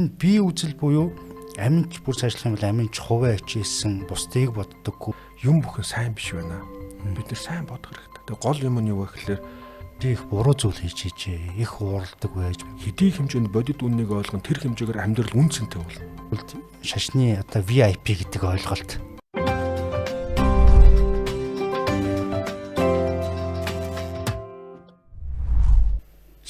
Бие үзэл буюу аминч бүр цаашлах юм бол аминч хувиа хичээсэн бусдыг боддоггүй. Юм бүхэн сайн биш байна. Бид нэр сайн бодох хэрэгтэй. Тэгээ гол юм нь юу вэ гэхлээр би их буруу зүйл хийж хийжээ. Их ууралдаг байж хэдий хэмжээнд бодит үннийг ойлгон тэр хэмжээгээр амьдрал үн цэнтэй болно. Шашны одоо VIP гэдэг ойлголт.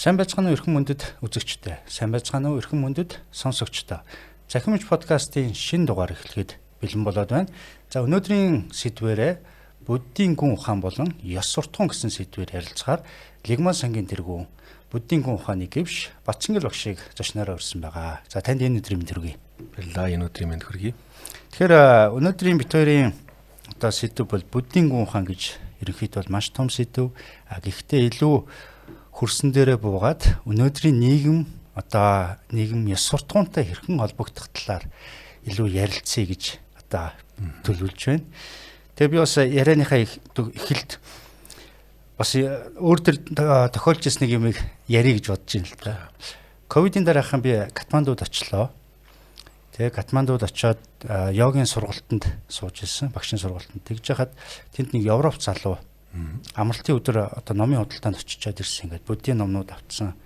Сайн байцгаана уу эрхэм мөндөд үзэгчдээ. Сайн байцгаана уу эрхэм мөндөд сонсогчдоо. Захимж подкастын шинэ дугаар эхлэхэд бэлэн болоод байна. За өнөөдрийн сэдвээрээ буддийн гүн ухаан болон ёс суртахуун гэсэн сэдвээр ярилцахаар Лигман сангийн тэргүүн буддийн гүн ухааны гэвш Батсангэл багшийг зочноороо урьсан байгаа. За танд энэ өдрийн мэнд хүргэе. Баярлалаа, энэ өдрийн мэнд хүргэе. Тэгэхээр өнөөдрийн бит хоёрын одоо сэдв бол буддийн гүн ухаан гэж ерөнхийдөө бол маш том сэдв. А гэхдээ илүү хөрсөн дээрээ буугаад өнөөдрийн нийгэм одоо нийгэм ёс суртахуунтай хэрхэн холбогдох талаар илүү ярилцъя гэж одоо төлөвлөж байна. Тэгээ би бас ярианыхаа эхэлд бас өөр төр тохиолж ирсэн нэг юмыг ярих гэж бодож байна л да. Ковидын дараахан би Катмандууд очлоо. Тэгээ Катмандууд очиод йогийн сургалтанд сууж ирсэн, багшийн сургалтанд. Тэгж яхад тэнд нэг Европ залуу амралтын өдөр одоо номын худалдаанд очичоод ирсэн. Ингээд буддийн номнууд авцсан.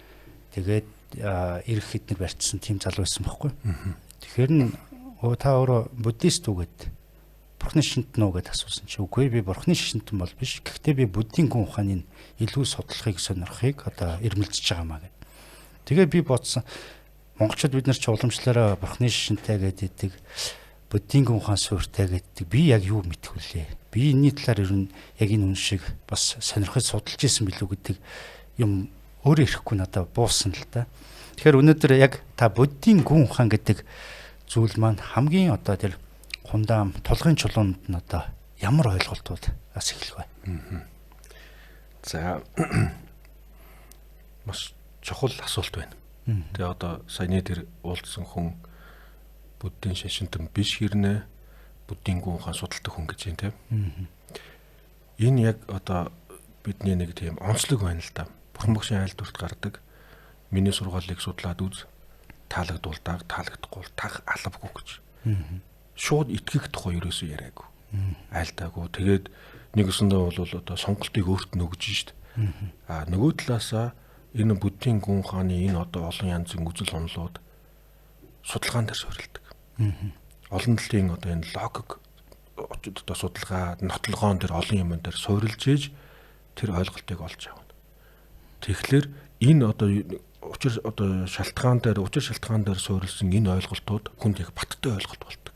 Тэгээд ирэх хэднэр барьцсан тийм залуу байсан байхгүй. Тэгэхээр нь та өөрөө буддист үү гэд бурхны шинтэн үү гэд асуусан чи үгүй би бурхны шинтэн бол биш. Гэхдээ би буддийн гүн ухааныг илүү судлахыг сонирхохыг одоо эрмэлзэж байгаа маа гэд. Тэгээ би бодсон монголчууд бид нар ч уламжлалаараа бурхны шинтэй гэдэг буддийн гүн ухаан суурьтай гэдэг би яг юу мэдэх вүлээ? Би энэний талаар ер нь яг энэ хүн шиг бас сонирхож судалж исэн билүү гэдэг юм өөрөө ирэхгүй надад буусан л та. Тэгэхээр өнөөдөр яг та буддийн гүн ухаан гэдэг зүйл маань хамгийн одоо тэр хундаам тулгын чулуунд нь одоо ямар ойлголтууд бас эхлэх вэ? За маш чухал асуулт байна. Тэгээ одоо саяны тэр уулзсан хүн буддийн шашинтан биш хэрнээ буддийн гүн ухаан судалдаг хүн гэж юм тийм. Энэ яг одоо бидний нэг тийм онцлог байна л да. Бурхан багшийн айлдварт гардаг. Миний сургаалыг судлаад үз. Таалагдвал даг, таалагдахгүй бол таг алавгүй гэж. Шууд итгэх тухай ерөөсөө яриаггүй. Айлтаагүй. Тэгээд нэг өсөндөө бол одоо сонголтыг өөрт нь өгж шít. А нөгөө талаасаа энэ буддийн гүн ухааны энэ одоо олон янзын үзэл онолууд судалгаан дээр суурилдаг. Олон талын одоо энэ логик одоо судалгаа, нотлогоон дээр олон юм дээр суурилж ээж тэр ойлголтыг олж авна. Тэгэхээр энэ одоо учир одоо шалтгаан дээр учир шалтгаан дээр суурилсан энэ ойлголтууд хүнд яг баттай ойлголт болдог.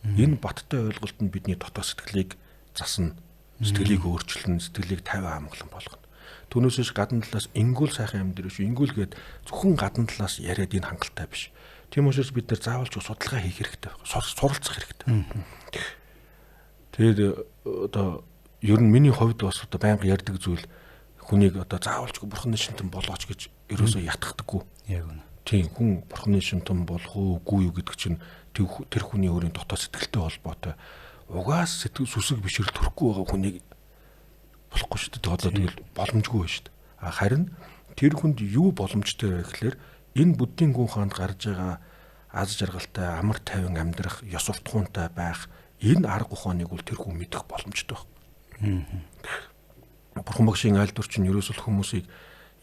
Энэ баттай ойлголт нь бидний дотоод сэтгэлийг засна, сэтгэлийг өөрчилнө, сэтгэлийг тайван амгалан болгоно. Түүнээс биш гадна талаас ингүүл сайхан амьдрал биш, ингүүл гээд зөвхөн гадна талаас яриад энэ хангалттай биш. Тийм учраас бид нар заавал ч судалгаа хийх хэрэгтэй байх. Суралцах хэрэгтэй. Тэгээд одоо ер нь миний хувьд бас одоо байнга ярьдаг зүйл хүнийг одоо заавалч бурхны шинтэн болгооч гэж ерөөсөө ятгхдаггүй. Яг үнэ. Тийм хүн бурхны шинтэн болох уу үгүй юу гэдэг чинь тэр хүний өөрийн дотоод сэтгэлтэй холбоотой. Угаас сэтгэл сүсэг бишрэл төрөхгүй байгаа хүнийг болохгүй шүү дээ. Одоо тэгэл боломжгүй байна шүү дээ. А харин тэр хүнд юу боломжтой вэ гэхлээр энэ буддийн гүн хаанд гарч байгаа аз жаргалтай, амар тайван амьдрах, ёс суртахуунтай байх энэ арга ухааныг бол тэр хүн мэдэх боломжтой байна. Бурхан багшийн айлдвар чинь ерөөсөл хүмүүсийг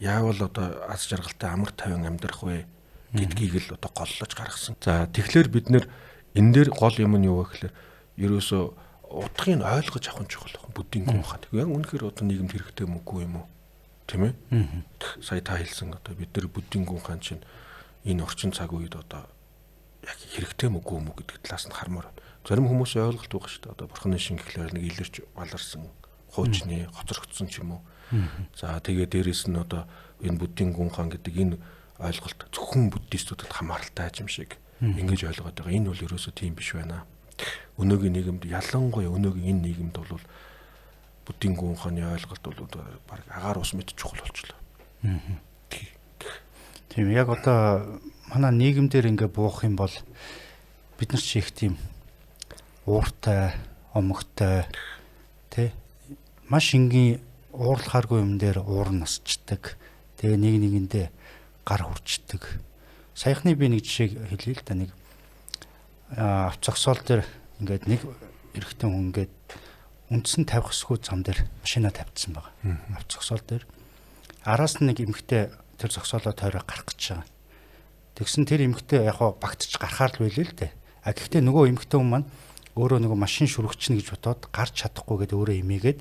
яавал одоо аз жаргалтай, амар тайван амьдрах вэ гэдгийг л одоо голлож гаргасан. За тэгэхээр бид нэр энэ дээр гол юм нь юу вэ гэхлээр ерөөсөө утгыг ойлгож авах нь чухал байна. Буддийн гүн ухаан. Яг үнэхээр одоо нийгэмд хэрэгтэй юм уу юм уу? Тийм ээ? Сая та хэлсэн одоо бид нар буддийн гүн ухаан чинь энэ орчин цаг үед одоо яг хэрэгтэй мөг үгүй юм уу гэдэг талаас нь хармаар байна. Зарим хүмүүсийн ойлголт байгаа шүү дээ. Одоо бурханы шин гэхлээр нэг илэрч баларсан хуучны хоцрогдсон ч юм уу. За тэгээ дээрэс нь одоо энэ буддийн гүн ухаан гэдэг энэ ойлголт зөвхөн буддистүүдэд хамааралтай юм шиг ингэж ойлгоод байгаа. Энэ бол ерөөсөө тийм биш байна. Өнөөгийн нийгэмд ялангуяа өнөөгийн энэ нийгэмд бол буддийн гүн ухааны ойлголт бол баг агаар ус мэт чухал болчлоо. Тийм яг одоо манай нийгэмдэр ингээ буух юм бол бид нар чи их тийм ууртай, омогтой тий маш энгийн уурлахааргүй юм дээр уур насчдаг. Тэгээ нэг нэгэндээ гар хүрчдэг. Саяхны би нэг жишээг хэлье л да, нэг авто зогсоол дээр ингээд нэг эрэгтэй хүн ингээд үндсэн тавих эсгүй зам дээр машина тавьчихсан байгаа. Авто зогсоол дээр. Араас нь нэг эмэгтэй тэр зогсоолоо тойроо гарах гэж байгаа. Тэгсэн тэр эмэгтэй яг хоо багтж гарахаар л байлээ л дээ. А гэхдээ нөгөө эмэгтэй хүн маань өөрөө нөгөө машин шүргчнэ гэж бодоод гарч чадахгүй гэдээ өөрөө эмээгээд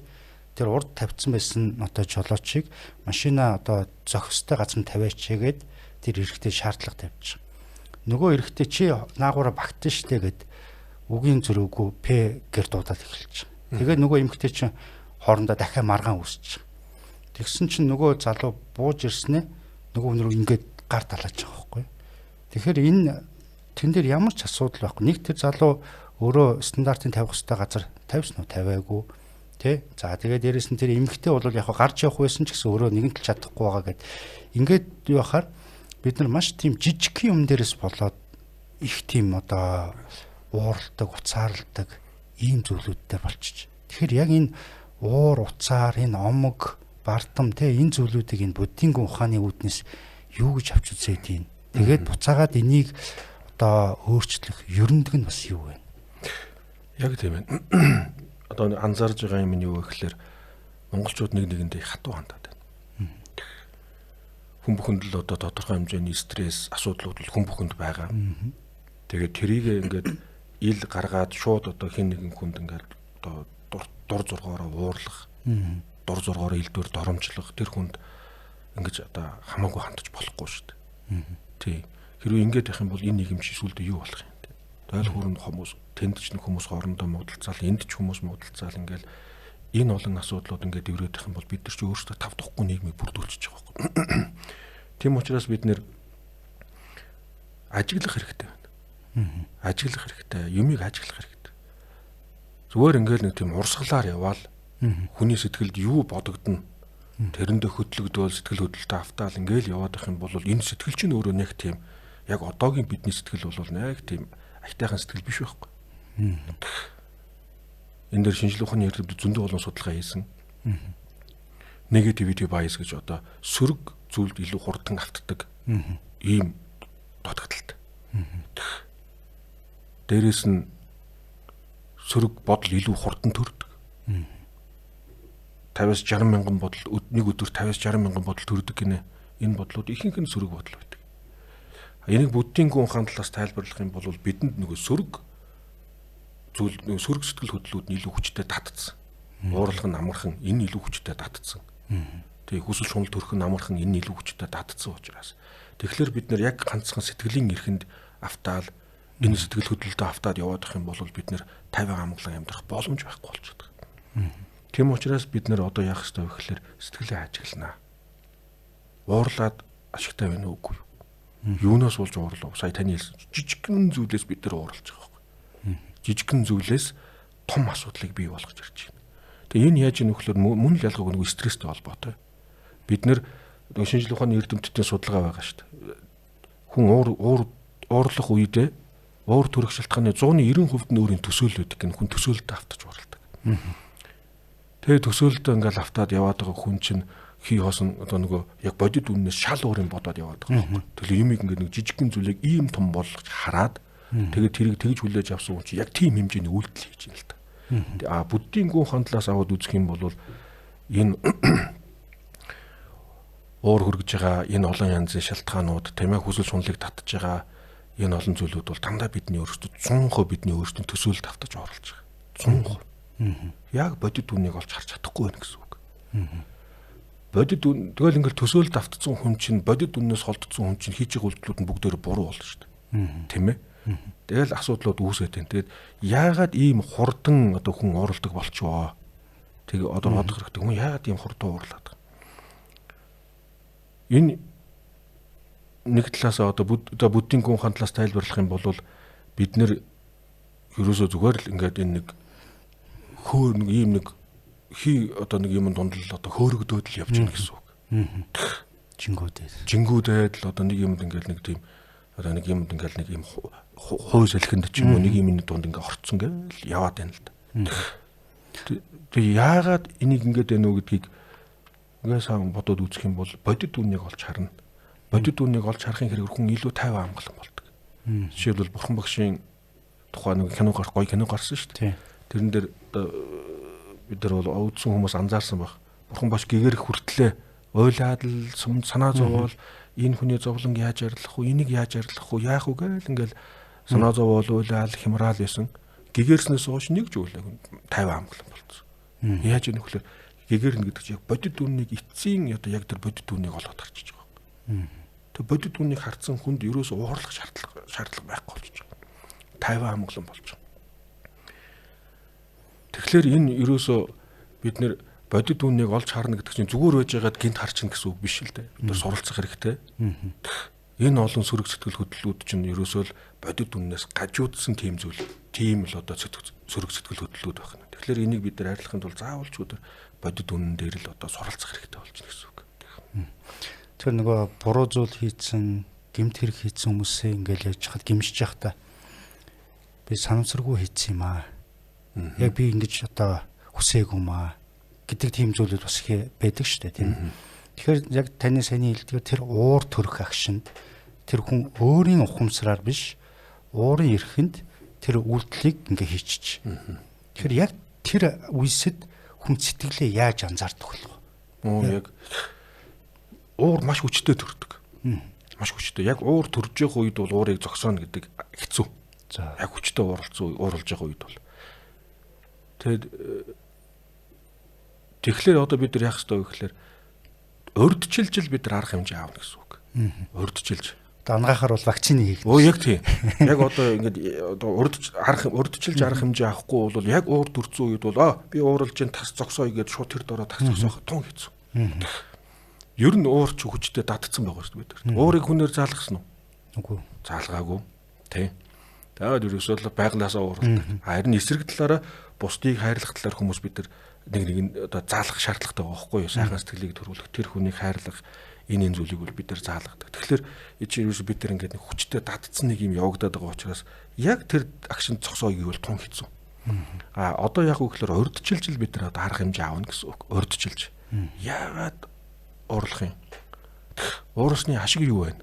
тэр урд тавьсан байсан одоо жолоочийг машина одоо зохистой газар нь тавиачээгээд тэр эрэгтэй шаардлага тавьчих. Нөгөө эрэгтэй чи наагаараа багтсан штэ гэд үгийн зөрөөгүй П гэр дуудаад эхэлж. Тэгээд нөгөө эмэгтэй чинь хоорондоо дахиад маргаан үсчих. Тэгсэн чинь нөгөө залуу бууж ирснээ нөгөө хүн рүү ингээд гар далааж байгаа байхгүй. Тэгэхээр энэ тэн дээр ямар ч асуудал байхгүй. Нэг тэр залуу өөрөө стандартын тавих ёстой газар тавьсан уу тавиагүй. Тэ? За тэгээд дээрэс нь тэр эмэгтэй бол яг гарч явах байсан ч гэсэн өөрөө нэгэн тал чадахгүй байгаа гэд. Ингээд юу яхаар бид нар маш тийм жижиг юм дээрээс болоод их тийм одоо ууралдаг, уцаарладаг ийм зүйлүүдтэй болчих. Тэгэхээр яг энэ уур, уцаар, энэ омог, бардам тэ энэ зүйлүүдийг энэ буддийн гүн ухааны үүднээс юу гэж авч үзээд юм. Тэгээд буцаагаад энийг одоо өөрчлөх ерөндөг нь бас юу вэ? Яг тийм байна. Одоо анзаарж байгаа юм нь юу вэ гэхээр монголчууд нэг нэгэндээ хатуу хандаад байна. Хүн бүхэнд л одоо тодорхой хэмжээний стресс, асуудлууд л хүн бүхэнд байгаа. Тэгээд тэрийг ингээд ил гаргаад шууд одоо хэн нэгэн хүнд ингээд одоо дур зургаараа уурлах, дур зургаараа илдвэр доромжлох тэр хүнд ингэж одоо хамаагүй хандаж болохгүй шүү дээ. Тий. Хэрвээ ингэж явах юм бол энэ нийгэм чи сүлдө юу болох юм те. Тойл хүрээнд хүмүүс тэнд ч нэг хүмүүс хоорондоо муудалцаал, энд ч хүмүүс муудалцаал ингээл энэ олон асуудлууд ингээд дэврээд явах юм бол бид нар ч өөрсдөө тав тухгүй нийгмийг бүрдүүлчихэж байгаа байхгүй. Тийм учраас бид нэр ажиглах хэрэгтэй байна. Ажиглах хэрэгтэй, юмыг ажиглах хэрэгтэй. Зүгээр ингээл нэг тийм урсгалаар яваал хүний сэтгэлд юу бодогдно тэрэндээ хөдлөгдөөл сэтгэл хөдлөлтөд автаал ингээл яваад байх юм бол энэ сэтгэл чинь өөрөө нэг тийм яг одоогийн бидний сэтгэл бол нэг тийм аятайхан сэтгэл биш байхгүй. Энэ дээр шинжлэх ухааны эрдэмтэд зөндөө олон судалгаа хийсэн. Negativity bias гэж одоо сөрөг зүйлд илүү хурдан автдаг ийм дутагдaltaй. Дээрээс нь сөрөг бодол илүү хурдан төрдөг. 50-аас 60 мянган бодол нэг өдөр 50-аас 60 мянган бодол төрдөг гинэ. Энэ бодлууд ихэнх нь сөрөг бодол байдаг. Энийг буддийн гүн ухаан талаас тайлбарлах юм бол бидэнд нөгөө сөрөг зүйл нөгөө сөрөг сэтгэл хөдлөлүүд нь илүү хүчтэй татцсан. Уурлах нь амархан, энэ илүү хүчтэй татцсан. Тэгээ хүсэл шунал төрөх нь амархан, энэ илүү хүчтэй татцсан учраас. Тэгэхээр бид нэр яг ганцхан сэтгэлийн эрхэнд автаал энэ сэтгэл хөдлөлтөд автаад яваад байх юм бол бид нэр 50 амгалан амьдрах боломж байхгүй болчихдог. Тийм учраас бид нэр одоо яах ёстой вэ гэхээр сэтгэлээ ажигланаа. Уурлаад ашигтай байна уу үгүй юу? Юунаас болж уурлав? Сая таны хэлсэн жижигхэн зүйлээс бид нар уурлаж байгаа байхгүй. Жижигхэн зүйлээс том асуудлыг бий болгож ирж байна. Тэгээ энэ яаж ийм нөхлөөр мөн л ялгаагүй нөгөө стресстэй холбоотой. Бид нэр шинжлэх ухааны эрдэмтдийн судалгаа байгаа шүү дээ. Хүн уурлах үедээ уур төрөх шалтгааны 190% нь өөрийн төсөөлөл байдаг гэн хүн төсөөлөлтөд автаж уурладаг. Тэгээ төсөөлөлтөө ингээл автаад яваад байгаа хүн чинь хий хоосон одоо нөгөө яг бодит үннээс шал өөр юм бодоод яваад байгаа байхгүй. Тэгэхээр юмыг ингээд нэг жижигхэн зүйлийг ийм том болгож хараад тэгээд тэрийг тэгж хүлээж авсан хүн чинь яг тийм хэмжээний үйлдэл хийж байна л та. А буддийн гүн хандлаас аваад үзэх юм бол энэ уур хөргөж байгаа энэ олон янзын шалтгаанууд тийм ээ хүсэл шунлыг татж байгаа энэ олон зүйлүүд бол дандаа бидний өөрсдөө 100% бидний өөрсдийн төсөөлөлд автаж оруулж байгаа. 100%. Яг бодит үннийг олж харж чадахгүй байна гэсэн үг. Бодит үн тэгэл ингээл төсөөлөлд автцсан хүн чинь бодит үннээс холдсон хүн чинь хийж байгаа үйлдэлүүд нь бүгдээр буруу болно шүү дээ. Тийм ээ? Тэгэл асуудлууд үүсээд байна. Тэгээд яагаад ийм хурдан одоо хүн ууралдаг болчихвоо? Тэгээ одоо бодох хэрэгтэй. Хүн яагаад ийм хурдан уурлаад байгаа? Энэ нэг талаас одоо буддийн гүн ухаан талаас тайлбарлах юм бол бид нэр ерөөсөө зүгээр л ингээд энэ нэг хөөр нэг ийм нэг хий одоо нэг юм дунд л одоо хөөрөгдөөд л явж байгаа гэсэн үг. Жингүүдээд. Жингүүдээд л одоо нэг юмд ингээд нэг тийм одоо нэг юмд ингээд нэг юм хуу салхинд ч юм уу нэг юм дунд ингээд орцсон гээл яваад байна л да. Тэгээ яагаад энийг ингээд байна уу гэдгийг ингээд сайн бодоод үзэх юм бол бодит үннийг олж харна. Бодит үннийг олж харахын хэрэг хүн илүү тайван амгалан болдог. Жишээлбэл Бурхан багшийн тухай нэг кино гарах гоё кино гарсан шүү дээ. Тэрэн дээр бид нар бол өвдсөн хүмүүс анзаарсан байх. Бурхан багш гэгэрх хүртлээ уйлаад л санаа зовоол энэ хүний зовлон яаж арилгах вэ? Энийг яаж арилгах вэ? Яах вэ гээл ингээл санаа зовоол уйлаал хямраал байсан. Гэгэрснээс хойш нэг ч уйлаагүй тайван амгалан болцсон. Яаж ийм нөхлөөр гэгэрнэ гэдэг чинь яг бодит үннийг эцсийн одоо яг тэр бодит үннийг олоод гарчиж байгаа. Тэр бодит үннийг харцсан хүнд ерөөс уурлах шаардлага байхгүй болчихж байгаа. Тайван амгалан болж байгаа. Тэгэхээр энэ ерөөсөө бид нэр бодит үннийг олж харна гэдэг чинь зүгээр байж байгаад гинт харчихна гэсэн үг биш л дээ. Бид нар суралцах хэрэгтэй. Энэ олон сөрөг сэтгэл хөдлөлүүд чинь ерөөсөө л бодит үннээс гажуудсан тийм зүйл, тийм л одоо сөрөг сэтгэл хөдлөлүүд байна. Тэгэхээр энийг бид нар арилгахын тулд заавал ч өдөр бодит үнэн дээр л одоо суралцах хэрэгтэй болчихно гэсэн үг. Тэгэхээр нөгөө буруу зүйл хийцэн, гэмт хэрэг хийцэн хүмүүсээ ингээл яаж хахад гимшиж явахдаа би санамсаргүй хийцэн юм аа. Яг би ингэж одоо хүсээгүй юм аа гэдэг тийм зүйлүүд бас их байдаг шүү дээ, тийм. Тэгэхээр яг таны саяны хэлдгээр тэр уур төрөх агшинд тэр хүн өөрийн ухамсараар биш уурын эрхэнд тэр үйлдэлийг ингээ хийчих. Тэгэхээр яг тэр үесэд хүн сэтгэлээ яаж анзаардаг болох вэ? Яг уур маш хүчтэй төрдөг. Маш хүчтэй. Яг уур төрж явах үед бол уурыг зогсооно гэдэг хэцүү. За яг хүчтэй ууралж явах үед бол. Тэгээд тэгэхээр одоо бид нар яах ёстой вэ гэхээр урьдчилж л бид нар арга хэмжээ аавна гэсэн үг. Урьдчилж. Одоо ангаахаар бол вакцины хийх. Өө яг тийм. Яг одоо ингээд одоо урьдчилж арга хэмжээ авахгүй бол яг уур төрсөн үед бол би ууралж ин тас зогсооё гэдээ шууд тэр дороо тас зогсоох тун хэцүү. Ер нь уур ч хүчтэй датцсан байгаа шүү дээ бид нар. Уурыг хүнээр заалгасан уу? Үгүй. Заалгаагүй. Тий. Тэгээд ерөөсөө л байглаасаа ууралдаг. Харин эсрэг талаараа бусдыг хайрлах талаар хүмүүс бид нар нэг нэг нь одоо заалгах шаардлагатай байгаа байхгүй юу? Сайхан сэтгэлийг төрүүлэх, тэр хүнийг хайрлах энэ зүйлийг бол бид нар заалгадаг. Тэгэхээр чи ерөөсөө бид нар ингээд нэг хүчтэй датцсан нэг юм явагдаад байгаа учраас яг тэр агшинд зогсоё гэвэл тун хэцүү. А одоо яг үг гэхээр урьдчилж л бид нар одоо арга хэмжээ авна гэсэн үг. Урьдчилж. Яагаад уурлах юм? Уурсны ашиг юу вэ?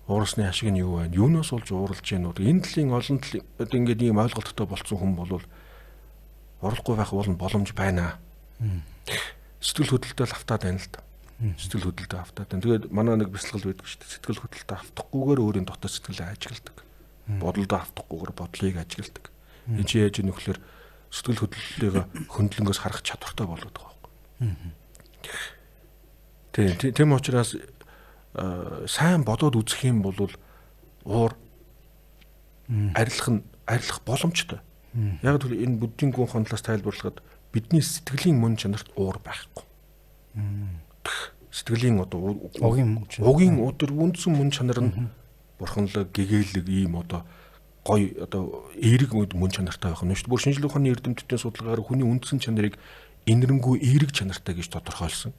Уурсны ашиг нь юу вэ? Юунаас болж ууралж гин үү? Энэ төрлийн олон төрлийн одоо ингээд ийм ойлголттой болцсон хүн бол урлахгүй байх бол боломж байна. Сэтгэл хөдлөлтөд автаад байна л да. Сэтгэл хөдлөлтөд автаад байна. Тэгээд манай нэг бясалгал байдаг шүү дээ. Сэтгэл хөдлөлтөд автахгүйгээр өөрийн дотоод сэтгэлээ ажигладаг. Бодолдоо автахгүйгээр бодлыг ажигладаг. Энэ чи яаж нөхлөөр сэтгэл хөдлөлийг хөндлөнгөөс харах чадвартай болоод байгаа байхгүй. Тийм учраас сайн бодоод үзэх юм бол уур арилах боломжтой. Яг гэвэл энэ буддийн гүн хонлоос тайлбарлахад бидний сэтгэлийн мөн чанарт уур байхгүй. Сэтгэлийн одоо угийн өдөр үндсэн мөн чанар нь бурханлаг, гэгээлэг ийм одоо гоё одоо эерэг мөн чанартай байх нь шүү дээ. Бүр шинжлэх ухааны эрдэмтдийн судалгаагаар хүний үндсэн чанарыг энэрэнгүй эерэг чанартай гэж тодорхойлсон.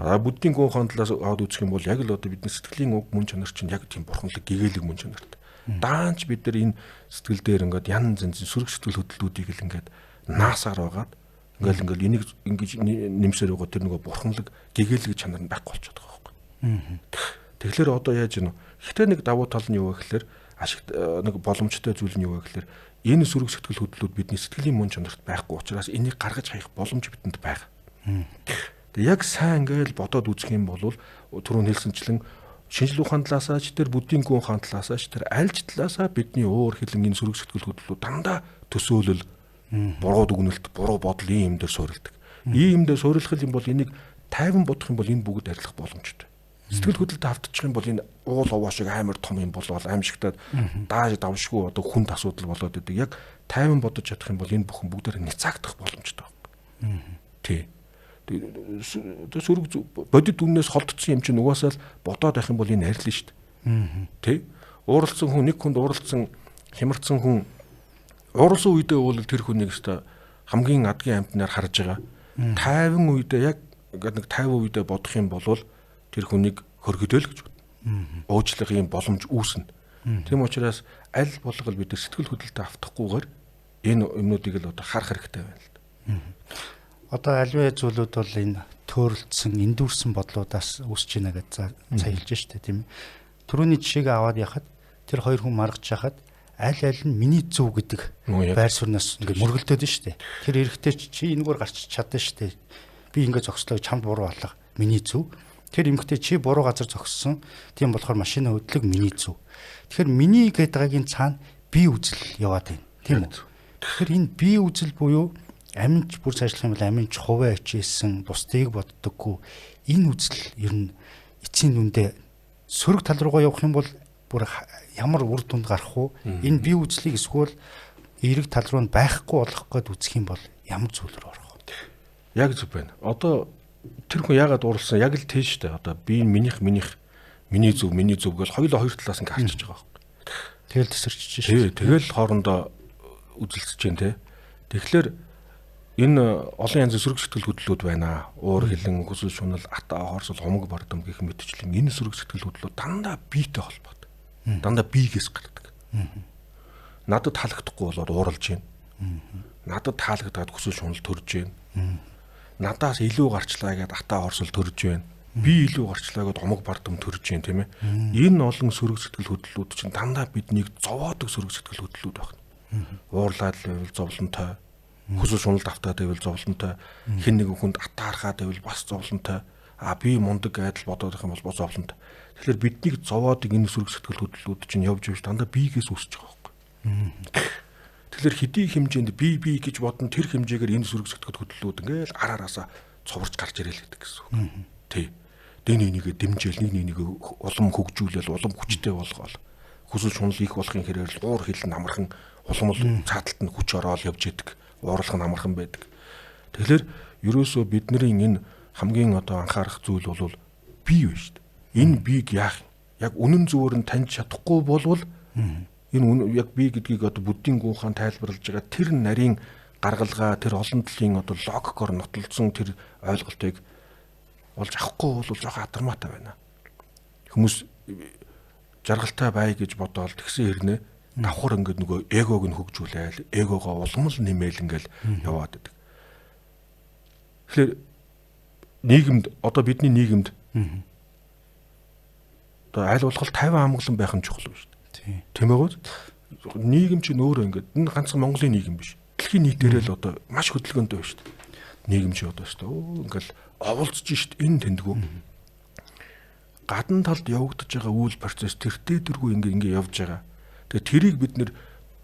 А буддийн гүн ухааны талаас аваад үзэх юм бол яг л одоо бидний сэтгэлийн уг мөн чанар чинь яг тийм бурханлаг, гэгээлэг мөн чанартай. Даанч бид нар энэ сэтгэл дээр ингээд янз янзын сөрөг сэтгэл хөдлөлүүдийг л ингээд наасаар байгаад ингээл энийг ингэж нэмсээр байгаа тэр нөгөө бурханлаг гэгээлэг чанар нь байхгүй болчиход байгаа байхгүй. Тэгэхээр одоо яаж юм бэ? Гэхдээ нэг давуу тал нь юу вэ гэхээр ашиг нэг боломжтой зүйл нь юу вэ гэхээр энэ сөрөг сэтгэл хөдлөлүүд бидний сэтгэлийн мөн чанарт байхгүй учраас энийг гаргаж хаях боломж бидэнд байгаа. Тэгээ яг сайн ингээл бодоод үзэх юм бол түрүүн хэлсэнчлэн шинжлэх ухааны талаасаа ч тэр буддийн гүн ухааны талаасаа ч тэр альж талаасаа бидний уур хилэн энэ сөрөг сэтгэл хөдлөлүүд дандаа төсөөлөл, буруу дүгнэлт, буруу бодол ийм юм дээр суурилдаг. Ийм юм дээр суурилах юм бол энийг тайван бодох юм бол энэ бүгд арилах боломжтой. Сэтгэл хөдлөлтөд автчих юм бол энэ уул овоо шиг амар том юм болоод аимшигтаад дааж давшгүй одоо хүнд асуудал болоод идэг. Яг тайван бодож чадах юм бол энэ бүхэн бүгдээр няцаагдах боломжтой байна. Тий. Сөрөг бодит үннээс холдсон юм чинь угаасаа л бодоод байх юм бол энэ арилна шүү дээ. Тэ? Ууралцсан хүн нэг хүнд ууралцсан хямарцсан хүн ууралсан үедээ бол тэр хүнийг өстой хамгийн адгийн амьтнаар харж байгаа. Тайван үедээ яг ингээд нэг 50 үедээ бодох юм бол тэр хүнийг хөргөдөөл гэж бодно. Уучлах юм боломж үүснэ. Тийм учраас аль болгол бид сэтгэл хөдлөлтөд автахгүйгээр энэ юмнуудыг л одоо харах хэрэгтэй байна л да. Одоо аливаа зүйлүүд бол энэ төөрөлдсөн, эндүрсэн бодлуудаас үүсэж байна гэж сая хэлж штэ, тийм ээ. Түрүүний жишээг аваад яхад тэр хоёр хүн маргаж яхад аль аль нь миний зөв гэдэг байр сууриас ингээд мөргөлдөөд нь штэ. Тэр эрэгтэй чи энэгээр гарч чадсан штэ. Би ингээд зогслоо, чамд буруу алга, миний зөв. Тэр эмэгтэй чи буруу газар зогссон. Тийм болохоор машина хөдлөг, миний зөв. Тэгэхээр миний гэдэг байгаагийн цаана бие үзэл яваад байна. Тийм үү? Тэгэхээр энэ бие үзэл буюу аминч бүр цаашлах юм бол аминч хувиа хичээсэн, бусдыг боддоггүй энэ үзэл ер нь эцсийн дүндээ сөрөг тал руугаа явах юм бол бүр ямар үр дүнд гарах вэ? Энэ бие үзлийг эсвэл эерэг тал руу нь байхгүй болох гээд үзэх юм бол ямар зүйл рүү орох вэ? Яг зөв байна. Одоо тэр хүн яагаад уурласан? Яг л тийш дээ. Одоо би минийх минийх миний зөв миний зөв гэж хоёулаа хоёр талаас ингээ харчиж байгаа байхгүй. Тэгэл тесэрчиж шээ. Тий, тэгэл хоорондоо үзэлцэж जैन те. Тэгэхээр энэ олон янзын сөрөг сэтгэл хөдлөлүүд байна. Уур хилэн, хүсэл шунал, ата, хорсол, хомог бардам гэх мэтчлэн энэ сөрөг сэтгэл хөдлөлүүд дандаа биетэй холбоотой. Дандаа биегээс гардаг. Надад таалагдахгүй болоод ууралж байна. Надад таалагдаад хүсэл шунал төрж байна. Надаас илүү гарчлаа гэдээ ата хорсол төрж байна. Би илүү гарчлаа гэдээ хомог бардам төрж байна, тийм ээ. Энэ олон сөрөг сэтгэл хөдлөлүүд чинь дандаа биднийг зовоодог сөрөг сэтгэл хөдлөлүүд байна. Уурлаад л байвал зовлонтой, хүсэл шуналд автаад байвал зовлонтой, хэн нэгэн хүнд атаархаад байвал бас зовлонтой, а би мундаг гэдэл бодоод байх юм бол бас зовлонтой. Тэгэхээр биднийг зовоодог энэ сөрөг сэтгэл хөдлөлүүд чинь явж явж дандаа биегээс үүсэж байгаа байхгүй. Тэгэхээр хэдий хэмжээнд би би гэж бодно, тэр хэмжээгээр энэ сөрөг сэтгэл хөдлөлүүд ингээл ар араасаа цоварч гарч ирэл гэдэг гэсэн үг. Тий. Дэ нэг нэгээ дэмжээл, нэг нэгээ улам хөгжүүлэл, улам хүчтэй болгоол. Хүсэл шунал их болохын хэрээр л уур хилэн амархан улам л цааталт нь хүч ороод явж идэг. Уурлах нь амархан байдаг. Тэгэхээр ерөөсөө бидний энэ хамгийн одоо анхаарах зүйл бол бие байна шүү дээ. Энэ биег яах юм? Яг үнэн зөвөр нь таньж чадахгүй болвол энэ яг бие гэдгийг одоо буддийн гүн хаан тайлбарлаж байгаа тэр нарийн гаргалгаа, тэр олон талын одоо логикоор нотолцсон тэр ойлголтыг олж авахгүй бол жоохон атармаатай байна. Хүмүүс жаргалтай бай гэж бодоол тэгсэн хэрнээ давхар ингээд нөгөө эгог нь хөгжүүлээл, эгогоо улам л нэмээл ингээл яваад байдаг. Тэгэхээр нийгэмд одоо бидний нийгэмд одоо аль болох 50 амгалан байх нь чухал байна шүү дээ. Тийм ээ. Нийгэм чинь өөрөө ингээд энэ ганцхан Монголын нийгэм биш. Дэлхийн нийтээрээ л одоо маш хөдөлгөөнтэй байна шүү дээ. Нийгэм чи одоо шүү дээ. Ингээл оволцож шүү дээ. Энэ тэндгүү. Гадна талд явагдаж байгаа үйл процесс тэртээ тэргүй ингээ явж байгаа. Тэгээ тэрийг бид нэр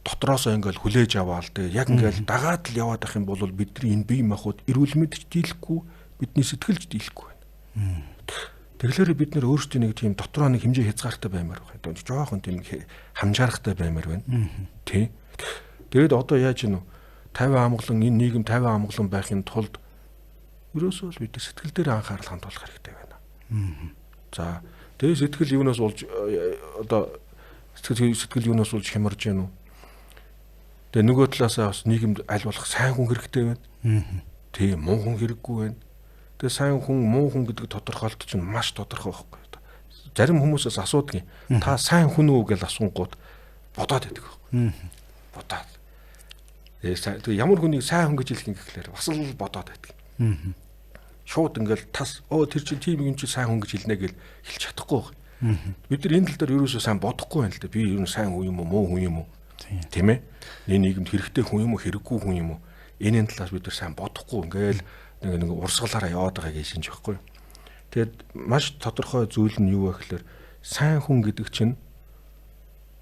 дотроосоо ингээл хүлээж аваал тэгээ яг ингээл дагаад л яваад ах юм бол бидний энэ бие махбод эрүүл мэндч дийлэхгүй, бидний сэтгэлж дийлэхгүй байна. Тэгэхээр бид нэр өөрсдөө нэг тийм дотроо нэг хэмжээ хязгаартай баймаар байна. Жохон тийм хамжаархтай баймаар байна. Тий. Тэгээд одоо яаж гинүү 50 амгалан энэ нийгэм 50 амгалан байхын тулд ерөөсөө л бид сэтгэл дээр анхаарал хандуулах хэрэгтэй байна. За тэгээ сэтгэл юунаас болж одоо сэтгэл юунаас болж хямарж гэнэ үү? Тэгээ нөгөө талаасаа бас нийгэмд аль болох сайн хүн хэрэгтэй байна. Тийм, муу хүн хэрэггүй байна. Тэгээ сайн хүн, муу хүн гэдэг тодорхойлолт чинь маш тодорхой байхгүй. Зарим хүмүүсээс асуудаг юм. Та сайн хүн үү гэж асуунгууд бодоод байдаг байхгүй. Бодоод. Тэгээ ямар хүнийг сайн хүн гэж хэлэх юм гэхлээр бас л бодоод байдаг. Шууд ингээл тас өө тэр чинь тийм юм чи сайн хүн гэж хэлнэ гэж хэлж чадахгүй байх. Бид нар энэ тал дээр ерөөсөө сайн бодохгүй байна л да. Би ер нь сайн хүн юм уу, муу хүн юм уу? Тийм ээ. Энэ нийгэмд хэрэгтэй хүн юм уу, хэрэггүй хүн юм уу? Энэ талаас бид нар сайн бодохгүй ингээл нэг урсгалаараа яваад байгааг шинж байхгүй. Тэгээд маш тодорхой зүйл нь юу вэ гэхээр сайн хүн гэдэг чинь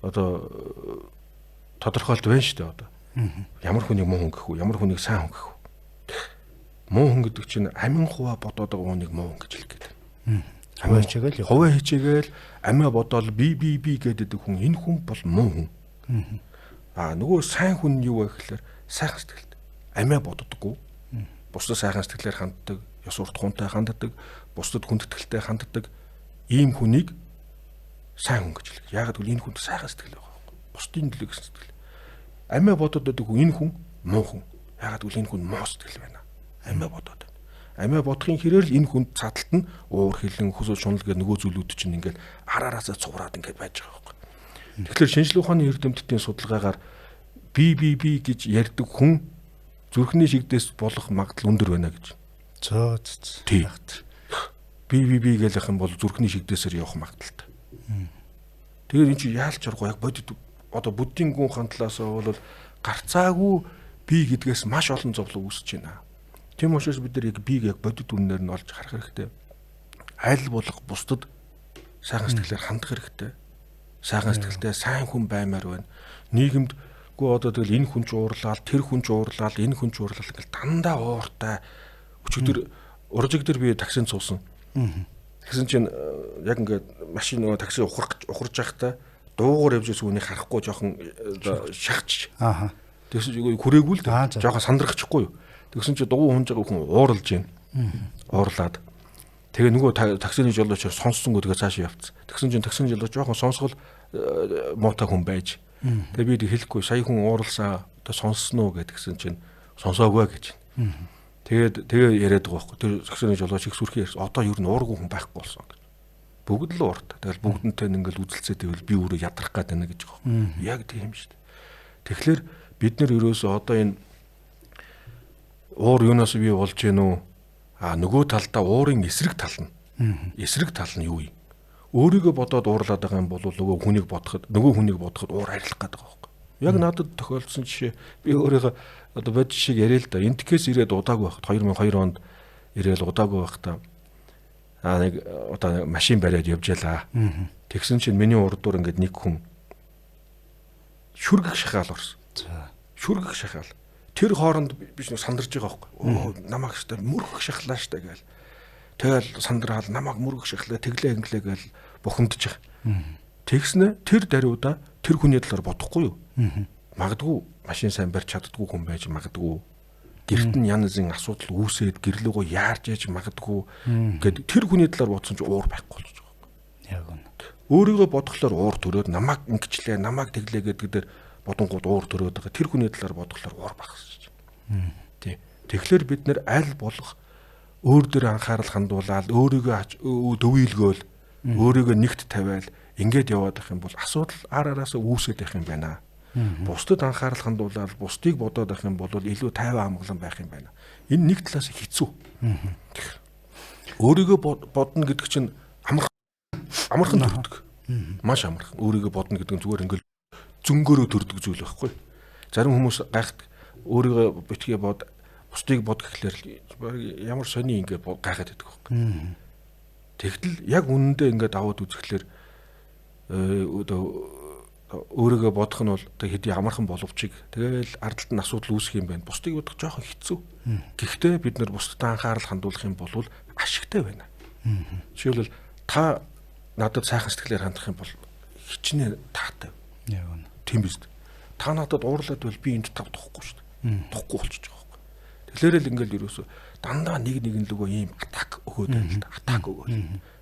одоо тодорхойлт байна шүү дээ одоо. Ямар хүнийг муу хүн гэх үү, ямар хүнийг сайн хүн гэх үү? Муу хүн гэдэг чинь амин хуваа бодоод байгаа хүнийг муу хүн гэж хэлэх гээд байна. Хуваа хичээгээл хуваа хичээгээл амиа бодоол би би би гэдэг хүн энэ хүн бол муу хүн. Аа нөгөө сайн хүн нь юу вэ гэхээр сайхан сэтгэлтэй. Амиа боддоггүй. Бусдад сайхан сэтгэлээр ханддаг, ёс суртахуунтай ханддаг, бусдад хүндэтгэлтэй ханддаг ийм хүнийг сайн хүн гэж хэлэх. Яагаад гэвэл энэ хүнд сайхан сэтгэл байгаа байхгүй. Бусдын төлөө гэсэн сэтгэл. Амиа бодоод байдаг хүн энэ хүн муу хүн. Яагаад гэвэл энэ хүн муу сэтгэл байна. Амиа бодоод байна. Амиа бодохын хэрээр л энэ хүнд цааталт нь уур хилэн, хүсэл шунал гэх нөгөө зүйлүүд чинь ингээл ар араасаа цуграад ингээд байж байгаа байхгүй. Тэгэхээр шинжлэх ухааны эрдэмтдийн судалгаагаар би би би гэж ярьдаг хүн зүрхний шигдээс болох магадлал өндөр байна гэж. Зөө. Тий. Би гэлэх юм бол зүрхний шигдээсээр явах магадлалтай. Тэгэхээр эн чинь яалч аргагүй яг бодит одоо буддийн гүн хаан талаас бол гарцаагүй би гэдгээс маш олон зовлон үүсэж байна. Тийм учраас бид нар яг бийг яг бодит үннээр нь олж харах хэрэгтэй. Аль болох бусдад сайхан сэтгэлээр хандах хэрэгтэй. Сайхан сэтгэлтэй сайн хүн баймаар байна. Нийгэмд гүү одоо тэгэл энэ хүн ч уурлаал, тэр хүн ч уурлаал, энэ хүн ч уурлаал гэл дандаа ууртай. Өчигдөр уржиг дээр би таксинд суусан. Тэгсэн чинь яг ингээд машин нөгөө такси ухарж байхдаа дуугаар явж байсан хүнийг харахгүй жоохон шахаж. Аа. Тэгсэн чинь хүрээгүй л дээ. Жоохон сандрахчихгүй юу. Тэгсэн чинь дуу хунж байгаа хүн ууралж байна. Уурлаад. Тэгээ нөгөө таксины жолооч сонссонгүй тэгээ цаашаа явцсан. Тэгсэн чинь таксины жолооч жоохон сонсгол муутай хүн байж. Тэгээ би хэлэхгүй сая хүн ууралсан одоо сонссон уу гэдгсэн чинь сонсоогүй гэж. Тэгээд тэгээ яриад байгаа байхгүй. Тэр таксины жолооч их сүрхий ярьсан. Одоо ер нь уургүй хүн байхгүй болсон гэж. Бүгд л ууртай. Тэгэл бүгдэнтэй ингээл үзэлцээд байвал би өөрөө ядрах гээд байна гэж байгаа байхгүй. Яг тийм шүү дээ. Тэгэхээр бид нэр ерөөсөө одоо энэ уур юунаас бий болж гэнэ үү? А нөгөө талдаа уурын эсрэг тал нь. Эсрэг тал нь юу юм? Өөрийгөө бодоод уурлаад байгаа юм бол нөгөө хүнийг бодоход уур арилах гээд байгаа байхгүй. Яг надад тохиолдсон жишээ би өөрийгөө одоо бод жишээг яриа л да. Энтгээс ирээд удаагүй байхад 2002 онд ирээл удаагүй байхдаа нэг одоо машин бариад явж ялаа. Тэгсэн чинь миний урд дур ингээд нэг хүн шүргэх шахаал орсон. Шүргэх шахаал. Тэр хооронд би ч нэг сандарч байгаа байхгүй. Өө намайг штэ мөргөх шахлаа штэ гээл. Тэгэл сандраал намайг мөргөх шахлаа тэглээ инглээ гээл бухимдчих. Тэгснэ тэр даруйда тэр хүний талаар бодохгүй юу? Магадгүй машин сайн барьж чаддгүй хүн байж магадгүй. Гэрт нь янз янзын асуудал үүсээд гэрлөөгөө яарч яж магадгүй гэд тэр хүний талаар бодсон чинь уур байхгүй болчих жоох. Яг үнэ. Өөрийгөө бодохлоор уур төрөөд намайг ингэчлээ, намайг тэглээ гэдэг дээр бодонгууд уур төрөөд байгаа. Тэр хүний талаар бодохлоор уур багасч. Тий. Тэгэхээр бид нэр аль болох өөр дээр анхаарал хандуулаад өөрийгөө төвийлгөөл өөрийгөө нэгт тавиал ингээд яваад байх юм бол асуудал ар араасаа үүсээд байх юм байна. Бусдад анхаарал хандуулаад бусдыг бодоод байх юм бол илүү тайван амгалан байх юм байна. Энэ нэг талаас хэцүү. Өөрийгөө бодно гэдэг чинь амархан төрдөг. Маш амархан. Өөрийгөө бодно гэдэг нь зүгээр ингээл зөнгөөрөө төрдөг зүйл байхгүй. Зарим хүмүүс гайхдаг. Өөрийгөө битгий бод, бусдыг бод гэхлээр ямар сони ингээ гайхаад байдаг байхгүй. Тэгтэл яг үнэндээ ингээд аваад үзэхлээр өөрийгөө бодох нь бол хэдий амархан боловч тэгэл ард талд нь асуудал үүсэх юм байна. Бусдыг бодох жоохон хэцүү. Гэхдээ бид нар бусдад анхаарал хандуулах юм бол ашигтай байна. Жишээлбэл та надад сайхан сэтгэлээр хандах юм бол хичнээн таатай. Яг үнэ. Тийм биз дээ. Та надад уурлаад байвал би энд тав тухгүй шүү дээ. Тухгүй болчих жоох байхгүй. Тэгэхээр л ингээл ерөөсөө дандаа нэг нэгэн лүгөө ийм атак өгөөд байна л да. Атак өгөөд.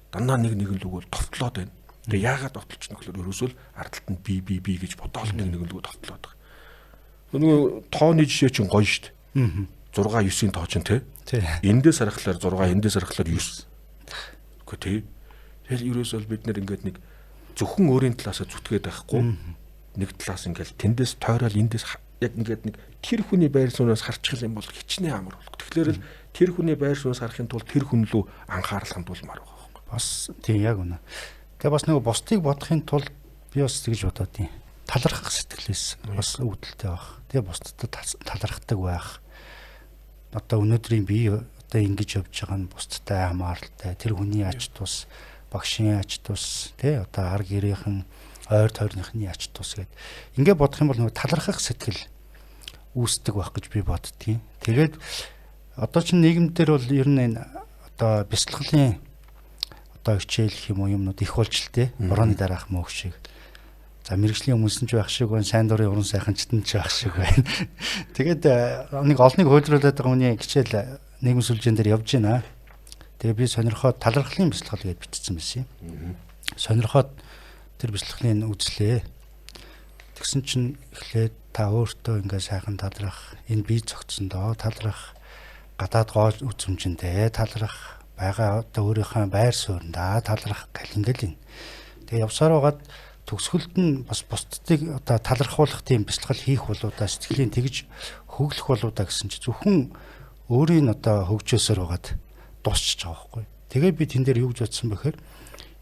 Дандаа нэг нэгэн лүгөө товтлоод байна. Тэгээ яагаад товтлож нөхлөөр ерөөсөө л ард талд нь би би би гэж бодоол нэг нэгэн лүгөө товтлоод байгаа. Нөгөө тооны жишээ чинь гоё шүү дээ. 6 9-ийн тоо чинь тий. Эндээс харахлаар 6, эндээс харахлаар 9. Үгүй тий. Тэгэл ерөөсөө л бид нэр ингээд нэг зөвхөн өөрийн талаасаа зүтгээд байхгүй. Нэг талаас ингээл тэндээс тойрол эндээс яг ингээд нэг тэр хүний байр сууриас харчих юм бол хичнээн амар болох. Тэгэхээр л тэр хүний байр сууриас харахын тулд тэр хүн лүү анхаарал хандуулмаар байгаа байхгүй. Бас тийм яг үнэ. Тэгээ бас нөгөө бусдыг бодохын тулд би бас тэгж бодоод тийм. Талархах сэтгэлээс бас үүдэлтэй байх. Тэгээ бусдад талархдаг байх. Одоо өнөөдрийн би одоо ингэж явж байгаа нь бусдтай хамааралтай. Тэр хүний ач тус, багшийн ач тус, тий одоо ар гэрийнхэн ойр тойрныхны ач тус гэд. Ингээ бодох юм бол нөгөө талархах сэтгэл үүсдэг байх гэж би боддгийн. Тэгээд одоо чинь нийгэм дээр бол ер нь энэ одоо бяцлаглалын одоо хичээл гэх юм уу юмнууд их болж л тээ. Борооны дараах мөөх шиг. За мэрэгжлийн хүмүүс нь ч байх шиг байна, сайн дурын уран сайханчд нь ч байх шиг байна. Тэгээд нэг олныг хуйлруулад байгаа хүний хичээл нийгэм сүлжээн дээр явж байна. Тэгээ би сонирхоод талархлын бяцлагал гэж бичсэн байсан юм. Сонирхоод тэр бяцлаглалыг үзлээ. Тэгсэн чинь эхлээд та өөртөө ингээ сайхан талрах, энэ бие зөгцсөндөө талрах, гадаад гоо үзмжиндээ талрах, байгаа одоо өөрийнхөө байр сууриндаа талрах гэл ингээл юм. Тэгээ явсаар байгаад төгсгөлд нь бас бусдыг одоо талархуулах тийм бяцлагал хийх болоо да сэтгэлийн тэгж хөглөх болоо да гэсэн чи зөвхөн Өөрийн одоо хөгжөөсөр байгаад дуусчих байгаа байхгүй. Тэгээ би тэн дээр юу гэж бодсон бэхээр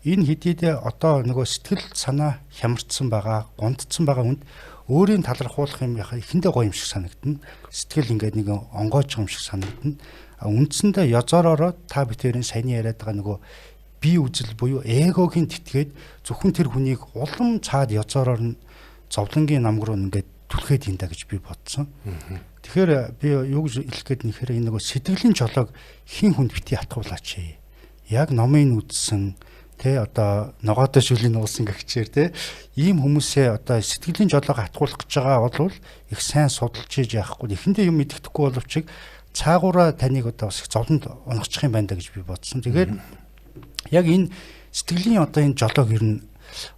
энэ хэдийдээ одоо нөгөө сэтгэл санаа хямарцсан байгаа, гунтцсан байгаа хүнд өөрийн талархуулах юм яхаа эхэндээ гоё юм шиг санагдана. Сэтгэл ингээд нэг онгойж байгаа юм шиг санагдана. Үндсэндээ ёзооророо та бүхэн саяны яриад байгаа нөгөө бие үзэл буюу эгогийн тэтгээд зөвхөн тэр хүнийг улам цаад ёзоороор нь зовлонгийн намг руу ингээд түлхээд юм да гэж би бодсон. Тэгэхээр би юу гэж хэлэх гээд нэхэр энэ нөгөө сэтгэлийн жолоог хин хүнд бити атгуулаач. Яг номын үзсэн тэ одоо ногоотой шүлийн нуусан гэгчээр тэ ийм хүмүүсээ одоо сэтгэлийн жолоог атгуулах гэж байгаа бол их сайн судалж хийж яахгүй эхэндээ юм мэддэхгүй боловч цаагаараа таныг одоо бас их зовлонд унгах юм байна да гэж би бодсон. Тэгэхээр яг энэ сэтгэлийн одоо энэ жолоог ер нь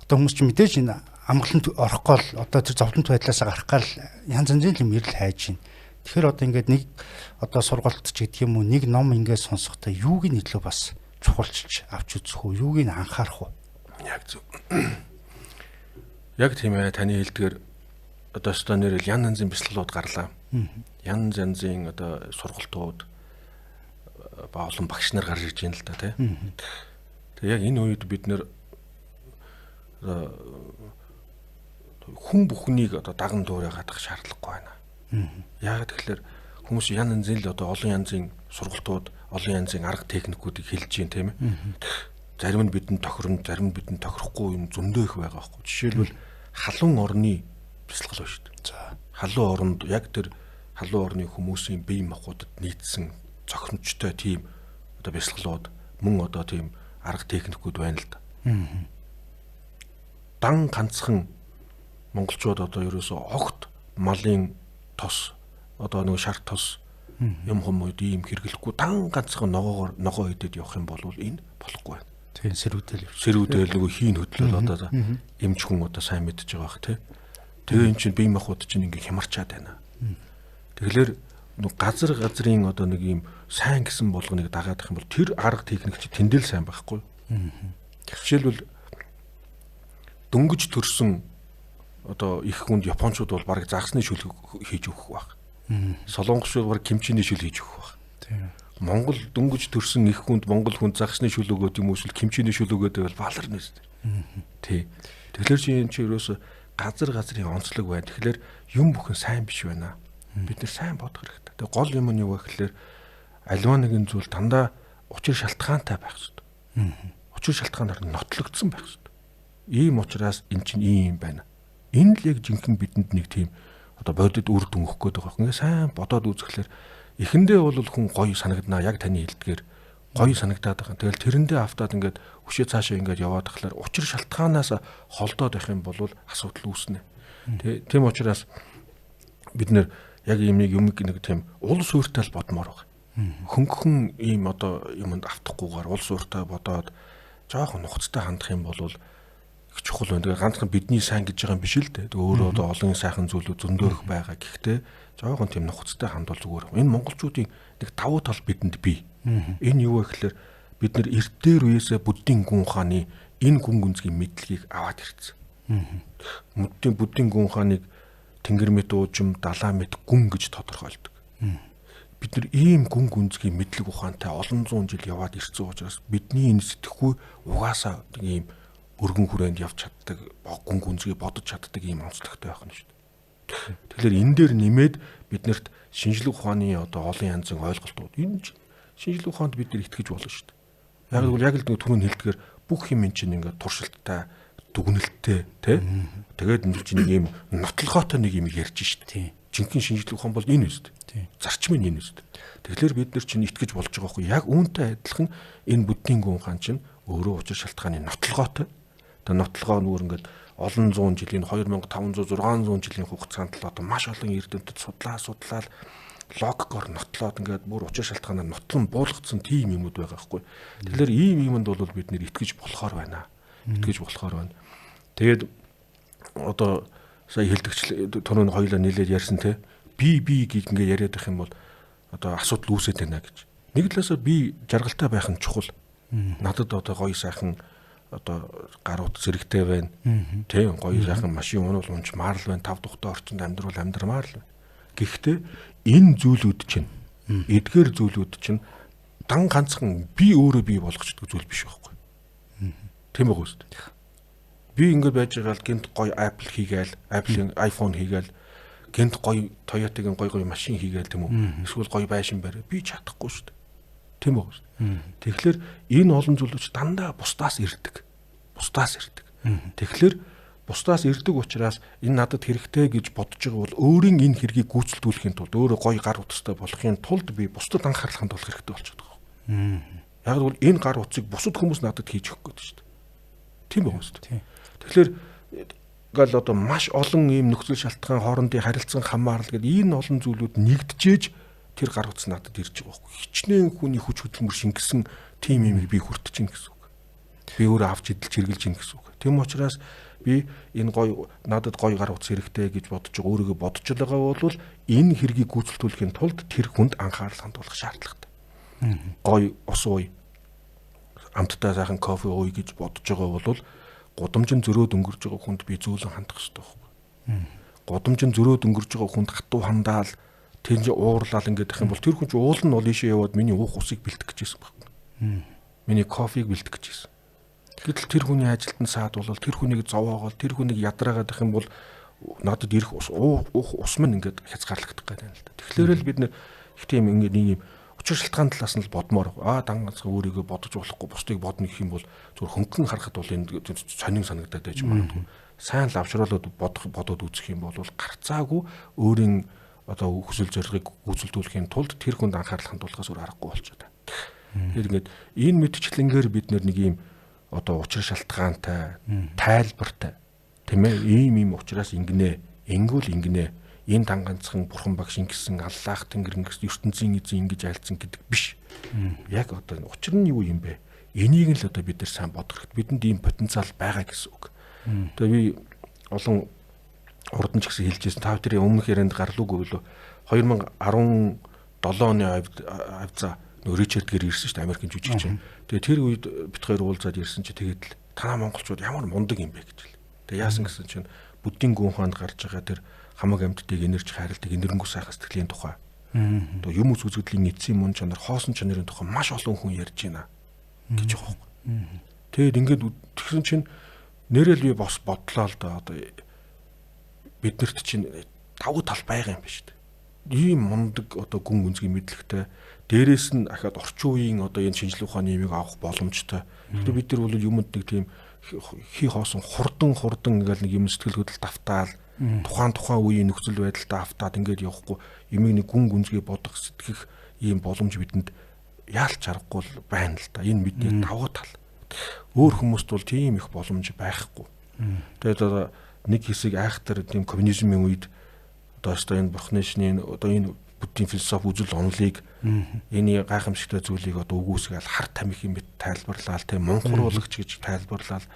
одоо хүмүүс чинь мэдээж энэ амгалант орох гол одоо тэр зовлонт байдлаасаа гарах гал янз янзын юм эрэл хайж байна. Тэгэхээр одоо ингээд нэг одоо сургалт ч гэдэг юм уу нэг ном ингээд сонсохдоо юуг нь илүү бас чухалчилж авч үзэх үү, юуг нь анхаарах уу? Яг зөв. Яг тийм ээ, таны хэлдгээр одоо өстой нэрэл ян янзын бяцлаглууд гарлаа. Ян янзын одоо сургалтууд ба олон багш нар гарч ирж байна л да тий. Тэгээ яг энэ үед бид нэр хүн бүхнийг одоо даган дуурайгаадах шаардлагагүй байна. Яагаад тэгэхээр хүмүүс ян янзын л одоо олон янзын сургалтууд, олон янзын арга техникүүдийг хэлж байна тийм ээ. Зарим нь бидэнд тохиромж, зарим нь бидэнд тохирохгүй юм зөндөө их байгаа байхгүй. Жишээлбэл халуун орны бяцлал байна шүү дээ. За халуун оронд яг тэр халуун орны хүмүүсийн бие махбодод нийцсэн зохимжтой тийм одоо бяцлаглууд мөн одоо тийм арга техникүүд байна л да. Дан ганцхан монголчууд одоо ерөөсөө огт малын тос одоо нэг шар тос юм хомод ийм хэрэглэхгүй дан ганцхан ногоогоор ногоо идэд явах юм бол энэ болохгүй байна. Тийм сэрүүдэл явчих. Сэрүүдэл нөгөө хийн хөдлөл одоо эмч хүн одоо сайн мэдж байгаа бах тий. Тэгээ эн чинь бие махбод чинь ингээ хямарчаад байна. Тэгэхээр нэг газар газрын одоо нэг ийм сайн гэсэн болгоныг дагаадах юм бол тэр арга техник чи тэндэл сайн байхгүй. Жишээлбэл дөнгөж төрсөн одоо их хүнд японочууд бол бараг загсны шүл хийж өгөх байх. Солонгосчууд бараг кимчиний шүл хийж өгөх байх. Тийм. Монгол дөнгөж төрсөн их хүнд монгол хүнд загсны шүл өгөөд юм уу эсвэл кимчиний шүл өгөөд байвал баларна үст. Тий. Тэгэхээр чи энэ чи ерөөсө газар газрын онцлог байна. Тэгэхээр юм бүхэн сайн биш байна. Бид нэр сайн бодох хэрэгтэй. Тэгээ гол юм нь юу вэ гэхээр альва нэгэн зүйл дандаа учир шалтгаантай байх хэрэгтэй. Учир шалтгаанаар нотлогдсон байх хэрэгтэй. Ийм учраас эн чинь ийм юм байна. Энэ л яг жинхэнэ бидэнд нэг тийм одоо бодит үр дүн өгөх гээд байгаа. Ингээ сайн бодоод үзэхлээр эхэндээ бол хүн гоё санагдана. Яг таны хэлдгээр гоё санагдаад байгаа. Тэгэл тэрэндээ автаад ингээд өшөө цаашаа ингээд яваад тахлаар учир шалтгаанаас холдоод байх юм бол асуудал үүснэ. Тийм учраас бид нэр яг ийм нэг юм нэг тийм улс ууртай л бодмоор байгаа. Хөнгөн ийм одоо юмд автахгүйгээр улс ууртай бодоод жоохон нухацтай хандах юм бол их чухал байна. Тэгээ ганцхан бидний сайн гэж байгаа юм биш л дээ. Тэгээ өөрөө одоо олон сайхан зүйлүүд зөндөөх байгаа. Гэхдээ жоохон тийм нухацтай хандвал зүгээр. Энэ монголчуудын нэг давуу тал бидэнд бий. Энэ юу вэ гэхээр бид нэр эртээр үеэсээ буддийн гүн ухааны энэ гүн гүнзгий мэдлэгийг аваад ирсэн. Буддийн гүн ухааныг тэнгэр мэт уужим, далаа мэт гүн гэж тодорхойлдог. Бид нар ийм гүн гүнзгий мэдлэг ухаантай олон зуун жил яваад ирсэн учраас бидний энэ сэтгэхүй угаасаа ийм өргөн хүрээнд явж чаддаг, гүн гүнзгий бодож чаддаг ийм онцлогтой байх нь шүү дээ. Тэгэхээр энэ дээр нэмээд биднэрт шинжлэх ухааны одоо олон янзын ойлголтууд энэ шинжлэх ухаанд бид нар итгэж болно шүү дээ. Яг л яг л нэг түрүүн хэлдгээр бүх юм чинь ингээд туршилттай, дүгнэлттэй тий. Тэгээд энэ чинь нэг юм нотлогоотой нэг юм ярьж шүү дээ. Жинхэнэ шинжлэх ухаан бол энэ үст. Зарчим нь энэ үст. Тэгэхээр бид нар чинь итгэж болж байгаа хгүй. Яг үүнтэй адилхан энэ буддийн гүн ухаан чинь өөрөө учир шалтгааны нотлогоотой. Тэгээд нотлогоо нүүр ингээд олон зуун жилийн 2500 600 жилийн хугацаанд л одоо маш олон эрдэмтэд судлаа логикоор нотлоод ингээд бүр учир шалтгаанаар нотлон буулгацсан тийм юмуд байгаа байхгүй. Тэгэхээр ийм юмд бол бид нэр итгэж болохоор байна. Итгэж болохоор байна. Тэгээд одоо сая хэлдэгч түрүүн хоёулаа нийлээд ярьсан те би гэж ингээд яриад байх юм бол одоо асуудал үүсээд байна гэж. Нэг талаасаа би жаргалтай байх нь чухал. Надад одоо гоё сайхан одоо гарууд зэрэгтэй байна. Тийм гоё сайхан машин унуул унчмаар л байна. Тав тухтай орчинд амьдрал амьдрмаар л байна. Гэхдээ энэ зүйлүүд чинь Эдгээр зүйлүүд чинь дан ганцхан би өөрөө бий болгочдөг зүйл биш байхгүй. Тийм байгаа үст. Би ингэж байж байгаа л гинт гоё Apple хийгээл, Apple-ийн iPhone хийгээл, гинт гоё Toyota-гийн гоё гоё машин хийгээл тийм үү? Эсвэл гоё байшин барь. Би чадахгүй шүү дээ. Тийм байгаа үст. Тэгэхээр энэ олон зүйлүүд дандаа бусдаас ирдэг. Бусдаас ирдэг. Тэгэхээр бусдаас ирдэг учраас энэ надад хэрэгтэй гэж бодож байгаа бол өөрийн энэ хэргийг гүйцэлдүүлэхийн тулд өөрөө гоё гар утастай болохын тулд би бусдад анхаарал хандуулах хэрэгтэй болчиход байгаа. Яг бол энэ гар утсыг бусад хүмүүс надад хийж өгөх гээд шүү дээ. Тийм байгаа шүү дээ. Тэгэхээр гал одоо маш олон ийм нөхцөл шалтгаан хоорондын харилцан хамаарал гэдэг энэ олон зүйлүүд нэгджээж тэр гар утас надад ирж байгаа байхгүй. Хичнээн хүний хүч хөдөлмөр шингэсэн тийм юмыг би хүртэж гин гэсэн үг. Би өөрөө авч идэлж хэрглэж гин гэсэн үг. Тийм учраас би энэ гоё надад гоё гар утас хэрэгтэй гэж бодож байгаа өөрийгөө бодож байгаа бол энэ хэргийг гүйцэлдүүлэхийн тулд тэр хүнд анхаарал хандуулах шаардлагатай. Гоё ус ууя. Амттай сайхан кофе ууя гэж бодож байгаа бол гудамжин зөрөөд өнгөрж байгаа хүнд би зөөлөн хандах хэрэгтэй байхгүй. Гудамжин зөрөөд өнгөрж байгаа хүнд хатуу хандаал тэр чинь уурлал ингээд их юм бол тэр хүн чинь уул нь бол ийшээ яваад миний уух усыг бэлтгэх гэжсэн байхгүй. Миний кофег бэлтгэх гэжсэн. Гэтэл тэр хүний ажилд нь саад болол тэр хүнийг зовоогоол тэр хүнийг ядраагаад их юм бол надад ирэх ус уух ус минь ингээд хязгаарлагдах гэдэг юм л да. Тэгэхээр л бид нэр их тийм ингээд нэг юм учир шалтгаан талаас нь л бодмоор дан ганцхан өөрийгөө бодож болохгүй бусдыг бодно гэх юм бол зүгээр хөнгөн харахад бол энэ сонин санагдаад байж магадгүй. Сайн л авшруулаад бодох бодоод үзэх юм бол гарцаагүй өөрийн одоо хүсэл зорилгыг гүйцэлдүүлэхийн тулд тэр хүнд анхаарал хандуулахаас өөр аргагүй болчиход байна. Тэгэхээр ингээд энэ мэтчлэнгээр бид нэг юм одоо учир шалтгаантай, тайлбартай тийм ээ ийм учраас ингэнэ, ингүүл ингэнэ. Энэ дан ганцхан бурхан багш ингэсэн, Аллах тэнгэр ингэсэн, ертөнцийн эзэн ингэж айлцсан гэдэг биш. Яг одоо учир нь юу юм бэ? Энийг л одоо бид нар сайн бодох хэрэгтэй. Бидэнд ийм потенциал байгаа гэсэн үг. Тэгээ би олон урд нь ч гэсэн хэлж байсан. Та бүхэн өмнөх ярианд гарлуугүй билүү? 2017 оны авзаа нөгөө Ричард гэр ирсэн шүү дээ, Америкийн жүжигч. Тэгээ тэр үед бит хоёр уулзаад ирсэн чи тэгээд л танаа монголчууд ямар мундаг юм бэ гэж л. Тэгээ яасан гэсэн чинь буддийн гүн хаанд гарч байгаа тэр хамаг амьтдыг энерж хайрладаг энэрэнгүй сайхан сэтгэлийн тухай. Одоо юм үс үзэгдлийн эцсийн мөн чанар, хоосон чанарын тухай маш олон хүн ярьж байна гэж байгаа байхгүй. Тэгээд ингээд тэгсэн чинь нэрэл би бос бодлоо л да, одоо биднэрт чинь давуу тал байгаа юм биш үү? Ийм мундаг одоо гүн гүнзгий мэдлэгтэй, дээрээс нь ахаад орчин үеийн одоо энэ шинжлэх ухааны юмыг авах боломжтой. Тэгэхээр бид нар бол юмд нэг тийм хий хоосон хурдан ингээл нэг юм сэтгэл хөдлөлт автаал тухайн үеийн нөхцөл байдалтай автаад ингээд явахгүй юмыг нэг гүн гүнзгий бодох сэтгэх ийм боломж бидэнд яалч аргагүй байна л да. Энэ бидний давуу тал. Өөр хүмүүст бол тийм их боломж байхгүй. Тэгээд одоо нэг хэсэг айхтар тийм коммунизмын үед одоо өстой энэ бурхны шний одоо энэ буддийн философи үзэл онолыг энэ гайхамшигтай зүйлийг одоо үгүйсгээл хар тамхи мэт тайлбарлаал, тийм мунхруулагч гэж тайлбарлаал.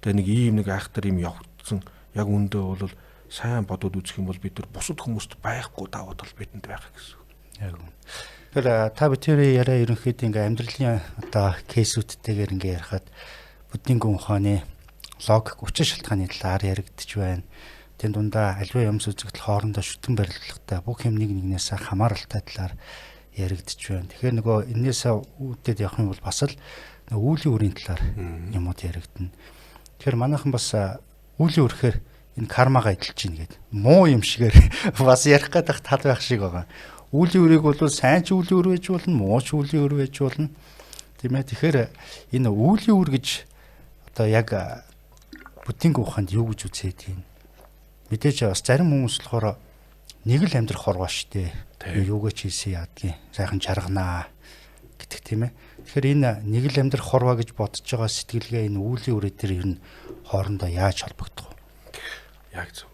Тэгээ нэг ийм нэг айхтар юм явагдсан. Яг үүндээ бол сайн бодоод үзэх юм бол бид нар бусад хүмүүст байхгүй давуу тал бидэнд байгаа гэсэн. Яг үнэ. Тэгэхээр та бүхэн яриа ерөнхийдөө ингээ амьдралын одоо кейсүүдтэйгээр ингээ ярихад буддийн гүн ухааны логик учир шалтгааны талаар яригдчих байна. Тэн дундаа альва юмс үзэгдэл хоорондоо шүтэн барилгатай бүх юм нэг нэгнээсээ хамааралтай талаар яригдчих байна. Тэгэхээр нөгөө энээсээ үүдээд явах юм бол бас л нөгөө үүлийн үрийн талаар юмуд яригдана. Тэгэхээр манайхан бас үүлийн үрхээр энэ кармагаа эдэлж гин гээд муу юм шигээр бас ярих гэдэг тал байх шиг байгаа. Үүлийн үрийг бол сайн ч үүлийн үр байж болно, муу ч үүлийн үр байж болно. Тийм ээ. Тэгэхээр энэ үүлийн үр гэж одоо яг буддийн ухаанд юу гэж үзээд юм? Мэдээж бас зарим хүмүүс болохоор нэг л амьдрах хорвоо штэ. Юугаа ч хийсэн яадгийн сайхан жарганаа гэдэг тийм ээ. Тэгэхээр энэ нэг л амьдрах хорвоо гэж бодож байгаа сэтгэлгээ энэ үүлийн үрээ дээр ер нь хоорондоо яаж холбогдох вэ? Яг зөв.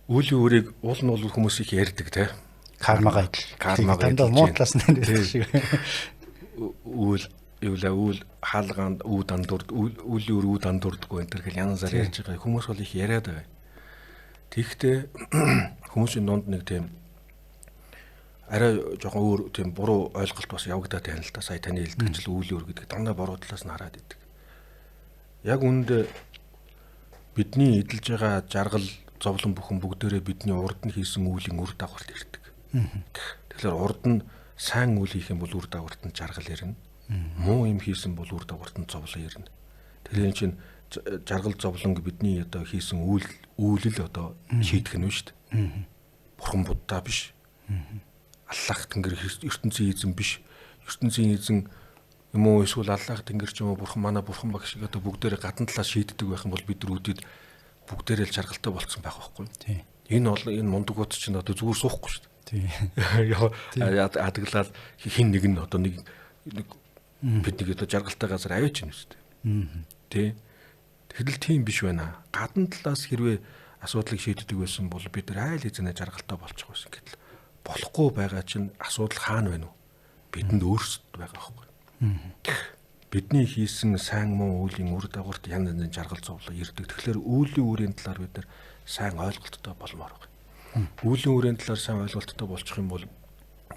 Үүлийн үрийг уул нь бол хүмүүс их ярьдаг те. Кармагаа идэл. Кармагаа идэл. Дандаа муу талаас нь ярьдаг шиг. Үүл юулаа үүл хаалгаанд үү дандурд үүлийн үр үү дандурдгүй энэ төр гэл янзаар ярьж байгаа. Хүмүүс бол их яриад байгаа. Тэгэхдээ хүмүүсийн дунд нэг тийм арай жоохон өөр тийм буруу ойлголт бас явагдаад байна л да. Сая таны хэлдэгчл үүлийн үр гэдэг дандаа буруу талаас нь хараад идэг. Яг үүндээ бидний эдэлж байгаа жаргал зовлон бүхэн бүгдээрээ бидний урд нь хийсэн үүлийн үр дагаварт ирдэг. Тэгэхээр урд нь сайн үйл хийх юм бол үр дагаварт нь жаргал ирнэ. Муу юм хийсэн бол үр дагаварт нь зовлон ирнэ. Тэгэхээр энэ чинь жаргал зовлон бидний одоо хийсэн үйлэл одоо шийдэх нь шүү дээ. Бурхан Будда биш. Аллах Тэнгэр ертөнцийн эзэн биш. Ертөнцийн эзэн юм уу эсвэл Аллах Тэнгэр ч юм уу бурхан манай бурхан багш шиг одоо бүгдээрээ гадна талаас шийддэг байх юм бол бид нар үдид бүгдээрээ л жаргалтай болцсон байх байхгүй. Энэ бол энэ мундагууд чинь одоо зүгээр суухгүй шүү дээ. Яа адаглал хин нэг нь одоо нэг бид нэг одоо жаргалтай газар аваач юм шүү дээ. Тэ. Тэгэхэл тийм биш байна. Гадна талаас хэрвээ асуудлыг шийддэг байсан бол бид нар айл эзэнэ жаргалтай болчих байсан гэтэл болохгүй байгаа чинь асуудал хаана байна вэ? Бидэнд өөрсдөд байгаа байхгүй. Бидний хийсэн сайн муу үйлийн үр дагаварт янз янзын жаргал зовлон ирдэг. Тэгэхээр үйлийн үрийн талаар бид нар сайн ойлголттой болмоор байна. Үйлийн үрийн талаар сайн ойлголттой болчих юм бол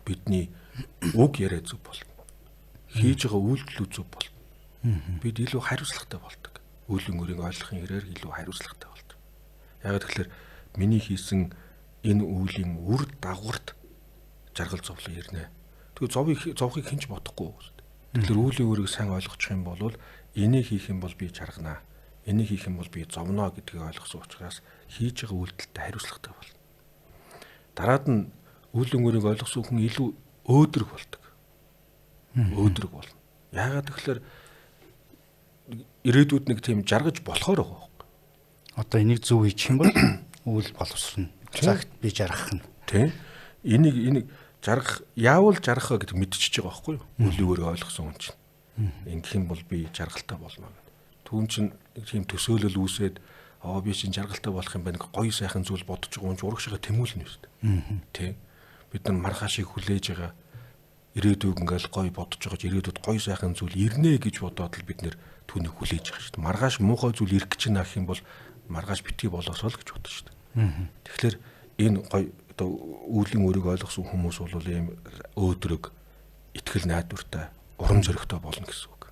бидний үг яриа зөв болно. Хийж байгаа үйлдэл зөв болно. Бид илүү хариуцлагатай болдог. Үйлийн үрийг ойлгохын хэрээр илүү хариуцлагатай болдог. Яг тэгэхээр миний хийсэн энэ үйлийн үр дагаварт жаргал зовлон ирнэ. Тэгээ зовхыг хэн ч бодохгүй. Тэгэхээр үйлийн үрийг сайн ойлгочих юм бол энийг хийх юм бол би жарганаа. Энийг хийх юм бол би зовно гэдгийг ойлгосон учраас хийж байгаа үйлдэлтэй хариуцлагатай болно. Дараад нь үйлийн үрийг ойлгосон хүн илүү өөдрөг болдог. Өөдрөг болно. Яагаад гэвэл ирээдүйд нэг тийм жаргаж болохоор байгаа байхгүй. Одоо энийг зөв хийчих юм бол үйл боловсрно. Цагт би жаргах нь. Тийм. Энийг жаргах яавал жаргах гэдэг мэдчихэж байгаа байхгүй юу? Үлийн үрийг ойлгосон хүн чинь. Ингэх юм бол би жаргалтай болно гэдэг. Түүн чинь тийм төсөөлөл үүсээд би чинь жаргалтай болох юм байна. Гоё сайхан зүйл бодож байгаа хүн чинь урагшаа тэмүүлнэ шүү дээ. Тийм. Бид нар маргаашийг хүлээж байгаа ирээдүйг ингээл гоё бодож байгаа ч ирээдүйд гоё сайхан зүйл ирнэ гэж бодоод л бид нэр түүнийг хүлээж байгаа шүү дээ. Маргааш муухай зүйл ирэх гэж байна гэх юм бол маргааш битгий болоосоо л гэж бодож шүү дээ. Тэгэхээр энэ гоё одоо үйлийн үрийг ойлгосон хүмүүс бол ийм өөдрөг, итгэл найдвартай, урам зоригтой болно гэсэн үг.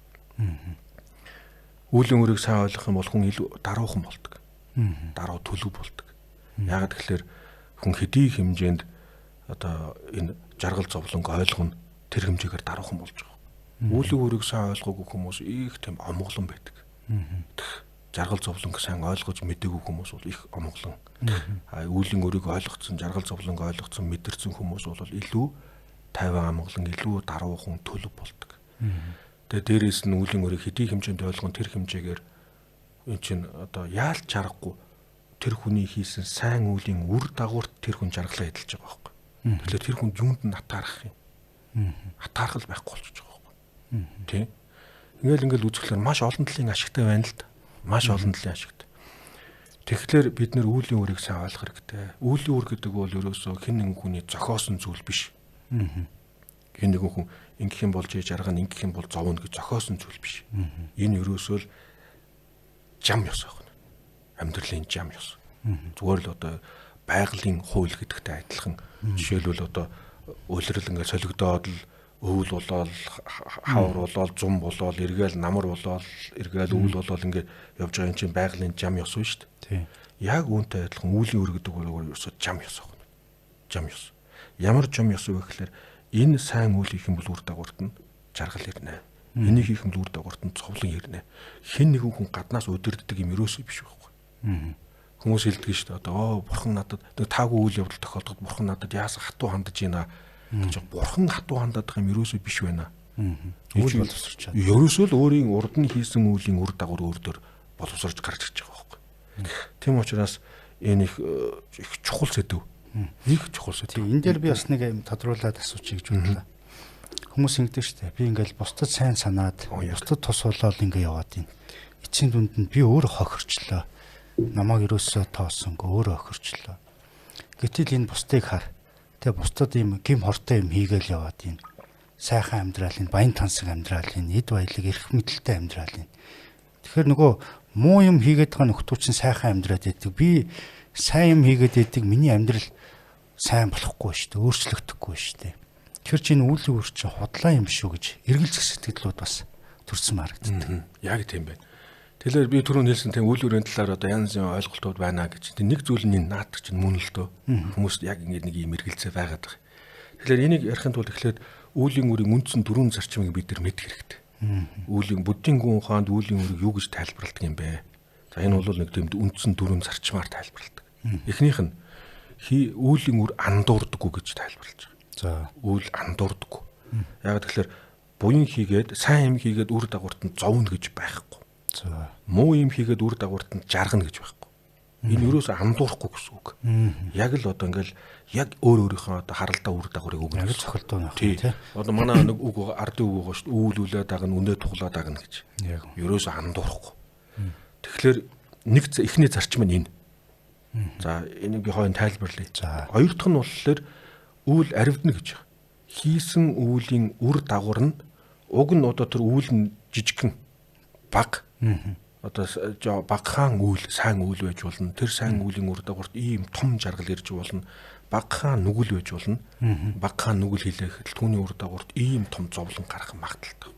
Үйлийн үрийг сайн ойлгох юм бол хүн илүү даруухан болдог. Даруу төлөв болдог. Яагаад гэвэл хүн хэдий хэмжээнд одоо энэ жаргал зовлонг ойлгоно, тэр хэмжээгээр даруухан болж байгаа. Үйлийн үрийг сайн ойлгоогүй хүмүүс их тийм омголон байдаг. Жаргал зовлонг сайн ойлгож мэдээгүй хүмүүс бол их омголон. А үйлийн үрийг ойлгоцсон, жаргал зовлонг ойлгоцсон, мэдэрсэн хүмүүс бол илүү тайван амгалан, илүү даруухан төлөв болдог. Тэгээ дээрээс нь үйлийн үрийг хэдий хэмжээнд ойлгон тэр хэмжээгээр эн чинь одоо яалч чаргагүй тэр хүний хийсэн сайн үйлийн үр дагаварт тэр хүн жаргалаа эдэлж байгаа байхгүй. Тэгэхээр тэр хүн юунд нь атаарах юм? Атаархал байхгүй болчихж байгаа байхгүй. Тэ? Ингээл үзэхлээр маш олон талын ашигтай байна л да. Маш олон талын ашигтай. Тэгэхээр бид нэр үйлийн үрийг сайн ойлгох хэрэгтэй. Үйлийн үр гэдэг бол ерөөсөө хэн нэгэн хүний зохиосон зүйл биш. Хэн нэгэн хүн ингэх юм бол жаргана, ингэх юм бол зовно гэж зохиосон зүйл биш. Энэ ерөөсөө л жам ёс байна. Амьдралын жам ёс. Зүгээр л одоо байгалийн хууль гэдэгтэй адилхан. Жишээлбэл одоо улирал ингээд солигдоод л өвөл болоод, хавар болоод, зум болоод, эргээл намар болоод, эргээл өвөл болоод ингээд явж байгаа юм чинь байгалийн жам ёс шүү дээ. Яг үүнтэй адилхан үйлийн үр гэдэг бол ерөөсөө жам ёс байна. Жам ёс. Ямар жам ёс вэ гэхээр энэ сайн үйл хийх юм бол үр дагаварт нь жаргал ирнэ. Энийг хийх юм бол үр дагаварт нь цовлон ирнэ. Хэн нэгэн хүн гаднаас удирддаг юм ерөөсөө биш байхгүй. Хүмүүс хэлдэг шүү дээ. Одоо бурхан надад нэг таагүй үйл явдал тохиолдоход бурхан надад яасан хатуу хандаж байна гэж бурхан хатуу хандаад байгаа юм ерөөсөө биш байна. Үйл боловсрч. Ерөөсөө л өөрийн урд нь хийсэн үйлийн үр дагавар өөр дөр боловсрож гарч ирж байгаа байхгүй. Тийм учраас энэ их чухал сэдэв. Их чухал сэдэв. Энэ дээр би бас нэг юм тодруулаад асуучих гэж бодлоо. Хүмүүс ингэдэг шүү дээ. Би ингээл бусдад сайн санаад, бусдад тус болоод ингээ яваад байна. Эцсийн дүнд нь би өөрөө хохирчлоо. Намайг ерөөсөө тоосонгүй өөрөө хохирчлоо. Гэтэл энэ бусдыг хар. Тэгээ бусдад ийм гим хортой юм хийгээл яваад байна. Сайхан амьдралын, баян тансаг амьдралын, эд баялаг, эрх мэдэлтэй амьдралын. Тэгэхээр нөгөө муу юм хийгээд байгаа нөхдүүд чинь сайхан амьдраад байдаг. Би сайн юм хийгээд байдаг. Миний амьдрал сайн болохгүй шүү дээ. Өөрчлөгдөхгүй шүү дээ. Тэгэхээр чи энэ үйлийн үр чинь худлаа юм шүү гэж эргэлзэх сэтгэлүүд бас төрсөн харагддаг. Яг тийм байна. Тэгэхээр би түрүүн хэлсэн тийм үйл үрийн талаар одоо янз янзын ойлголтууд байна гэж. Тэг нэг зүйл нь энэ наадах чинь мөн л дөө. Хүмүүс яг ингэ нэг юм эргэлзээ байгаад байгаа. Тэгэхээр энийг ярихын тулд эхлээд үүлийн үрийн үндсэн дөрвөн зарчмыг бид нар мэдэх хэрэгтэй. Үүлийн буддийн гүн ухаанд үүлийн үрийг юу гэж тайлбарладаг юм бэ? За энэ бол нэг тийм үндсэн дөрвөн зарчмаар тайлбарладаг. Эхнийх нь үүлийн үр андуурдаггүй гэж тайлбарлаж байгаа. За үйл андуурдаггүй. Яг тэгэхээр буян хийгээд сайн юм хийгээд үр дагаварт нь зовно гэж байхгүй. За муу юм хийгээд үр дагаварт нь жаргана гэж байхгүй. Энэ ерөөсөө андуурахгүй гэсэн үг. Яг л одоо ингээл яг өөр өөрийнхөө одоо харалдаа үр дагаврыг өгнө. Яг л цохилдоо нөх тий. Одоо манай нэг үг ардын үг байгаа шүү дээ. Үүл үлээ дагна, үнэ туглаа дагна гэж. Яг. Ерөөсөө андуурахгүй. Тэгэхээр нэг эхний зарчим нь энэ. За энийг би хойно тайлбарлая. За хоёр дахь нь болохоор үйл аривдна гэж. Хийсэн үүлийн үр дагавар нь уг нь одоо тэр үйл нь жижигхэн баг. Одоо багахан үйл, сайн үйл байж болно. Тэр сайн үеийн үр дагаварт ийм том жаргал ирж болно. Багахан нүгэл байж болно. Багахан нүгэл хийлэхэд түүний үр дагаварт ийм том зовлон гарах магадлалтай.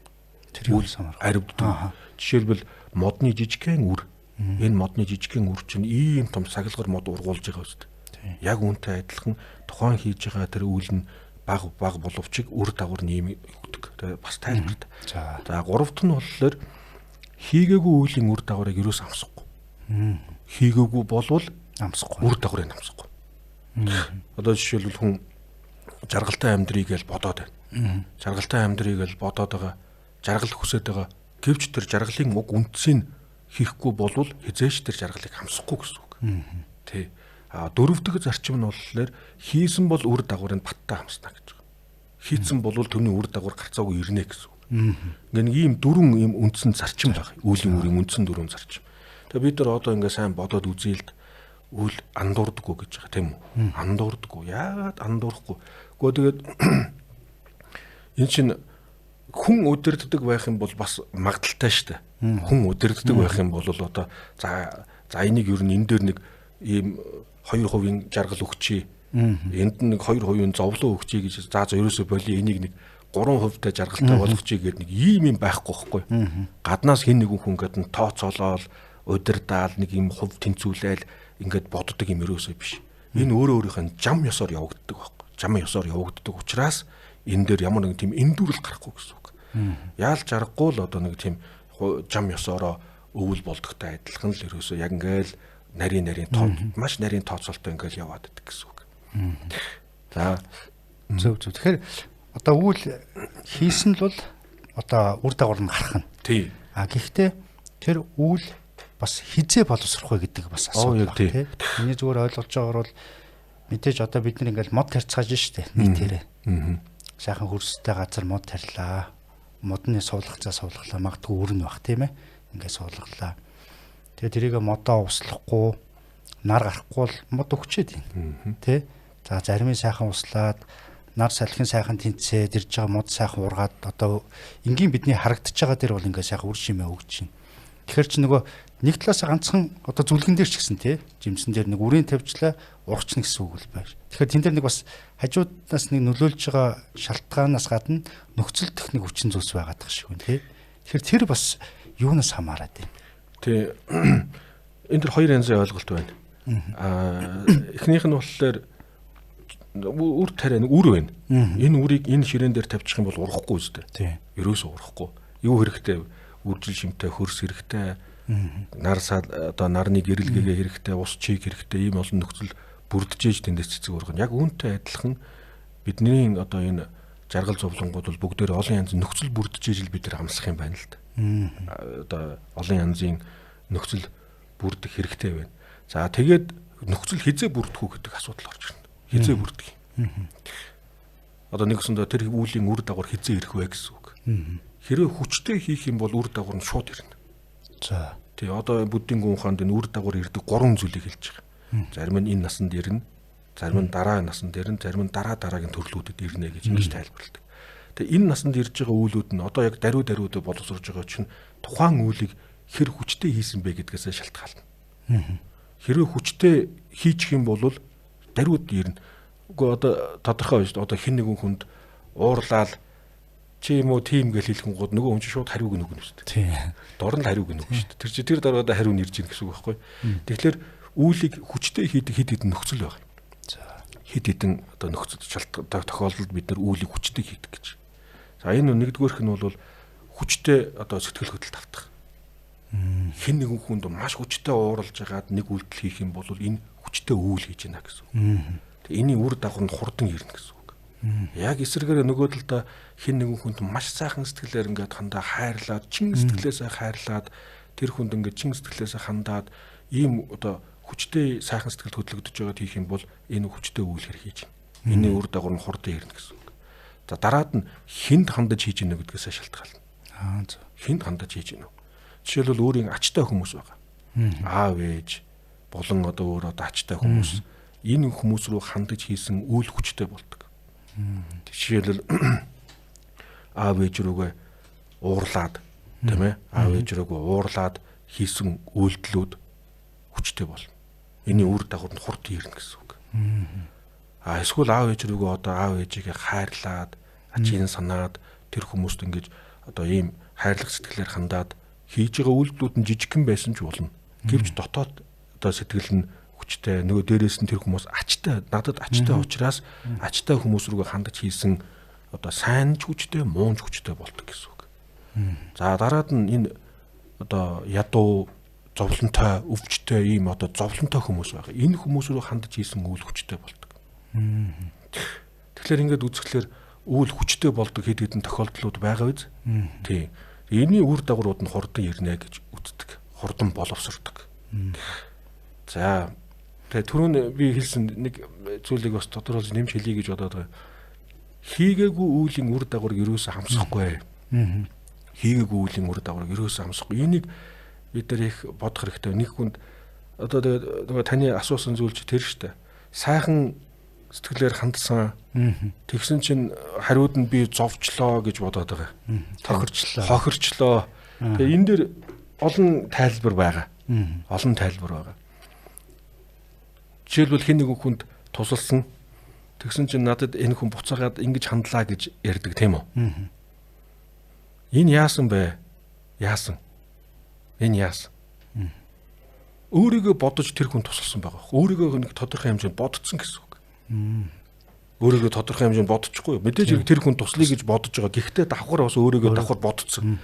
Тэр үйл самар. Аривддаг. Жишээлбэл модны жижигхэн үр. Энэ модны жижигхэн үр чинь ийм том сагалгар мод ургуулж байгаа үст. Яг үүнтэй адилхан тухайн хийж байгаа тэр үйл нь баг баг боловч үр дагавар нь ийм өгдөг. Тэгээ бас тайлбарт. За гурав дахь нь болохоор хийгээгүй үйлийн үр дагаврыг ерөөс амсахгүй. Хийгээгүй болвол амсахгүй. Үр дагаврыг амсахгүй. Одоо жишээлбэл хүн жаргалтай амьдрыг л бодоод байна. Жаргалтай амьдрыг л бодоод байгаа, жаргал хүсээд байгаа. Гэвч тэр жаргалын уг үндсийг хийхгүй болвол хизээш тэр жаргалыг амсахгүй гэсэн үг. Тий. А дөрөв дэх зарчим нь болохоор хийсэн бол үр дагаврыг баттай амсна гэж байгаа. Хийцэн бол түүний үр дагавар гарцаагүй ирнэ гэсэн үг. Ингээ нэг ийм дөрвөн ийм үндсэн зарчим баг. Үүлийн үрийн үндсэн дөрвөн зарчим. Тэгээ бид нар одоо ингээ сайн бодоод үзье л үйл андуурдаггүй гэж байгаа тийм үү? Андуурдаггүй. Яагаад андуурахгүй? Гэхдээ тэгээд энэ чинь хүн удирддаг байх юм бол бас магадaltaй шүү дээ. Хүн удирддаг байх юм бол одоо за энийг ер нь энэ дээр нэг ийм 2% жаргал өгчий. Энд нэг 2% зовлон өгчий гэж за ерөөсөө боли энийг нэг 3% та жаргалтай болгочих гээд нэг ийм юм байхгүй байхгүй. Гаднаас хэн нэгэн хүн ингээд нь тооцоолол, удирдаал нэг юм хувь тэнцвүүлээл ингээд боддог юм ерөөсөө биш. Энэ өөрөө өөрийнх нь жам ёсоор явагддаг байхгүй. Жам ёсоор явагддаг учраас энэ дээр ямар нэгэн тийм эндүрэл гарахгүй гэсэн үг. Яалч аргагүй л одоо нэг тийм жам ёсоороо өвөл болдогтой адилхан л ерөөсөө яг ингээл нарийн тоо маш нарийн тооцоолтой ингээл яваад идэх гэсэн үг. За зөв. Тэгэхээр одоо үйл хийсэн л бол одоо үр дагавар нь гарах нь. Тий. А гэхдээ тэр үйл бас хизээ боловсрох вэ гэдэг бас асуудал байна тий. Миний зүгээр ойлгож байгаагаар бол мэдээж одоо бид нар ингээл мод тарьцгааж штэ нийтээрээ. Сайхан хөрстэй газар мод тарьлаа. Модны суулгах цаа суулгалаа магадгүй өрн бах тийм ээ. Ингээд суулгалаа. Тэгээ тэрийг модоо услахгүй нар гарахгүй бол мод өгчээд байна. Тий. За зарим нь сайхан услаад нар салхин сайхан тэнцээд ирж байгаа мод сайхан ургаад одоо энгийн бидний харагдаж байгаа дээр бол ингээд сайхан үр шимээ өгч байна. Тэгэхээр чи нөгөө нэг талаас ганцхан одоо зүлгэн дээр ч гэсэн тий жимсэн дээр нэг үрийн тавьчлаа ургачна гэсэн үг л байна. Тэгэхээр тэн дээр нэг бас хажуудаас нэг нөлөөлж байгаа шалтгаанаас гадна нөхцөл техник хүчин зүйлс байгаад тах шиг байна тий. Тэгэхээр тэр бас юунаас хамаарат байна? Тий. Энэ төр хоёр янзын ойлголт байна. Эхнийх нь болохоор үр тариа нэг үр байна. Энэ үрийг энэ ширээн дээр тавьчих юм бол урахгүй үстэй. Тий. Ерөөсөө урахгүй. Юу хэрэгтэй? Үржил шимтэй хөрс хэрэгтэй. Нар одоо нарны гэрэлгээгээ хэрэгтэй, ус чиг хэрэгтэй. Ийм олон нөхцөл бүрдэж тэндээс цэцэг ургана. Яг үүнтэй адилхан бидний одоо энэ жаргал зовлонгууд бол бүгдээр олон янзын нөхцөл бүрдэж ижил бид нар амсах юм байна л да. Одоо олон янзын нөхцөл бүрдэх хэрэгтэй байна. За тэгээд нөхцөл хизээ бүрдэх үү гэдэг асуудал орж ирнэ. Хизээ бүрдэх юм. Одоо нэг өсөндөө тэр үүлийн үр дагавар хизээ ирэх вэ гэсэн үг. Хэрвээ хүчтэй хийх юм бол үр дагавар нь шууд ирнэ. За. Тий, одоо буддийн гүн ухаанд энэ үр дагавар ирдэг гурван зүйлийг хэлж байгаа. Зарим нь энэ насанд ирнэ, зарим нь дараа насанд ирнэ, зарим нь дараа дараагийн төрлүүдэд ирнэ гэж ингэж тайлбарладаг. Тэгээ энэ насанд ирж байгаа үүлүүд нь одоо яг даруй даруйдаа боловсрож байгаа чинь тухайн үүлийг хэр хүчтэй хийсэн бэ гэдгээсээ шалтгаална. Хэрвээ хүчтэй хийчих юм бол даруйд ирнэ. Үгүй одоо тодорхой байна шүү дээ. Одоо хэн нэгэн хүнд уурлаал чи юм уу тийм гэж хэлэх гот нөгөө хүн чинь шууд хариуг нь өгнө шүү дээ. Тий. Дор нь хариуг нь өгнө шүү дээ. Тэр чи тэр дараадаа хариу нь ирж ийн гэсэн үг байхгүй. Тэгэхээр үүлийг хүчтэй хийдэг хэд хэдэн нөхцөл байгаа юм. За. Хэд хэдэн одоо нөхцөл тохиолдолд бид нар үүлийг хүчтэй хийдэг гэж. За энэ нэгдүгээрх нь бол хүчтэй одоо сэтгэл хөдлөлт автах. Хэн нэгэн хүнд маш хүчтэй ууралж хагаад нэг үйлдэл хийх юм бол энэ хүчтэй үйл хийж байна гэсэн үг. Тэгээ энэний үр дагавар нь хурдан ирнэ гэсэн үг. Яг эсрэгээр нөгөө талдаа хэн нэгэн хүнд маш сайхан сэтгэлээр ингээд хандаа хайрлаад, чин сэтгэлээсээ хайрлаад, тэр хүнд ингээд чин сэтгэлээсээ хандаад ийм одоо хүчтэй сайхан сэтгэл хөдлөгдөж байгаад хийх юм бол энэ хүчтэй үйл хэрэг хийж байна. Энэний үр дагавар нь хурдан ирнэ гэсэн үг. За дараад нь хүнд хандаж хийж байна гэдгээс шалтгаална. Хүнд хандаж хийж байна. Жишээлбэл өөрийн ачтай хүмүүс байгаа. Аав ээж болон одоо өөр одоо ачтай хүмүүс энэ хүмүүс рүү хандаж хийсэн үйл хүчтэй болдог. Жишээлбэл аав ээж рүүгээ уурлаад, тийм ээ, аав ээж рүүгээ уурлаад хийсэн үйлдэлүүд хүчтэй болно. Энийн үр дагавар нь хурд ирнэ гэсэн үг. А эсвэл аав ээж рүүгээ одоо аав ээжигээ хайрлаад, ачийн санаад тэр хүмүүст ингэж одоо ийм хайрлах сэтгэлээр хандаад хийж байгаа үйлдэлүүд нь жижигхэн байсан ч болно. Гэвч дотоод одоо сэтгэл нь хүчтэй, нөгөө дээрээс нь тэр хүмүүс ачтай, надад ачтай учраас ачтай хүмүүс рүүгээ хандаж хийсэн одоо сайн ч хүчтэй, муу ч хүчтэй болдог гэсэн үг. За дараад нь энэ одоо ядуу, зовлонтой, өвчтэй ийм одоо зовлонтой хүмүүс байгаа. Энэ хүмүүс рүү хандаж хийсэн үйл хүчтэй болдог. Тэгэхээр ингээд үзэхлээр үйл хүчтэй болдог хэд хэдэн тохиолдлууд байгаа биз? Тийм. Энийн үр дагаврууд нь хурдан ирнэ гэж үздэг. Хурдан боловсрдог. За тэгээ түрүүн би хэлсэн нэг зүйлийг бас тодорхойлж нэмж хэлье гэж бодоод байгаа. Хийгээгүй үйлийн үр дагаврыг ерөөсөө хамсахгүй. Хийгээгүй үйлийн үр дагаврыг ерөөсөө хамсахгүй. Энийг бид нар их бодох хэрэгтэй. Нэг хүнд одоо тэгээд нөгөө таны асуусан зүйл чи тэр шүү дээ. Сайхан сэтгэлээр хандсан. Тэгсэн чинь хариуд нь би зовчлоо гэж бодоод байгаа. Хохирчлоо. Хохирчлоо. Тэгээ энэ дээр олон тайлбар байгаа. Олон тайлбар байгаа. Жишээлбэл хэн нэгэн хүнд тусалсан. Тэгсэн чинь надад энэ хүн буцаагаад ингэж хандлаа гэж ярьдаг, тийм үү? Энэ яасан бэ? Яасан? Энэ яасан? Өөрийгөө бодож тэр хүн тусалсан байгаа. Өөрийгөө нэг тодорхой хэмжээнд бодцсон гэсэн үг. Өөрийгөө тодорхой хэмжээнд бодчихгүй. Мэдээж хэрэг тэр хүн туслая гэж бодож байгаа. Гэхдээ давхар бас өөрийгөө давхар бодцсон.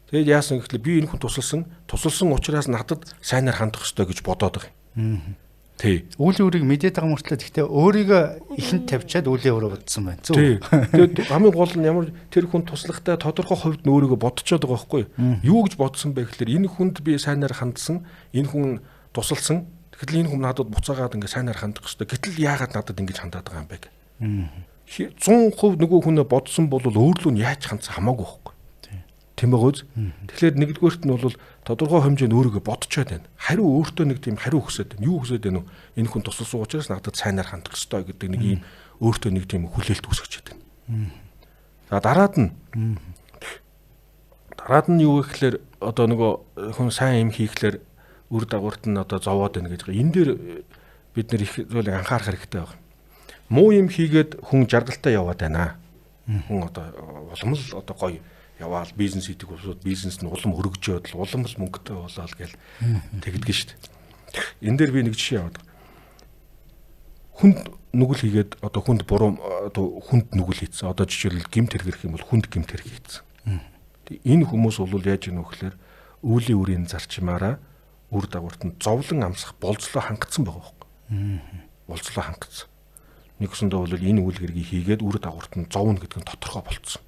Тэгээд яасан гэхлээр би энэ хүн тусалсан, тусалсан учраас надад сайнаар хандах ёстой гэж бодоод байгаа юм. Тий. Үүлийн үрийг мэдээд байгаа мөртлөө гэхдээ өөрийгөө ихэнд тавьчаад үүлийн өрөө бодсон байна. Зөв. Тий. Тэгээд хамгийн гол нь ямар тэр хүн туслахтай тодорхой хувьд нь өөрийгөө бодцоод байгаа байхгүй юу? Юу гэж бодсон бэ гэхлээр энэ хүнд би сайнаар хандсан, энэ хүн тусалсан. Тэгэхээр энэ хүн надад буцаагаад ингээ сайнаар хандах ёстой. Гэтэл яагаад надад ингэж хандаад байгаа юм бэ? 100% нөгөө хүнээ бодсон бол өөрлөө нь яаж хандсан хамаагүй байхгүй. Тийм байгаа үз. Тэгэхээр нэгдүгээрт нь бол тодорхой хэмжээнд өөрийгөө бодчоод байна. Хариу өөртөө нэг тийм хариу хүсээд байна. Юу хүсээд байна вэ? Энэ хүн тусалсан учраас надад сайнаар хандах ёстой гэдэг нэг ийм өөртөө нэг тийм хүлээлт үүсгэж байна. За дараад нь юу гэхлээр одоо нөгөө хүн сайн юм хийхлээр үр дагаварт нь одоо зовоод байна гэж байгаа. Энэ дээр бид нэр их зүйлийг анхаарах хэрэгтэй байна. Муу юм хийгээд хүн жаргалтай яваад байна. Хүн одоо улам л одоо гоё яваал бизнес хийдэг улсууд бизнес нь улам өргөжөөд л улам л мөнгөтэй болоод гэл тэгдэг шүү дээ. Энэ дээр би нэг жишээ яваад. Хүнд нүгэл хийгээд одоо хүнд буруу одоо хүнд нүгэл хийцэн. Одоо жишээлбэл гэмт хэрэг юм бол хүнд гэмт хэрэг хийцэн. Энэ хүмүүс бол яаж ийм вэ гэхээр үүлийн үрийн зарчмаараа үр дагаварт нь зовлон амсах болцлоо хангацсан байгаа байхгүй. Болцлоо хангацсан. Нэгсэндээ бол энэ үйл хэргийг хийгээд үр дагаварт нь зовно гэдэг нь тодорхой болцсон.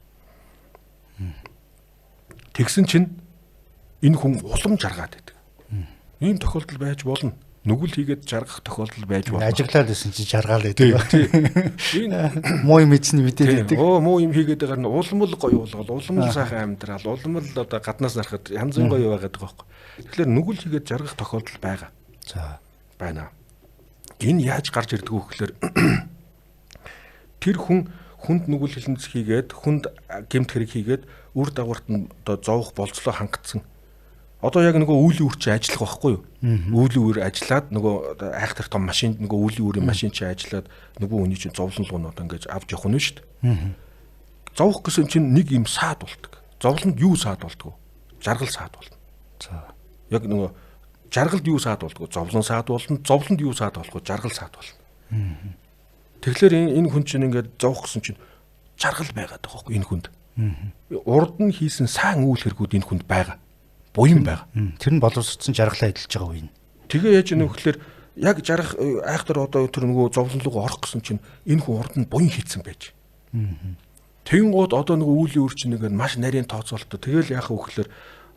Тэгсэн чинь энэ хүн улам жаргаад байдаг. Ийм тохиолдол байж болно. Нүгэл хийгээд жаргах тохиолдол байж болно. Ажиглаад байсан чинь жаргаал байдаг. Энэ муу юм эзэн мэдээд байдаг. Оо муу юм хийгээд байгаа нь улам л гоё болгол, улам л сайхан амьдрал, улам л одоо гаднаас харахад янз бүрийн гоё байгаад байгаа байхгүй. Тэгэхээр нүгэл хийгээд жаргах тохиолдол байгаа. За байна. Энэ яаж гарч ирдэг вэ гэхээр тэр хүн хүнд нүгэл хилэнц хийгээд хүнд гэмт хэрэг хийгээд үр дагаварт нь одоо зовох болцлоо хангацсан. Одоо яг нөгөө үүлийн үр чи ажиллах байхгүй юу? Үүлийн үр ажиллаад нөгөө айхтар том машинд нөгөө үүлийн үрийн машин чи ажиллаад нөгөө хүний чинь зовлон луу нь одоо ингэж авч явах нь шүү дээ. Зовох гэсэн чинь нэг юм саад болдог. Зовлонд юу саад болдог вэ? Жаргал саад болно. За. Яг нөгөө жаргалд юу саад болдог вэ? Зовлон саад болно. Зовлонд юу саад болох вэ? Жаргал саад болно. Тэгэхээр энэ хүн чинь ингээд зовох гэсэн чинь жаргал байгаад байгаа байхгүй энэ хүнд. Урд нь хийсэн сайн үйл хэрэгүүд энэ хүнд байгаа. Буян байгаа. Тэр нь боловсрцсан жаргалаа эдэлж байгаа үе. Тэгээ яаж ийм вөхлөөр яг жаргах айхтар одоо тэр нөгөө зовлон руу орох гэсэн чинь энэ хүн урд нь буян хийцэн байж. Тэгэнгүүт одоо нөгөө үүлийн үр чинь ингээд маш нарийн тооцоолттой. Тэгэл яах вэ гэхээр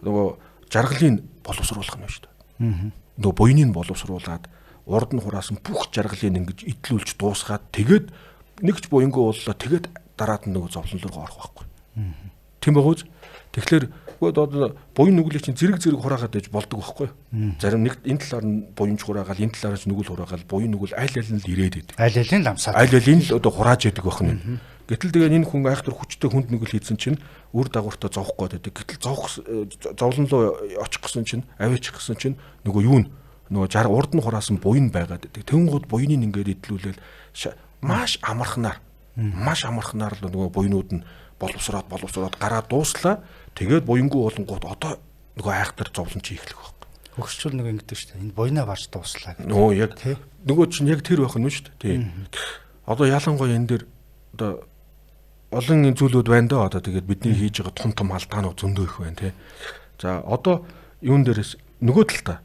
нөгөө жаргалыг боловсруулах нь шүү дээ. Нөгөө буйныг боловсруулад урд нь хураасан бүх жаргалыг ингэж идлүүлж дуусгаад тэгээд нэг ч буянгүй боллоо, тэгээд дараад нь нөгөө зовлон руу орох байхгүй. Тийм байгууз. Тэгэхээр одоо буян нүглийг чинь зэрэг зэрэг хураагаад байж болдог байхгүй. Зарим нэг энэ талаар нь буянч хураагаал, энэ талаар нь нүгэл хураагаал, буян нүгэл аль аль нь л ирээд идэг. Аль аль нь ламсаад. Аль аль нь л одоо хурааж идэг байх нь. Гэтэл тэгээ энэ хүн айхтар хүчтэй хүнд нүгэл хийсэн чинь үр дагавартай зовох гээд байдаг. Гэтэл зовох зовлон руу очих гэсэн чинь, аваачих гэсэн чинь нөгөө юу н нөгөө жарга урд нь хураасан буян байгаад байдаг. Тэнгууд буяныг ингээд идлүүлээл маш амархнаар л нөгөө буянууд нь боловсроод гараа дууслаа. Тэгээд буянгүй болонгууд одоо нөгөө айхтар зовлон чи эхлэх байхгүй. Хөгшчүүл нөгөө ингэдэг шүү дээ. Энэ буянаа барж дууслаа гэдэг. Нөө яг нөгөө чинь яг тэр байх нь шүү дээ. Тий. Одоо ялангуяа энэ дэр одоо олон зүйлүүд байна даа. Одоо тэгээд бидний хийж байгаа том том алдаанууд зөндөө их байна тий. За одоо юун дээрээс нөгөө талдаа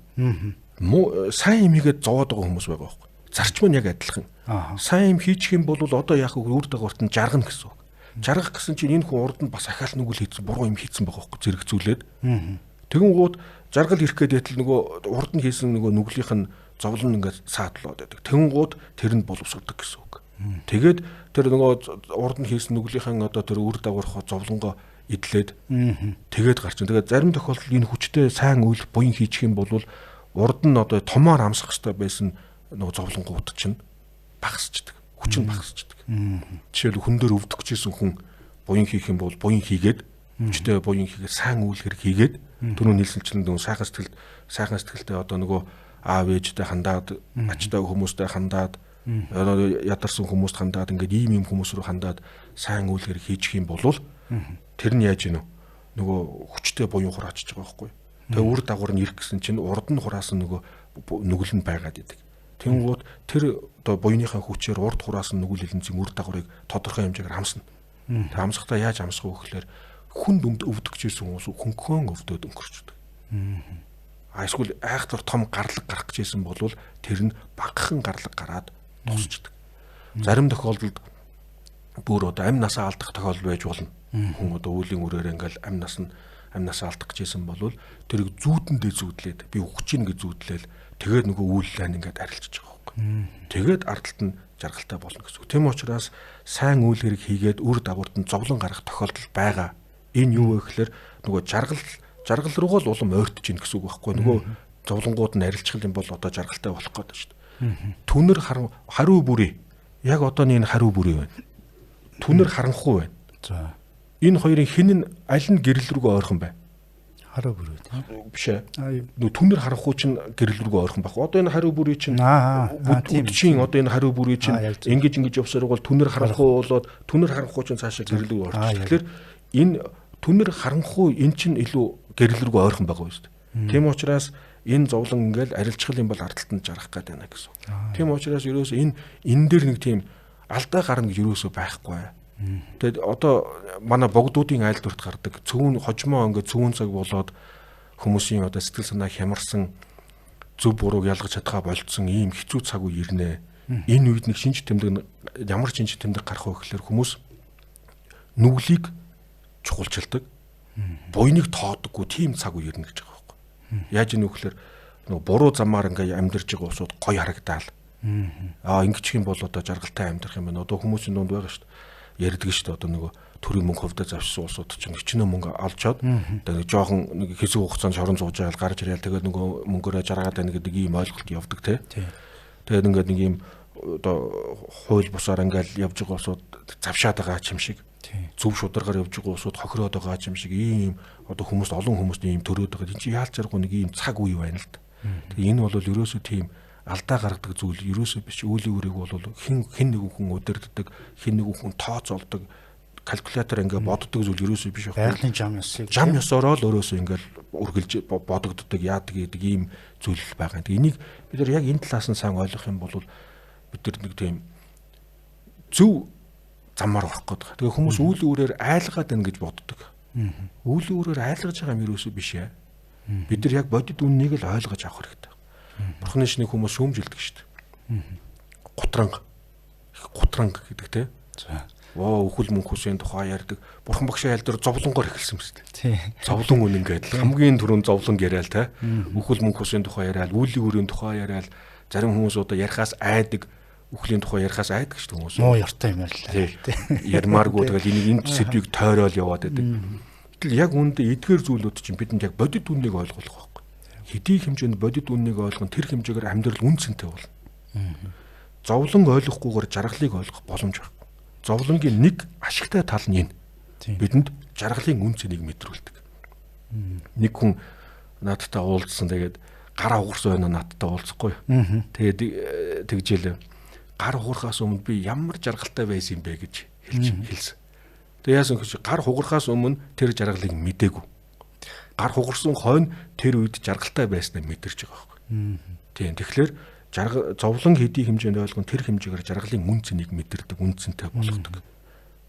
сайн юм хийгээд зовоод байгаа хүмүүс байгаа байхгүй. Зарчим нь яг адилхан. Сайн юм хийчих юм бол одоо яах вэ? Үр дагаварт нь жаргана гэсэн үг. Жаргах гэсэн чинь энэ хүн урд нь бас ахаал нүгэл хийсэн, буруу юм хийсэн байгаа байхгүй зэрэгцүүлээд. Тэгэн гууд жаргал ирэх гээд байтал нөгөө урд нь хийсэн нөгөө нүглийнх нь зовлон ингээд саадлаад байдаг. Тэгэн гууд тэр нь боловсрдог гэсэн үг. Тэгээд тэр нөгөө урд нь хийсэн нүглийнхэн одоо тэр үр дагаварх зовлонгоо идлээд тэгээд гарчин. Тэгээд зарим тохиолдолд энэ хүчтэй сайн үйл буян хийчих юм бол урд нь одоо томоор амсах хэрэгтэй байсан нөгөө зовлонгууд чинь багасчдаг. Хүч нь багасчдаг. Жишээл хүн дээр өвдөх гэжсэн хүн буян хийх юм бол буян хийгээд хүчтэй буян хийгээд сайн үйл хэрэг хийгээд түрүүн нийлсэлчлэн нөгөө сайхан сэтгэлтэй одоо нөгөө аав ээжтэй хандаад, ачтай хүмүүстэй хандаад, ядарсан хүмүүст хандаад ингээд ийм хүмүүс рүү хандаад сайн үйл хэрэг хийчих юм бол тэр нь яаж гинэ нөгөө хүчтэй буян хураачж байгаа байхгүй. Тэгээ үр дагавар нь ирэх гэсэн чинь урд нь хураасан нөгөө нүгэл нь байгаад идэг. Тэнгууд тэр одоо буяныхаа хүчээр урд хураасан нүгэл элэнцийн үр дагаврыг тодорхой хэмжээгээр хамсна. Тэг амсахдаа яаж амсах вэ гэхээр хүнд өмд өвдөх гэжсэн хүмүүс хөнхөн өвдөд өнгөрчдөг. А эсвэл айхтар том гарлаг гарах гэжсэн бол тэр нь багахан гарлаг гараад дуусчдаг. Зарим тохиолдолд бүр одоо амь насаа алдах тохиолдол байж болно. Хүн одоо үүлийн үрээр ингээл амь насаа алдах гэжсэн бол тэрийг зүүдэндээ зүүдлээд би үхэж гин гэж зүүдлээл тэгээд нөгөө үйллээ ингээд арилжиж байгаа байхгүй. Тэгээд ардталт нь жаргалтай болно гэсэн үг. Тийм учраас сайн үйл хэрэг хийгээд үр дагаварт нь зовлон гарах тохиолдол байгаа. Энэ юу вэ гэхээр нөгөө жаргал руугаа л улам ойртож ийн гэсэн үг байхгүй. Нөгөө зовлонгууд нь арилжих юм бол одоо жаргалтай болох гээд шүү дээ. Түнэр хариу бүрий. Яг одооны энэ хариу бүрий байна. Түнэр харанхуй байна. За. Энэ хоёрын хэн нь аль нь гэрэл рүүгээ ойрхон бай? Хариу бүрий тийм биш ээ. Нөгөө түнэр харанхуй чинь гэрэл рүүгээ ойрхон байх. Одоо энэ хариу бүрий чинь чинь одоо энэ хариу бүрий чинь ингэж явсаар бол түнэр харанхуй болоод түнэр харанхуй чинь цаашаа гэрэл рүү орчих. Тэгэхээр энэ түнэр харанхуй эн чинь илүү гэрэл рүүгээ ойрхон байгаа юм шүү дээ. Тийм учраас энэ зовлон ингээл арилжхал юм бол ардталт нь жаргах гээд байна гэсэн. Тийм учраас ерөөсөө энэ дээр нэг тийм алдаа гарна гэж ерөөсөө байхгүй. Тэгээд одоо манай богдуудын айлдварт гардаг цөвөн хожмоо ингээд цөвөн цаг болоод хүмүүсийн одоо сэтгэл санаа хямарсан зөв бурууг ялгаж чадхаа болцсон ийм хэцүү цаг үе ирнэ. Энэ үед нэг шинж тэмдэг ямар шинж тэмдэг гарах вэ гэхээр хүмүүс нүглийг чухалчилдаг, буйныг тоодоггүй тийм цаг үе ирнэ гэж байгаа байхгүй. Яаж ийм вэ гэхээр нөгөө буруу замаар ингээд амьдарч байгаа усууд гоё харагдаал. Аа ингэчих юм бол одоо жаргалтай амьдрах юм байна. Одоо хүмүүсийн дунд байгаа шүү дээ. Ярьдаг шүү дээ. Одоо нөгөө төрийн мөнгө хувьдаа завшсан улсууд чинь хичнээн мөнгө олжоод тэгээ нэг жоохон нэг хэсэг хугацаанд шорон зууж байгаал гарч ирээл тэгээд нөгөө мөнгөөрөө жаргаад байна гэдэг ийм ойлголт явдаг те. Тэгээд ингээд нэг ийм одоо хууль бусаар ингээл явж байгаа улсууд завшаад байгаа юм шиг, зөв шударгаар явж байгаа улсууд хохироод байгаа юм шиг ийм одоо хүмүүст олон хүмүүст ийм төрөөд байгаа. Энд чинь яалч аргагүй нэг ийм цаг үе байна л да. Тэгээ энэ бол ерөөсөө тийм алдаа гаргадаг зүйл ерөөсөө биш. Үүлийн үрийг бол хэн нэгэн хүн удирддаг, хэн нэгэн хүн тооцоолдог, калькулятор ингээ боддог зүйл ерөөсөө биш байхгүй. Байгалийн жам ёсыг жам ёсороо л өөрөөсөө ингээл үргэлж бодогддог, яадаг гэдэг ийм зүйл байгаа. Тэгээ энийг бид нар яг энэ талаас нь сайн ойлгох юм бол бид нар нэг тийм Зөв замаар орох гээд байгаа. Тэгээ хүмүүс үйл үүрээр айлгаад байна гэж боддог. Үйл үүрээр айлгаж байгаа юм ерөөсөө биш ээ. Бид нар яг бодит үннийг л ойлгож авах хэрэгтэй. Бурхны шнийг хүмүүс шүүмжилдэг шүү дээ. Гутранг. Их гутранг гэдэг те. За. Оо үхэл мөнхөсийн тухай ярьдаг. Бурхан багшийн айл дээр зовлонгоор эхэлсэн юм шүү дээ. Тий. Зовлон үнэн гэдэг. Хамгийн түрүүнд зовлон яриад те. Үхэл мөнхөсийн тухай яриад, үлийн үрийн тухай яриад, зарим хүмүүс одоо ярихаас айдаг, үхлийн тухай ярихаас айдаг шүү дээ хүмүүс. Муу ёртой юм ярьлаа. Тий. Ярмааргүй тэгэл энийг энэ сэдвийг тойрол яваад байдаг. Гэтэл яг үүндээ эдгээр зүйлүүд чинь бидэнд яг бодит үннийг ойлгох байхгүй. Хэдий хэмжээнд бодит үннийг ойлгон тэр хэмжээгээр амьдрал үн цэнтэй болно. Зовлон ойлгохгүйгээр жаргалыг ойлгох боломж байхгүй. Зовлонгийн нэг ашигтай тал нь энэ. Бидэнд жаргалын үн цэнийг мэдрүүлдэг. Нэг хүн надтай уулзсан, тэгээд гар угарсан байна, надтай уулзахгүй. Тэгээд тэгжээлээ. Гар угархаас өмнө би ямар жаргалтай байсан юм бэ гэж хэлсэн. Тэгээ яасан гэж гар хугархаас өмнө тэр жаргалыг мдээгүй. Гар хугарсан хойно тэр үед жаргалтай байснаа мэдэрч байгаа байхгүй. Тийм. Тэгэхээр зовлон хэдий хэмжээнд ойлгон тэр хэмжээгээр жаргалын үн цэнийг мэдэрдэг, үн цэнтэй болгодог.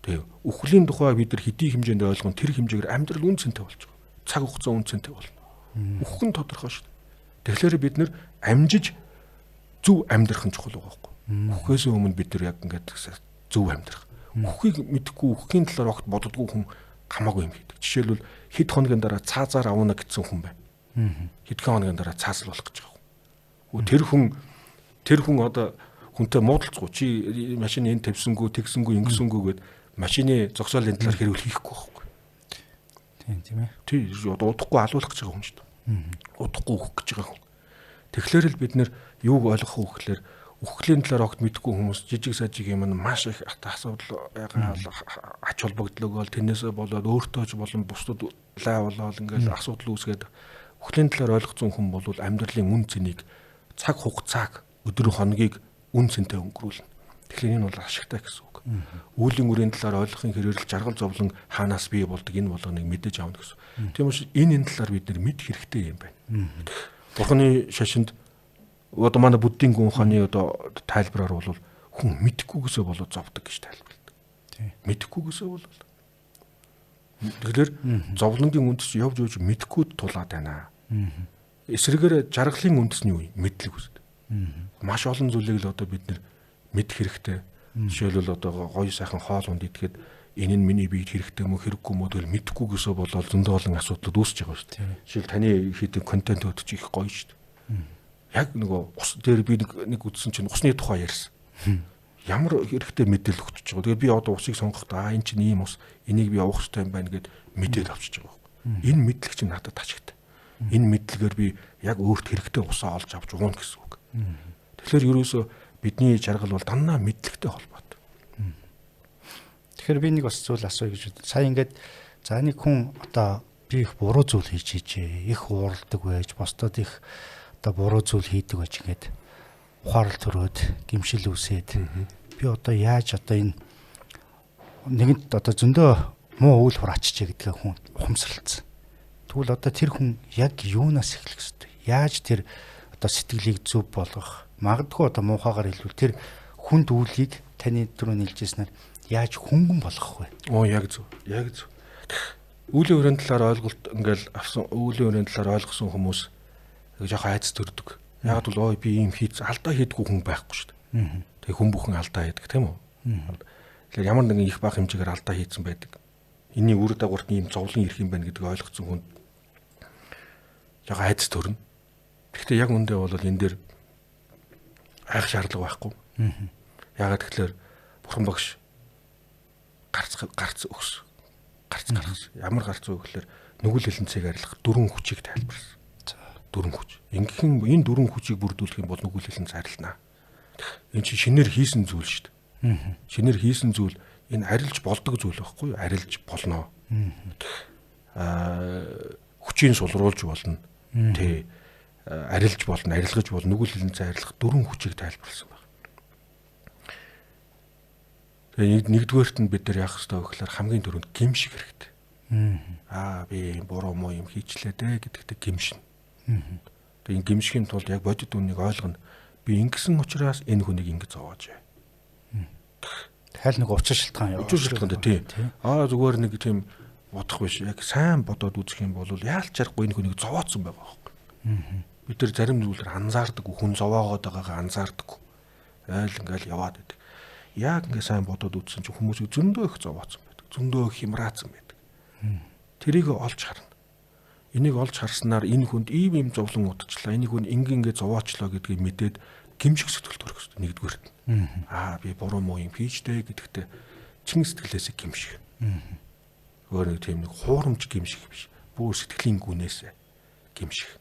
Тэгээ үхлийн тухай бид нар хэдий хэмжээнд ойлгон тэр хэмжээгээр амьдрал үн цэнтэй болж байгаа. Цаг хугацаа үн цэнтэй болно. Үхэх нь тодорхой шүү дээ. Тэгэхээр бид нар амжиж зөв амьдрах нь чухал байгаа байхгүй. Үхэхээс өмнө бид нар яг ингээд зөв амьдрах. Үххийг мэдэхгүй, үххийн талаар огт боддоггүй хүн хамаагүй юм хийдэг. Жишээлбэл хэд хоногийн дараа цаазаар авна гэсэн хүн байна. Хэдхэн хоногийн дараа цаазал болох гэж байгаа хүн. Тэр хүн одоо хүнтэй муудалцгүй, чи машины энэ тавьсангүй, тэгсэнгүй, ингэсэнгүй гэд машины зогсоолын талаар хэрүүл хийхгүй байхгүй. Тийм, тийм ээ. Тий, одоо удахгүй алуулах гэж байгаа хүн шүү дээ. Удахгүй үхэх гэж байгаа хүн. Тэгэхээр л бид нэр юуг ойлгох вэ гэхээр үхлийн талаар огт мэдэхгүй хүмүүс жижиг сажиг юм нь маш их асуудал байгаа, ач холбогдол өгөөл, тэрнээсээ болоод өөртөө ч болон бусдад лай болоод ингээл асуудал үүсгээд үхлийн талаар ойлгоцсон хүн бол амьдралын үн цэнийг, цаг хугацааг, өдөр хоногийг үн цэнтэй өнгөрүүлнэ. Тэгэхээр энэ бол ашигтай гэсэн үг. Үүлийн үрийн талаар ойлгохын хэрээр л жаргал зовлон хаанаас бий болдог энэ болгоныг мэдэж авна гэсэн. Тийм учраас энэ талаар бид нэр мэдэх хэрэгтэй юм байна. Бурхны шашинд одоо манай буддийн гүн ухааны одоо тайлбараар бол хүн мэдэхгүйгээсээ болоод зовдөг гэж тайлбарладаг. Мэдэхгүйгээсээ болоод. Тэгэхээр зовлонгийн үндэс явж явж мэдэхгүйд тулаад байна. Эсрэгээр жаргалын үндэс нь юу юм? Мэдлэг үсдэг. Маш олон зүйлийг л одоо бид нэр мэдэх хэрэгтэй. Жишээлбэл одоо гоё сайхан хоол унд идэхэд энэ нь миний биед хэрэгтэй мө хэрэггүй мө тэгэл мэдэхгүйгээсээ болоод зөндөө олон асуудлууд үүсэж байгаа шүү дээ. Жишээл таны хийдэг контентууд чи их гоё шүү дээ. Яг нөгөө ус дээр би нэг үзсэн чинь усны тухай ярьсан. Ямар хэрэгтэй мэдээлэл өгч байгаа. Тэгээд би одоо усыг сонгохдоо энэ чинь ийм ус, энийг би уух хэрэгтэй юм байна гэд мэдээд авчиж байгаа байхгүй. Энэ мэдлэг чинь надад ашигтай. Энэ мэдлэгээр би яг өөрт хэрэгтэй усаа олж авч ууна гэсэн үг. Тэгэхээр ерөөсөө бидний жаргал бол дандаа мэдлэгтэй холбоотой. Тэгэхээр би нэг бас зүйл асууя гэж бодсон. Сая ингээд за нэг хүн одоо би их буруу зүйл хийж хийжээ. Их ууралдаг байж, бусдад их одоо буруу зүйл хийдэг байж ингээд ухаарал төрөөд гимшил үүсээд би одоо яаж одоо энэ нэгэнт одоо зөндөө муу үйл хураачжээ гэдгээ хүн ухамсарлцсан. Тэгвэл одоо тэр хүн яг юунаас эхлэх ёстой? Яаж тэр одоо сэтгэлийг зөв болгох? Магадгүй одоо муухайгаар хэлбэл тэр хүнд үйлийг таны түрүү хэлжсэнээр яаж хөнгөн болгох вэ? Оо яг зөв. Яг зөв. Үүлийн өрөөний талаар ойлголт ингээл авсан, үүлийн өрөөний талаар ойлгосон хүмүүс жоохон айц төрдөг. Яг бол ой би ийм хийц алдаа хийдэггүй хүн байхгүй шүү дээ. Тэгээ хүн бүхэн алдаа хийдэг тийм үү? Тэгэхээр ямар нэгэн их бага хэмжээгээр алдаа хийцэн байдаг. Энийн үр дагаварт ийм зовлон ирэх юм байна гэдгийг ойлгоцсон хүн жоохон айц төрнө. Гэхдээ яг үндэ бол энэ дээр айх шаардлага байхгүй. Яагаад тэгэхээр бурхан багш гарц өгс. Гарц гаргасан. Ямар гарц вэ гэхээр нүгэл хилэнцгийг арилгах дөрвөн хүчийг тайлбарласан. Дөрвөн хүч. Ингэхэн энэ дөрвөн хүчийг бүрдүүлэх юм бол нүгэл хилэнц арилнаа. Энэ чинь шинээр хийсэн зүйл шүү дээ. Шинээр хийсэн зүйл энэ арилж болдог зүйл байхгүй юу? Арилж болно. Хүчийг сулруулж болно. Тэ арилж болно, арилгаж болно. Нүгэл хилэнцээ арилгах дөрвөн хүчийг тайлбарласан байна. Тэгээ нэгдүгээрт нь бид нар яах ёстой вэ гэхээр хамгийн түрүүнд гимших хэрэгтэй. Би буруу муу юм хийчлээ дээ гэдэгтээ гимшинэ. Тэгээ энэ гимшихийн тулд яг бодит үннийг ойлгоно. Би ингэсэн учраас энэ хүнийг ингэж зовоож. Хайл нэг учир шалтгаан яа. Учир шалтгаан тий. Аа зүгээр нэг тийм бодох биш. Яг сайн бодоод үзэх юм бол яалч аргагүй энэ хүнийг зовоодсон байгаа байхгүй. Бид нар зарим зүйлээр анзаардаг, хүн зовоогоод байгаагаа анзаардаг. Айл ингээл яваад байдаг. Яг ингээ сайн бодоод үзсэн чинь хүмүүсийг зөндөө их зовоодсон байдаг. Зөндөө их хямраацсан байдаг. Тэрийг олж харна. Энийг олж харснаар энэ хүнд ийм ийм зовлон удчлаа. Энийг хүн ингээ ингээ зовоочлоо гэдгийг мэдээд гимших сэтгэл төрөх хэрэгтэй нэгдүгээрт. Аа би буруу муу юм хийжтэй гэдэгтээ чин сэтгэлээсээ гимших. Өөр нэг тийм нэг хуурамч гимших биш. Бүр сэтгэлийн гүнээс гимших.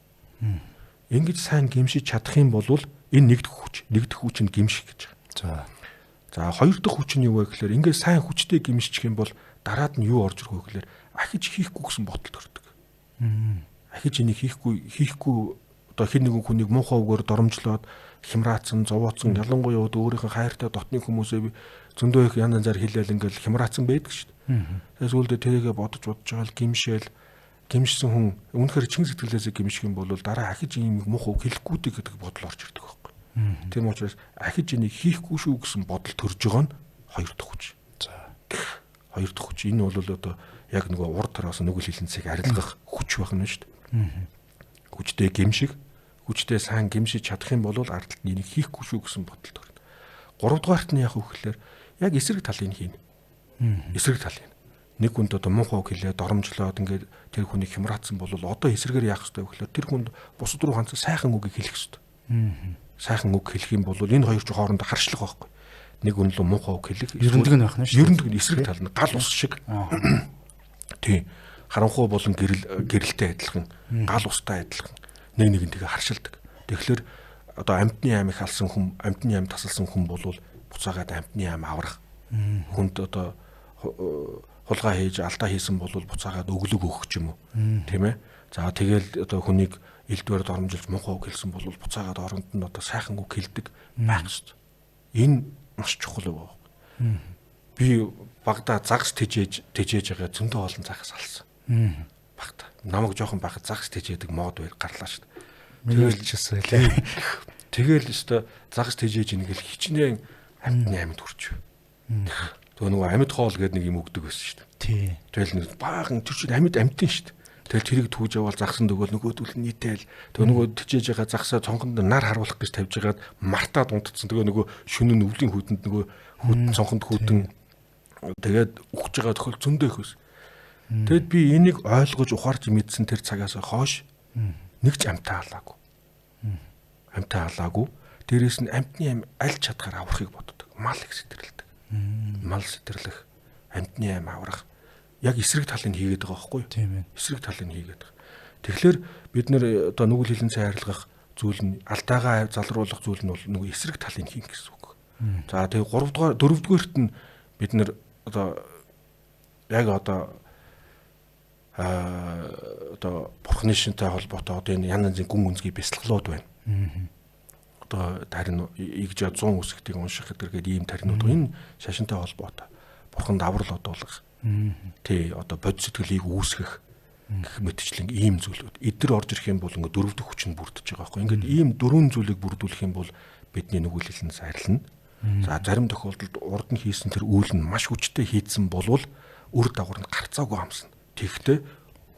Ингэж сайн гимшиж чадах юм бол энэ нэгдэх хүч, нэгдэх хүч нь гимших гэж байгаа. За хоёр дахь хүч нь юу вэ гэхээр ингээд сайн хүчтэй гимшчих юм бол дараад нь юу орж ирэх вэ гэхээр ахиж хийхгүй гэсэн бодол төрдөг. Ахиж энийг хийхгүй одоо хэн нэгэн хүнийг муухай үгээр доромжлоод хямраацсан, зовооцсон, ялангуяа өөрийнхөө хайртай дотны хүмүүсээ зөндөө их янз янзаар хэлээл ингээл хямраацсан байдаг шүү дээ. Тэгээ сүүлдээ тэрийгэ бодож байгаа л гимшээл гимшсэн хүн үнэхээр чин сэтгэлээсээ гимших юм бол дараа ахиж ийм муухай үг хэлэхгүй дээ гэдэг бодол орж ирдэг байхгүй. Тийм учраас ахиж энийг хийхгүй шүү гэсэн бодол төрж байгаа нь хоёр дахь хүч. За. Хоёр дахь хүч. Энэ бол одоо яг нөгөө урд тараас нүгэл хилэнцгийг арилгах хүч байх нь шүү дээ. Хүчтэй гимших, хүчтэй сайн гимшиж чадах юм бол ард талд нь энийг хийхгүй шүү гэсэн бодол төрнө. Гуравдугаарт нь яг вэ гэхээр яг эсрэг талыг хийнэ. Эсрэг талыг. Нэг хүнд одоо муухай үг хэлээ, доромжлоод ингээд тэр хүнийг хямраацсан бол одоо эсрэгээр яах ёстой вэ гэхээр тэр хүнд бусад руу хандсан сайхан үгийг хэлэх ёстой. Сайхан үг хэлэх юм бол энэ хоёр ч хоорондоо харшлах байхгүй. Нэг хүн лөө муухай үг хэлэх, ерөндөг нь байх нь шүү. Ерөндөг нь эсрэг тал нь гал ус шиг. Тий. Харанхуй болон гэрэлтэй адилхан, гал устай адилхан нэг нэгнтэйгээ харшилдаг. Тэгэхээр одоо амьтны ам их алсан хүн, амьтны ам тасалсан хүн бол буцаагаад амьтны ам аврах. Хүнд одоо хулгай хийж алдаа хийсэн бол буцаагаад өглөг өгөх ч юм уу. Тийм ээ. За тэгэл одоо хүнийг элдвээр доромжилж муухай үг хэлсэн бол буцаагаад оронд нь одоо сайхан үг хэлдэг байх ёстой. Энэ маш чухал үг байна. Би багада загас тэжээж байгаа зөндөө олон загас алсан. Багада. Намайг жоохон байхад загас тэжээдэг мод байр гарлаа шүү дээ. Тэгэл ч гэсэн лээ. Тэгэл өстой загас тэжээж ингээл хичнээн амьтны амьд хүрч. Тэгээ нөгөө амьд хоол гэдэг нэг юм өгдөг байсан шүү дээ. Тий. Тэгэл нэг баахан тэр чинь амьд амьтан шүү дээ. Тэгэл тэрийг түүж яваал загсан дөгөөл нөгөөдөл нь нийтэл. Тэгээ нөгөө тэжээж байгаа загсаа цонхонд нар харуулах гэж тавьж байгаад мартаад унтцсан. Тэгээ нөгөө шөнө нь өвлийн хүүтэнд нөгөө хүүтэн цонхонд хүүтэн тэгээд үхэж байгаа тохиол зөндөө их байсан. Тэгэд би энийг ойлгож ухаарч мэдсэн тэр цагаас хойш нэг ч амьтаа алаагүй. Амьтаа алаагүй. Дээрээс нь амьтны ам аль чадхаар аврахыг боддог. Мал их сэтэрлдэг. Мал сэтэрлэх, амьтны ам аврах. Яг эсрэг талыг хийгээд байгаа байхгүй юу? Тийм ээ. Эсрэг талыг хийгээд байгаа. Тэгэхээр бид нэр одоо нүгэл хилэнцээ арилгах зүйл нь алдаагаа залруулах зүйл нь бол нөгөө эсрэг талыг хийх гэсэн үг. За тэгээ 3 дугаар 4 дугаарт нь бид нэр одоо яг одоо одоо бурхны шинтэй холбоотой одоо энэ янз янзын гүн үнсгий бясалгалууд байна. Одоо тарин игж 100 үсгтийг унших гэдэргээд ийм таринууд энэ шашинтай холбоотой. Бурханд аврал одуулах. Тий одоо бод сэтгэлийг үүсгэх гэх мэтчлэн ийм зүйлүүд. Эдгээр орж ирэх юм бол ингээд дөрөв дэх хүч нь бүрдэж байгаа байхгүй. Ингээд ийм дөрвөн зүйлийг бүрдүүлэх юм бол бидний нүгэл хилэн сайрлна. За зарим тохиолдолд урд нь хийсэн тэр үйл нь маш хүчтэй хийдсэн болвол үр дагавар нь гарцаагүй амсна. Тэгэхдээ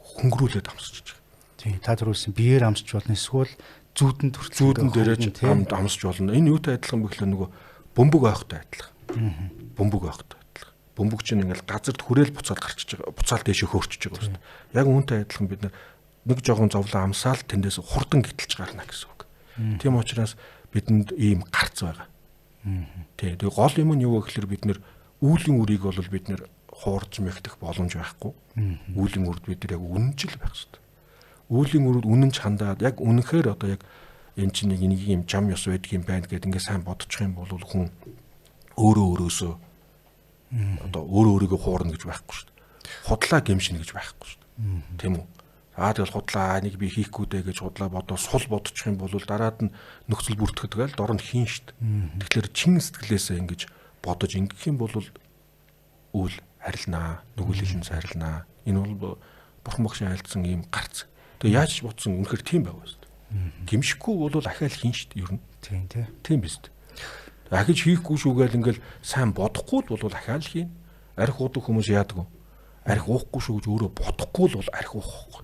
хөнгөрүүлээд амсчих. Тий, та түрүүлсэн биеэр амсч болно эсвэл зүүдэнд хүртэл зүүдэн дээрээ амд амсч болно. Энэ юутай адилхан бэ гэхлээр нөгөө бөмбөг ойхтой адилхан. Бөмбөг ойхтой адилхан. Бөмбөг чинь ингээл газарт хүрээл буцаал гарчиж байгаа. Буцаал дээшээ хөөрчөж байгаа шүү дээ. Яг үүнтэй адилхан бид нэг жоохон зовлон амсаал тэндээс хурдан гítэлж гарна гэсэн үг. Тийм учраас бидэнд ийм гарц байгаа. Тий. Тэгээ гол юм нь юу вэ гэхлээр бид нэр үүлийн үрийг бол бид нэр хуурж мэгтэх боломж байхгүй. Үүлийн үрд бид нар яг үнэнчл байх хэрэгтэй. Үүлийн үрд үнэнч хандаад яг үнэхээр одоо яг энэ чинь нэг юм жам ёс байдаг юм байна гэдээ ингээд сайн бодчих юм бол хүн өөрөө өөрөөсөө одоо өөрөө өөрийгөө хуурна гэж байхгүй шүү дээ. Худлаа гэмшинэ гэж байхгүй шүү дээ. Тийм үү? Аа тэгэл худлаа нэг би хийхгүй дээ гэж худлаа бодоо сул бодчих юм бол дараад нь нөхцөл бүртгэдэг л дор нь хийн шүү дээ. Тэгэхээр чин сэтгэлээсээ ингэж бодож ингэх юм бол үйл арилнаа, нүгэл хилэн сайрлнаа. Энэ бол бурхан багшийн айлдсан ийм гарц. Тэгээ яаж бодсон үнэхээр тийм байв шүү дээ. Гимшихгүй бол ахаал хийн шүү дээ ер нь. Тийм тий. Тийм биз дээ. Ахиж хийхгүй шүү гээл ингээл сайн бодохгүй л бол ахаал хийн. Арх уудаг хүмүүс яадаг вэ? Арх уухгүй шүү гэж өөрөө бодохгүй л бол арх уухгүй.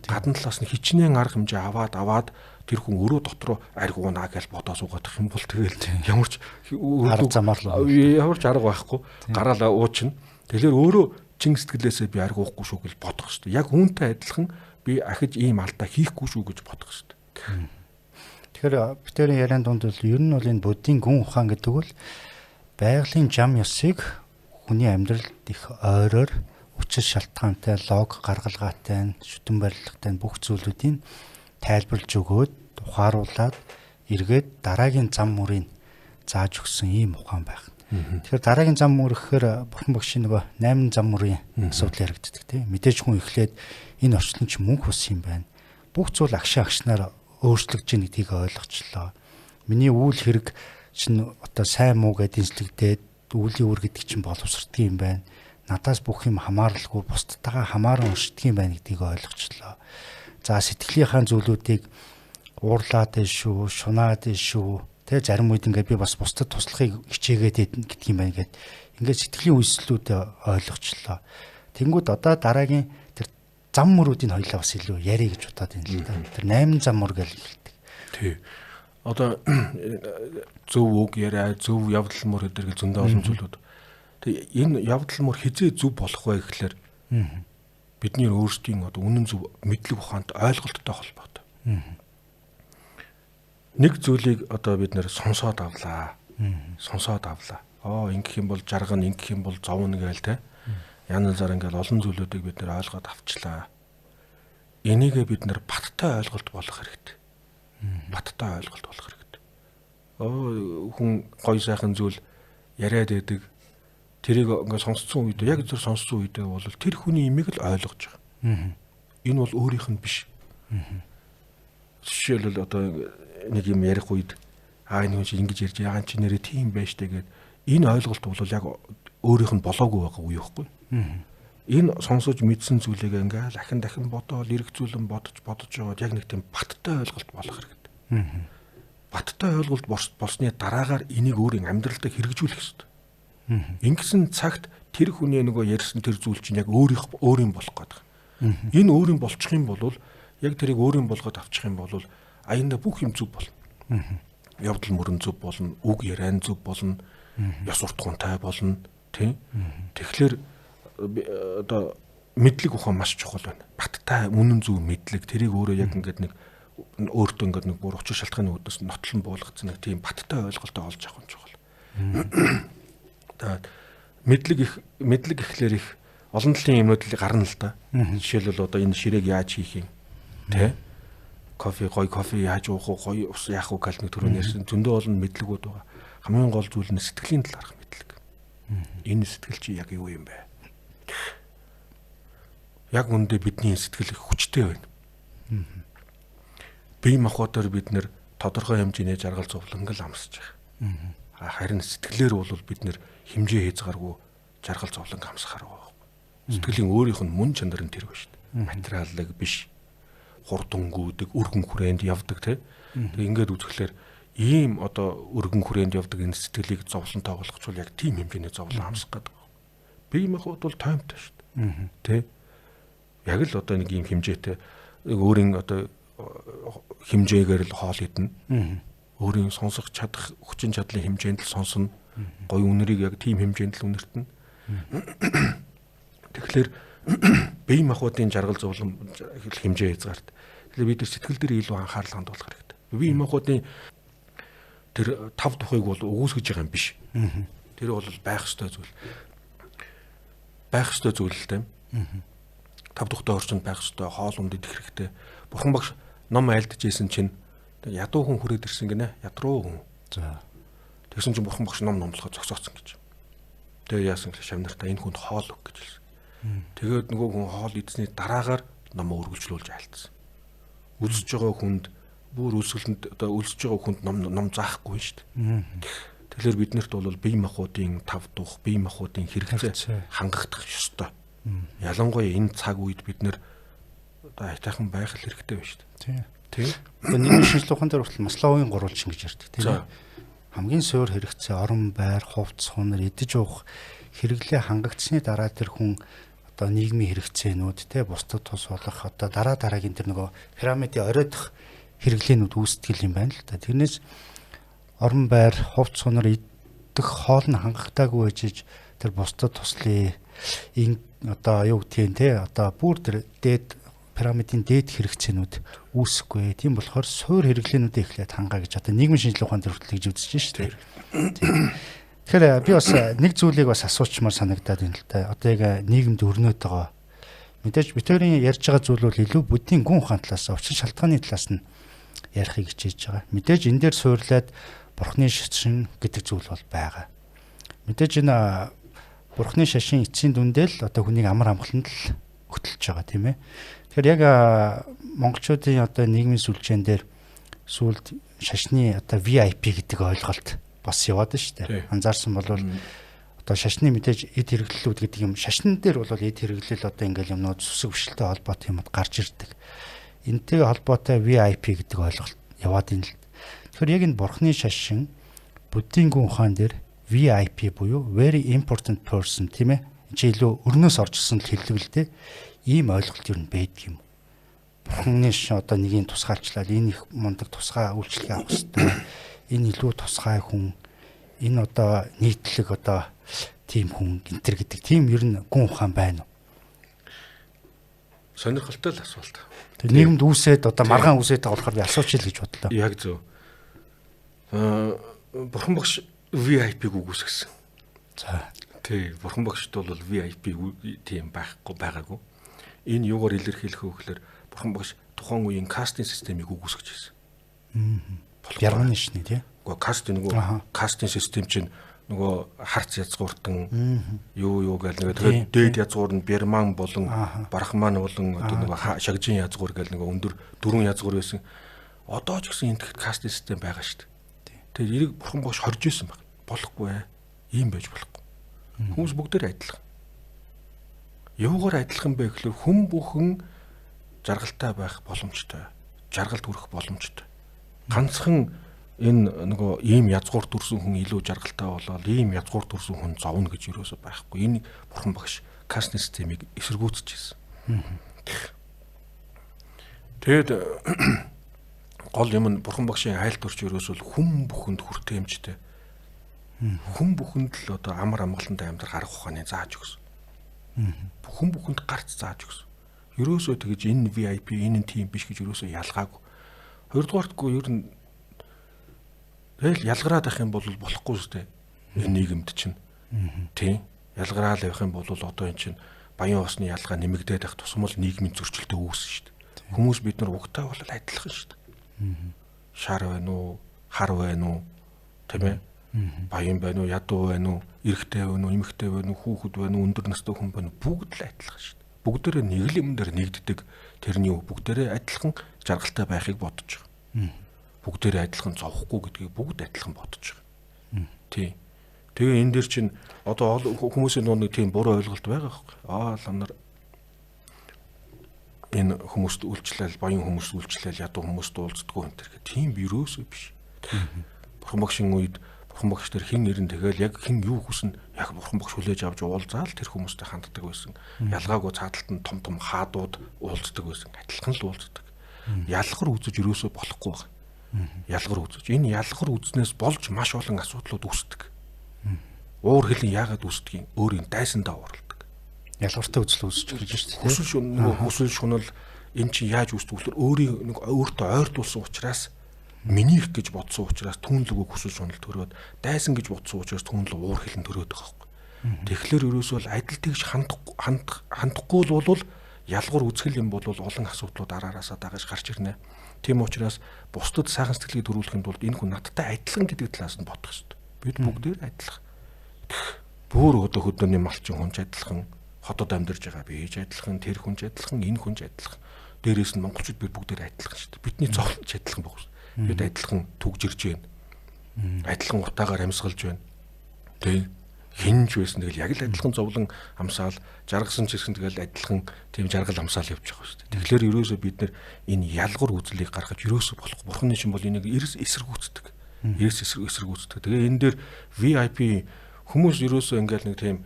Гадна талаас нь хичнээн арга хэмжээ аваад тэр хүн өөрөө дотроо арх уунаа гэж бодоо суугаадах юм бол тэгэл ямар ч арга замаар л ямар ч арга байхгүй гараал уучна. Тэгэхээр өөрөө чин сэтгэлээсээ би арх уухгүй шүү гэж бодох хэрэгтэй. Яг үүнтэй адилхан би ахиж ийм алдаа хийхгүй шүү гэж бодох хэрэгтэй. Тэгэхээр битэрийн яриан дунд бол ер нь бол энэ буддийн гүн ухаан гэдэг бол байгалийн жам ёсыг хүний амьдралд их ойроор учир шалтгаантай, лог гаргалгаатай, шүтэн барилгатай бүх зүйлүүдийг тайлбарлаж өгөөд ухааруулад эргээд дараагийн зам мөрийг зааж өгсөн ийм ухаан байх. Тэгэхээр дараагийн зам мөр гэхээр бурхан багшийн нөгөө 8 зам мөрийн асуудал яригддаг тийм. Мэдээж хүн эхлээд энэ орчлон ч мөнх ус юм байна. Бүх зүйл агшаа агшнаар өөрчлөгдөж гин гэдгийг ойлгочлоо. Миний үйл хэрэг чинь одоо сайн муу гэдээ инслэгдээд үлийн үр гэдэг чинь боловсрдаг юм байна. Надаас бүх юм хамааралгүй бусдтайгаа хамааран өршдөг юм байна гэдгийг ойлгочлоо. За сэтгэлийнхаа зүйлүүдийг уурлаад дээ шүү, шунаад дээ шүү. Тэ зарим үед ингээд би бас бусдад туслахыг хичээгээд гэдэг юм байна гэд ингээд сэтгэлийн үйслүүдээ ойлгочлоо. Тэнгүүд одоо дараагийн тэр зам мөрүүдийн хоёлаа бас илүү ярий гэж бодоод байна л да. Тэр 8 зам мөр гэж хэлдэг. Тий. Одоо зөв үг яриа, зөв явдал мөр гэдэг зөндөө олон зүйлүүд. Тэгээ энэ явдал мөр хизээ зөв болох вэ гэхлээр бидний өөрсдийн одоо үнэн зөв мэдлэг ухаант ойлголттой холбоотой. Нэг зүйлийг одоо бид нэр сонсоод авлаа. Сонсоод авлаа. Ингэх юм бол жаргана, ингэх юм бол зовно гээл те. Янз янзаар ингээл олон зүйлүүдийг бид нэр ойлгоод авчлаа. Энийгээ бид нэр баттай ойлголт болох хэрэгтэй. Баттай ойлголт болох хэрэгтэй. Хүн гоё сайхан зүйл яриад байдаг. Тэрийг ингээд сонсцсон үедээ яг зөв сонсцсон үедээ бол тэр хүний имийг л ойлгож байгаа. Энэ бол өөрийнх нь биш. Жишээлбэл одоо нэг юм ярих үед энэ хүн чи ингэж ярьж яахан чи нэрээ тийм байж тэ гэд энэ ойлголт бол яг өөрийнх нь болоогүй байгаа үе байхгүй. Энэ сонсож мэдсэн зүйлийг ингээл ахин дахин бодоол эргцүүлэн бодож яваад яг нэг тийм баттай ойлголт болох хэрэгтэй. Баттай ойлголт болсны дараагаар энийг өөрийн амьдралдаа хэрэгжүүлэх хэрэгтэй. Ингэсэн цагт тэр хүний нөгөө ярьсан тэр зүйл чинь яг өөрийн болох гэдэг. Энэ өөрийн болчих юм бол яг тэрийг өөрийн болгоод авчих юм бол аяндаа бүх юм зөв болно. Явдал мөрөн зөв болно, үг яриан зөв болно, ёс суртахуунтай болно, тийм. Тэгэхээр одоо мэдлэг ухаан маш чухал байна. Баттай үнэн зөв мэдлэг тэрийг өөрөө яг ингээд нэг өөртөө ингээд нэг бүр учир шалтгааны үүднээс нотлон буулгацсан нэг тийм баттай ойлголтоо олж авах нь чухал. Мэдлэг ихлээр их олон талын юмнууд л гарна л да. Жишээлбэл одоо энэ ширээг яаж хийх юм, тэ? Кофе, гоё кофе яаж уух вэ, гоё ус яах вэ гэл нэг түрүүн ярьсан зөндөө олон мэдлэгүүд байгаа. Хамгийн гол зүйл нь сэтгэлийн талаарх мэдлэг. Энэ сэтгэл чи яг юу юм бэ? Яг үүндээ бидний сэтгэл их хүчтэй байна. Бие махбодоор бид нэр тодорхой хэмжээний жаргал зовлон л амсаж байгаа. Харин сэтгэлээр бол бид нэр хэмжээ хязгааргүй жаргал зовлон амсахаар байгаа. Сэтгэлийн өөрийнх нь мөн чанар нь тэр байна шүү дээ. Материаллаг биш, хурд өнгөөдөг, өргөн хүрээнд явдаг тий. Тэгээ ингээд үзэхлээр ийм одоо өргөн хүрээнд явдаг энэ сэтгэлийг зовлонтой болгочвол яг тийм хэмжээний зовлон амсах гэдэг. Бие махбод бол тоймтой шүү дээ. Тэ? Яг л одоо нэг ийм хэмжээтэй өөрийн одоо хэмжээгээр л хоол идэнэ. Өөрийн сонсох чадах хүчин чадлын хэмжээнд л сонсно. Гоё үнэрийг яг тийм хэмжээнд л үнэртэнэ. Тэгэхээр бие махбодын жаргал зовлон хэмжээ хязгаарт. Тэгэхээр бид нар сэтгэл дээр илүү анхаарал хандуулах хэрэгтэй. Бие махбодын тэр тав тухыг бол үгүйсгэж байгаа юм биш. Тэр бол байх ёстой зүйл. Байх ёстой зүйл л дээ. Тав тухтай орчинд байх ёстой, хоол унд идэх хэрэгтэй. Бурхан багш ном айлдж исэн чинь ядуу хүн хүрээд ирсэн гинэ. Ядруу хүн. За. Тэгсэн чинь бурхан багш ном номлохоо зогсооцсон гэж. Тэгээ яасан гэхэл шавнартаа энэ хүнд хоол өг гэж хэлсэн. Тэгээд нөгөө хүн хоол идсэний дараагаар номоо үргэлжлүүлж айлтсан. Үлсэж байгаа хүнд бүр үлсгэлэнд одоо үлсэж байгаа хүнд ном заахгүй шүү дээ. Тэгэхээр биднэрт бол бие махбодын тав тух, бие махбодын хэрэгцээ хангагдах ёстой. Ялангуяа энэ цаг үед бид нэр одоо аятайхан байх хэрэгтэй байна шүү дээ. Тий. Одоо нийгмийн шинжилгээ ухаан дээр хүртэл Масловын гурвалжин гэж ярьдаг тийм ээ. Хамгийн суур хэрэгцээ орон байр, хувцас, хунар, идэж уух хэрэглээ хангагдсны дараа тэр хүн одоо нийгмийн хэрэгцээнүүд те бусдад тус болох одоо дараа дараагийн тэр нөгөө пирамидын оройдох хэрэглээнүүд үүсдэг юм байна л да. Тэрнээс орон байр, хувцас, хунар, идэх хоол нь хангагдаагүй байж тэр бусдад туслая. Энэ одоо юу гэдгийг те одоо бүр тэр дээд пирамидын дээд хэрэгцээнүүд үүсэхгүй. Тийм болохоор суур хэрэглээнүүдээ эхлээд хангаа гэж одоо нийгмийн шинжилгээ ухаан дээр хүртэл гэж үзэж шүү дээ. Тэгэхээр би бас нэг зүйлийг бас асуучмаар санагдаад байна л да. Одоо яг нийгэмд өрнөд байгаа. Мэдээж битэрийн ярьж байгаа зүйл бол илүү буддийн гүн ухаан талаас, учир шалтгааны талаас нь ярихыг хичээж байгаа. Мэдээж энэ дээр суурлаад бурхны шашин гэдэг зүйл бол байгаа. Мэдээж энэ бурхны шашин эцсийн дүндээ л одоо хүнийг амар амгаланд л хөтөлж байгаа тийм ээ. Тэгэхээр яг монголчуудын одоо нийгмийн сүлжээн дээр сүүлд шашны одоо VIP гэдэг ойлголт бас яваад шүү дээ. Анзаарсан бол одоо шашны мэдээж эд хэрэглэлүүд гэдэг юм шашин дээр бол эд хэрэглэл одоо ингээл юмнууд сүсэг бишэлтэй холбоотой юмуд гарч ирдэг. Энтэй холбоотой VIP гэдэг ойлголт яваад ин л. Тэгэхээр яг энэ бурхны шашин буддийн гүн ухаан дээр VIP буюу very important person тийм ээ. Энд чи илүү өрнөөс орж ирсэн л хэллэг л дээ. Ийм ойлголт юу н байдаг юм. Бурхны шашин одоо нэгийг тусгаалчлал энэ их мундаг тусгай үйлчлэгээ авах хэрэгтэй. Энэ илүү тусгай хүн, энэ одоо нийтлэг одоо тийм хүн гинтер гэдэг тийм ер нь гүн ухаан байна уу? Сонирхолтой л асуулт. Тэр нийгэмд үүсээд одоо маргаан үүсээд байгаа болохоор би асууч ил гэж бодлоо. Яг зөв. Бурхан багш VIP-г үгүйсгэсэн. За. Тий, бурхан багшд бол VIP тийм байхгүй байгаагүй. Энэ юугаар илэрхийлэх вэ гэхээр бурхан багш тухайн үеийн кастын системийг үгүйсгэж байсан. Бярманы шний тий. Үгүй каст нөгөө кастын систем чинь нөгөө харц язгууртан юу гээл нэг тэгээд дээд язгуур нь бирман болон брахман болон одоо нөгөө шагжин язгуур гээл нөгөө өндөр дөрвөн язгуур байсан. Одоо ч гэсэн энэ кастын систем байгаа шүү дээ. Тэгээд эрийг бурхан багш хорж исэн баг. Болохгүй ээ. Ийм байж болохгүй. Хүмүүс бүгдээр адилхан. Юугаар адилхан бэ гэхээр хүн бүхэн жаргалтай байх боломжтой. Жаргалд хүрэх боломжтой. Ганцхан энэ нөгөө ийм язгуур төрсэн хүн илүү жаргалтай болоод ийм язгуур төрсэн хүн зовно гэж юусоо байхгүй. Энэ бурхан багш кастны системийг эсэргүүцэж ирсэн. Тэгээд гол юм нь бурхан багшийн айлт төрч ерөөсөө хүн бүхэнд хүртээмжтэй. Хүн бүхэнд л одоо амар амгалантай амьдрах арга ухааны зааж өгсөн. Хүн бүхэнд гарц зааж өгсөн. Ерөөсөө тэгэж энэ VIP, энэ тийм биш гэж ерөөсөө ялгаагүй. Хоёрдугаартгүй ер нь тэгэл ялгараад байх юм бол болохгүй шүү дээ. Энэ нийгэмд чинь. Тийм. Ялгараал явах юм бол одоо эн чинь баян усны ялгаа нэмэгдээд байх тусам л нийгмийн зөрчилтэй үүснэ шүү дээ. Хүмүүс бид нар угтаа бол адилхан шүү дээ. Шар байна уу, хар байна уу, тийм ээ? Баян байна уу, ядуу байна уу, эрэгтэй байна уу, эмэгтэй байна уу, хүүхэд байна уу, өндөр настай хүн байна уу, бүгд л адилхан шүү дээ. Бүгдээрээ нэг л юм дээр нэгддэг. Тэрний бүгдээрээ адилхан жаргалтай байхыг бодож байгаа. Бүгдээрээ адилхан зовхгүй гэдгийг бүгд адилхан бодож байгаа. Тийм. Тэгээ энэ дэр чинь одоо хүмүүсийн дунд нэг тийм буруу ойлголт байгаа байхгүй. Аа лам нар энэ хүмүүст үйлчлээл, баян хүмүүст үйлчлээл, ядуу хүмүүст уулздаггүй энэ төр гэх тийм ерөөсөө биш. Бурхан багшийн үед бурхан багш тэр хэн ирэн тэгэл яг хэн юу хүснэ яг бурхан багш хүлээж авч уулзаал тэр хүмүүстэй ханддаг байсан. Ялгаагүй цаадалт нь том том хаадууд уулздаг байсан. Адилхан л уулздаг. Ялгар үзэж ерөөсөө болохгүй байна. Ялгар үзэж. Энэ ялгар үзнээс болж маш олон асуудлууд үүсдэг. Уур хилэн яагаад үүсдгийг өөрийн дайсандаа ууралдаг. Ялгартай үзэл үүсэж эхэлж шүү дээ. Хүсэл шунал нөгөө хүсэл шунал энэ чинь яаж үүсдэг вэ? Өөрийн нэг өөртөө ойртуулсан учраас минийх гэж бодсон учраас түүн лүгөө хүсэл шунал төрөөд дайсан гэж бодсон учраас түүн лү уур хилэн төрөөд байгаа байхгүй. Тэгэхээр ерөөсөө л адил тэгш хандахгүй л бол ялгуур үзгэл юм бол олон асуудлууд араараасаа дагаж гарч ирнэ. Тийм учраас бусдад сайхан сэтгэлийг төрүүлэхийн тулд энэ хүн надтай адилхан гэдэг талаас нь бодох хэрэгтэй. Бид бүгдээр адилхан. Бүр одоо хөдөөний малчин хүн ч адилхан, хотод амьдарч байгаа би ч адилхан, тэр хүн ч адилхан, энэ хүн ч адилхан. Дээрээс нь монголчууд бид бүгдээр адилхан шүү дээ. Бидний зовлон ч адилхан баг шүү. Бид адилхан түгжирж байна. Адилхан утаагаар амьсгалж байна. Тэ хинж байсан тэгэл яг л адилхан зовлон амсаал жаргасан ч гэсэн тэгэл адилхан тийм жаргал амсаал явж байгаа шүү дээ. Тэгэхээр ерөөсөө бид нэр энэ ялгуур үзлийг гаргаж ерөөсөө болохгүй. Бурханы шин бол энийг эрс эсэргүүцдэг. Эрс эсэргүүцдэг. Тэгээ энэ дээр VIP хүмүүс ерөөсөө ингээл нэг тийм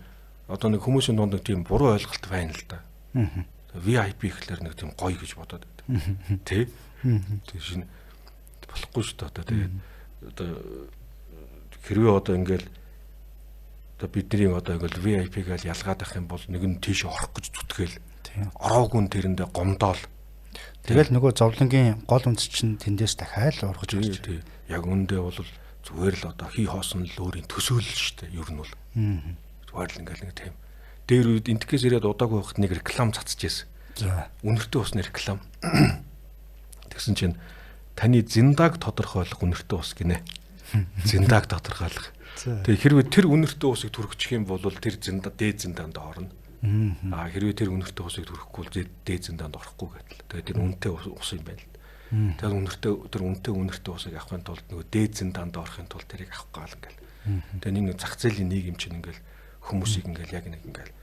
одоо нэг хүмүүсийн дунд нэг тийм буруу ойлголт байна л да. VIP гэхлээр нэг тийм гоё гэж бодоод байдаг. Тэ? Тэр шинэ болохгүй шүү дээ одоо тэгээд одоо хэрвээ одоо ингээл одоо бидний одоо ингээл VIP гээл ялгаад ах юм бол нэг нь тийш орох гэж зүтгээл ороогүй нь тэрэндээ гомдоол. Тэгэл нөгөө зовлонгийн гол үндэс чинь тэндээс дахиад л ургаж ирж байна. Яг үндэ бол зүгээр л одоо хий хоосон л өөрийн төсөөлөл шүү дээ. Ер нь бол. Зүгээр л ингээл нэг тийм. Дээр үед энтгээс ирээд удаагүй байхад нэг реклам цацж байсан. За. Үнэртэй усны реклам. Тэгсэн чинь таны зиндааг тодорхойлох үнэртэй ус гинэ. Зиндааг тодорхойлох. Тэгээ хэрвээ тэр үнэртэй усыг түрхчих юм бол тэр зинда дээд зиндаанд орно. Аа хэрвээ тэр үнэртэй усыг түрхэхгүй бол дээд зиндаанд орохгүй гэдэл. Тэгээ тэр үнэтэй ус юм байна л. Тэгээд үнэртэй тэр үнэтэй үнэртэй усыг авахын тулд нөгөө дээд зиндаанд орохын тулд тэрийг авах гал ингээл. Тэгээ нэг зах зээлийн нийгэм чинь ингээл хүмүүсийг ингээл яг нэг ингээл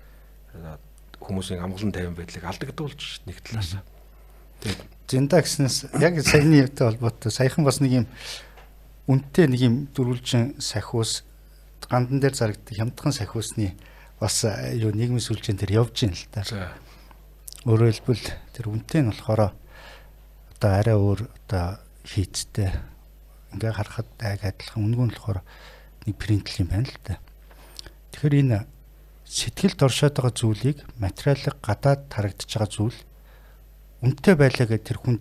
хүмүүсийн амгалан тайван байдлыг алдагдуулж нэг талаас. Тэгээд зинда гэснээс яг саяны юутай холбоотой саяхан бас нэг юм үнэтэй нэг юм дөрвөлжин сахиус гандан дээр зарагддаг хямдхан сахиусны бас юу нийгмийн сүлжээн дээр явж гин л та. Өөрөөр хэлбэл тэр үнэтэй нь болохоор одоо арай өөр одоо хийцтэй ингээ харахад айг адилхан үнэгүй нь болохоор нэг принтл юм байна л та. Тэгэхээр энэ сэтгэлд оршоод байгаа зүйлийг материалыг гадаад харагдаж байгаа зүйл үнэтэй байлаа гэх тэр хүн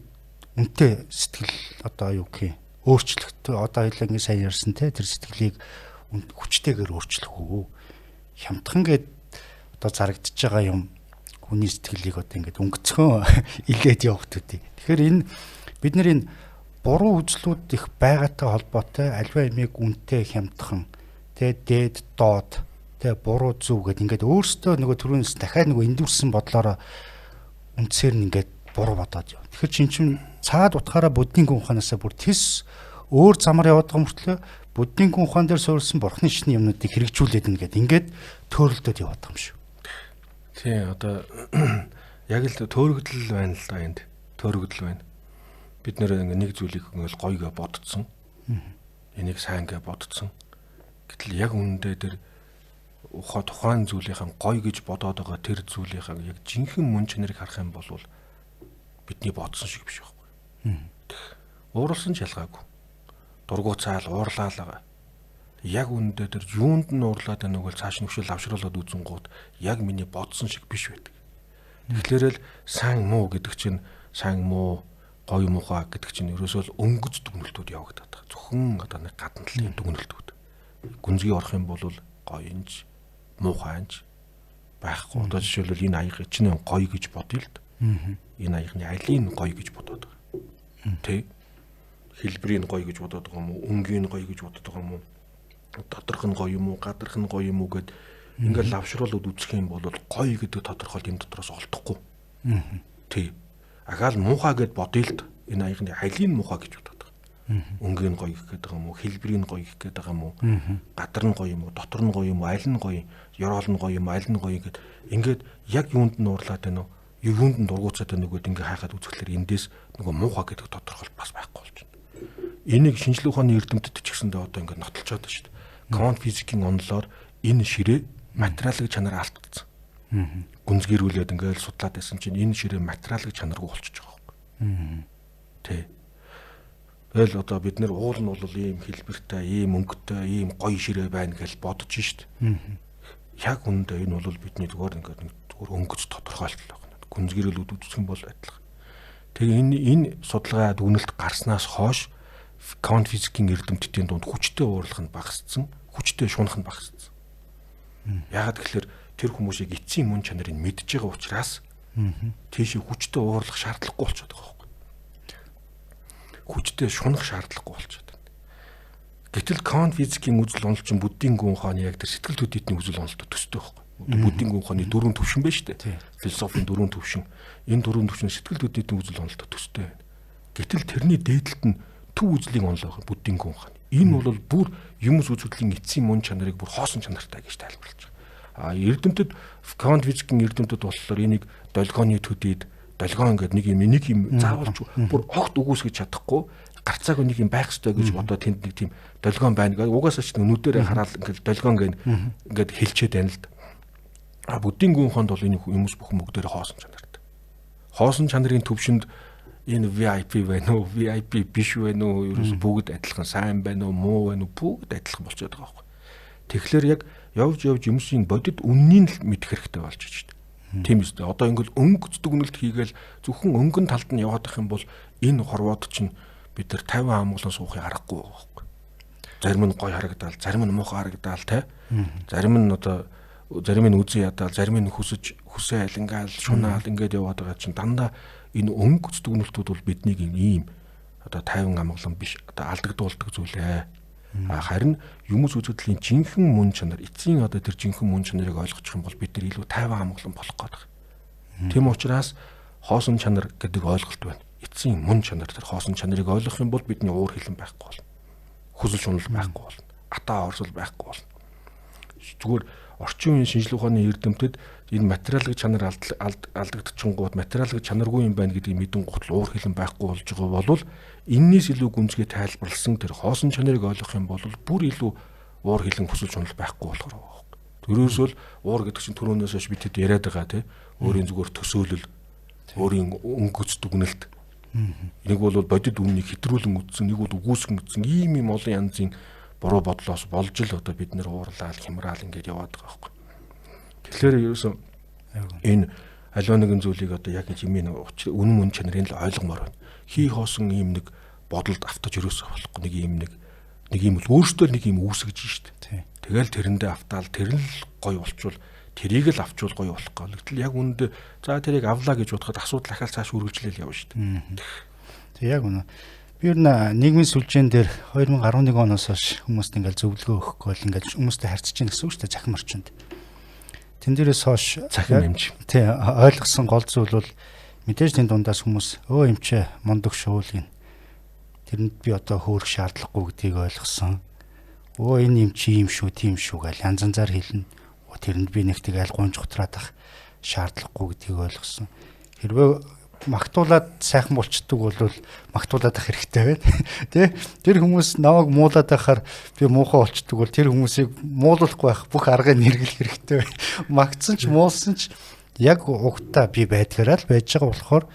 үнэтэй сэтгэл одоо юу гэх юм өөрчлөлт одоо хоёлаа ингэ сайн ярьсан те тэр сэтгэлийг хүчтэйгээр өөрчлөх үү хямдхан гээд одоо зарагдаж байгаа юм хүний сэтгэлийг одоо ингээд өнгөцгөн илээд явах төдий. Тэгэхээр энэ бид нар энэ буруу үзлүүд их байгаатай холбоотой альва ямиг үнэтэй хямдхан тэ дээд доод тэ буруу зүв гэд ингээд өөрсдөө нөгөө түрүүнээс дахиад нөгөө эндүрсэн бодлороо үндсээр нь ингээд буруу бодоод яв. Тэгэхээр чин чин цаад утгаараа буддийн гүн ухаанаасаа бүр тэс өөр замаар яваад байгаа мөртлөө буддийн гүн ухаан дээр суурилсан бурхны шинэ юмнуудыг хэрэгжүүлээд ингээд ингээд төөрөлдөд яваад байгаа юм шүү. Тийм одоо яг л төөрөгдөл байна л да энд. Төөрөгдөл байна. Бид нэр ингээ нэг зүйлийг ингээл гоё гэ бодцсон. Энийг сайн гэ бодцсон. Гэтэл яг үнэндээ тэр ухаа тухайн зүйлийнхэн гоё гэж бодоод байгаа тэр зүйлийнхэн яг жинхэнэ мөн чанарыг харах юм бол бидний бодсон шиг биш байхгүй. Уурлсан ч ялгаагүй. Дургуцаал уурлаа л байгаа. Яг үнэндээ тэр юунд нь уурлаад байна вэ цааш нөхшөл авшруулад үзэнгуут яг миний бодсон шиг биш байдаг. Тэгэхээр л сайн муу гэдэг чинь сайн муу гоё муухай гэдэг чинь ерөөсөө л өнгөц дүгнэлтүүд явагдаад байгаа. Зөвхөн одоо нэг гадна талын дүгнэлтүүд. Гүнзгий орох юм бол гоё инж муухай инж байхгүй. Одоо жишээлбэл энэ аяга чинь гоё гэж бодъё л д. Энэ аягны алийг гоё гэж бодоод байгаа. Тэ? Хэлбэрийг гоё гэж бодоод байгаа юм уу? Өнгийг гоё гэж бодоод байгаа юм уу? Доторх нь гоё юм уу? Гадарх нь гоё юм уу гэд ингээл лавшруулаад үзэх юм бол гоё гэдэг тодорхойлт энэ дотроос олдохгүй. Тэ. Агаал муухай гэд бодъё л д. Энэ аягны алийг муухай гэж бодоод байгаа. Өнгийг гоё гэх гээд байгаа юм уу? Хэлбэрийг гоё гэх гээд байгаа юм уу? Гадар нь гоё юм уу? Дотор нь гоё юм уу? Аль нь гоё? Ёроол нь гоё юм уу? Аль нь гоё гэд ингээд яг юунд нь уурлаад байна уу? Юунд нь дургуутсаад байна уу гэд ингээ хайхад үзэхлээр эндээс нөгөө муухай гэдэг тодорхойлт бас байхгүй болж байна. Энийг шинжлэх ухааны эрдэмтэд ч гэсэндээ одоо ингээ нотолцоод байна шүү дээ. Квант физикийн онолоор энэ ширээ материалын чанар алдсан. Гүнзгийрүүлээд ингээл судлаад байсан чинь энэ ширээ материалын чанаргүй болчихж байгаа байхгүй. Тэ. Тэгэл одоо бид нэр уул нь бол ийм хэлбэртэй, ийм өнгөтэй, ийм гоё ширээ байна гэж бодож шít. Яг үнэндээ энэ бол бидний зүгээр ингээд нэг зүгээр өнгөц тодорхойлт л байна. Гүнзгийрүүлээд үзэх юм бол адилхан. Тэгээ энэ судалгаа дүгнэлт гарснаас хойш квант физикийн эрдэмтдийн дунд хүчтэй уурлах нь багассан, хүчтэй шунах нь багассан. Яагаад гэхээр тэр хүмүүсийг эцсийн мөн чанарыг мэдж байгаа учраас тийшээ хүчтэй уурлах шаардлагагүй болчиход байгаа байхгүй. Хүчтэй шунах шаардлагагүй болчиход байна. Гэтэл квант физикийн үзэл онол чинь буддийн гүн ухааны яг тэр сэтгэл төдийтний үзэл онолтой төстэй байхгүй. Буддийн гүн ухааны дөрвөн төвшин байна шүү дээ. Философийн дөрвөн төвшин. Энэ дөрвөн төвшин сэтгэл төдийтний үзэл онолтой төстэй байна. Гэтэл тэрний дээдэлт нь төв үзлийн онол байгаа буддийн гүн ухаан. Энэ бол бүр юмс үзэгдлийн эцсийн мөн чанарыг бүр хоосон чанартай гэж тайлбарлаж байгаа. А эрдэмтэд квант физикийн эрдэмтэд болохоор энийг долгионы төдийд долгион гэдэг нэг юм заавалч бүр огт үгүйсгэж чадахгүй Гарцаагүй нэг юм байх ёстой гэж бодоод тэнд нэг тийм долгион байна. Угаасаа ч нүдэрээ хараад ингээл долгион гэн ингээд хэлчихэд байна л да. А буддийн гүн ухаанд бол энэ хүмүүс бүхэн бүгдээрээ хоосон чанартай. Хоосон чанарын төвшөнд энэ VIP байна уу, VIP биш байна уу, ерөөс бүгд адилхан, сайн байна уу, муу байна уу, бүгд адилхан болчиход байгаа байхгүй. Тэгэхээр яг явж явж юмсийн бодит үннийг л мэдэх хэрэгтэй болж байна шүү дээ. Тийм үстэй. Одоо ингээл өнгө дүгнэлт хийгээл зөвхөн өнгөн талд нь яваад ах юм бол энэ хорвоод чинь бид нар 50 амгалан суухыг аргагүй байгаа байхгүй. Зарим нь гоё харагдаал, зарим нь муухай харагдаал те. Зарим нь одоо зарим нь үзэн ядаал, зарим нь хүсэж хүсээл ингээл шунаал ингээд яваад байгаа чинь дандаа энэ өнгө дүгнэлтүүд бол биднийг ийм одоо 50 амгалан биш одоо алдагдуулдаг зүйлээ. А харин юмс үзэгдлийн жинхэнэ мөн чанар, эцсийн одоо тэр жинхэнэ мөн чанарыг ойлгочих юм бол бид нар илүү 50 амгалан болох гээд байгаа. Тийм учраас хоосон чанар гэдэг ойлголт байна. Эцсийн мөн чанар, тэр хоосон чанарыг ойлгох юм бол бидний уур хилэн байхгүй болно. Хүсэл шунал байхгүй болно. Атаа орсол байхгүй болно. Зүгээр орчин үеийн шинжлэх ухааны эрдэмтэд энэ материалын чанар алдагдчихгууд материалын чанаргүй юм байна гэдгийг мэдэн гутал уур хилэн байхгүй болж байгаа бол эннээс илүү гүнзгий тайлбарласан тэр хоосон чанарыг ойлгох юм бол бүр илүү уур хилэн хүсэл шунал байхгүй болохоор байгаа байхгүй. Тэрөөсөө л уур гэдэг чинь түрүүнээс хойш бид хэд яриад байгаа тий. Өөрийн зүгээр төсөөлөл, өөрийн өнгөц дүгнэлт. Нэг бол бодит үннийг хэтрүүлэн үтсэн, нэг бол үгүйсгэн үтсэн ийм ийм олон янзын буруу бодлоос болж л одоо бид нэр уурлаал, хямраал ингээд яваад байгаа байхгүй. Тэгэхээр ерөөсөн энэ аливаа нэгэн зүйлийг одоо яг жимийн үнэн мөн чанарыг л ойлгомоор байна. Хий хоосон ийм нэг бодолд автаж ерөөсөө болохгүй, нэг ийм нэг ийм л өөртөө нэг ийм үүсгэж шít. Тэгэл тэрэндээ автаал тэр нь л гоё болчвол тэрийг л авчвал гоё болох гол. Гэтэл яг үүндээ за тэрийг авлаа гэж бодоход асуудал ахаал цааш үргэлжлээл явна шít. Тэг яг үнэ. Би ер нь нийгмийн сүлжээн дээр 2011 оноос хойш хүмүүст ингээл зөвлөгөө өгөхгүй бол ингээл хүмүүстэй харьцаж гин гэсэн үг шүү дээ, цахим орчинд. Тэн дээрээс хойш цахим эмч. Тий, ойлгосон гол зүйл бол мэдээж тэн дундаас хүмүүс өө эмчээ мундаг шуул гин. Тэрэнд би одоо хөөрөх шаардлагагүй гэдгийг ойлгосон. Өө энэ эмч ийм шүү, тийм шүү гэж янз янзаар хэлнэ. Тэрэнд би нэг тэг аль гунж гутраад ах шаардлагагүй гэдгийг ойлгосон. Хэрвээ магтуулаад сайхан болчдөг бол магтуулаад ах хэрэгтэй байна. Тэ? Тэр хүмүүс намайг муулаад байхаар би муухай болчдөг бол тэр хүмүүсийг муулахгүй байх бүх аргыг хэрэглэх хэрэгтэй байна. Магтсан ч муулсан ч яг угтаа би байдгаараа л байж байгаа болохоор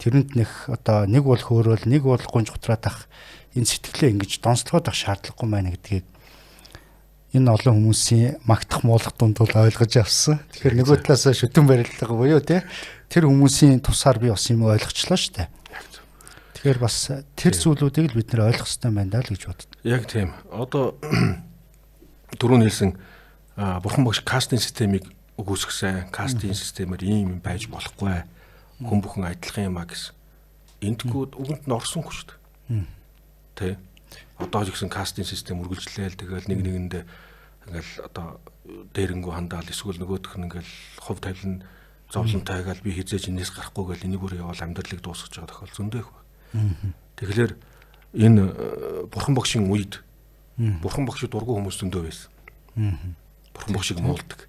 тэрэнд нэх одоо нэг бол хөөрөөл, нэг бол гунж гутраад ах энэ сэтгэлээ ингэж донцлогоод ах шаардлагагүй байна гэдгийг энэ олон хүмүүсийн магтах муулах дунд бол ойлгож авсан. Тэгэхээр нөгөө талаас шүтэн барилга буюу тий тэр хүмүүсийн тусаар би бас юм ойлгочлоо шүү дээ. Тэгэхээр бас тэр зүйлүүдийг л бид нэр ойлгох хэрэгтэй байна даа л гэж боддог. Яг тийм. Одоо түрүүн хэлсэн бурхан багш кастинг системийг үгүйсгэсэн. Кастинг системээр ийм юм байж болохгүй. Хүн бүхэн адилхан юм а гэсэн. Энтгүүд үгэнд нь орсонгүй шүү дээ. Тэ. Одоо ч гэсэн кастинг систем үргэлжлээл тэгэл нэг нэгэндээ ингээл одоо дээрэнгүү хандаал эсвэл нөгөөх нь ингээл хувь тавилан зовлонтой гаал би хизээж энэс гарахгүй гэл энийг бүр яваал амьдралыг дуусгаж байгаа тохиол зөндөө их байна. Тэгэхээр энэ бурхан багшийн үед бурхан багшид дургүй хүмүүс зөндөө байсан. Бурхан багшиг муулдаг.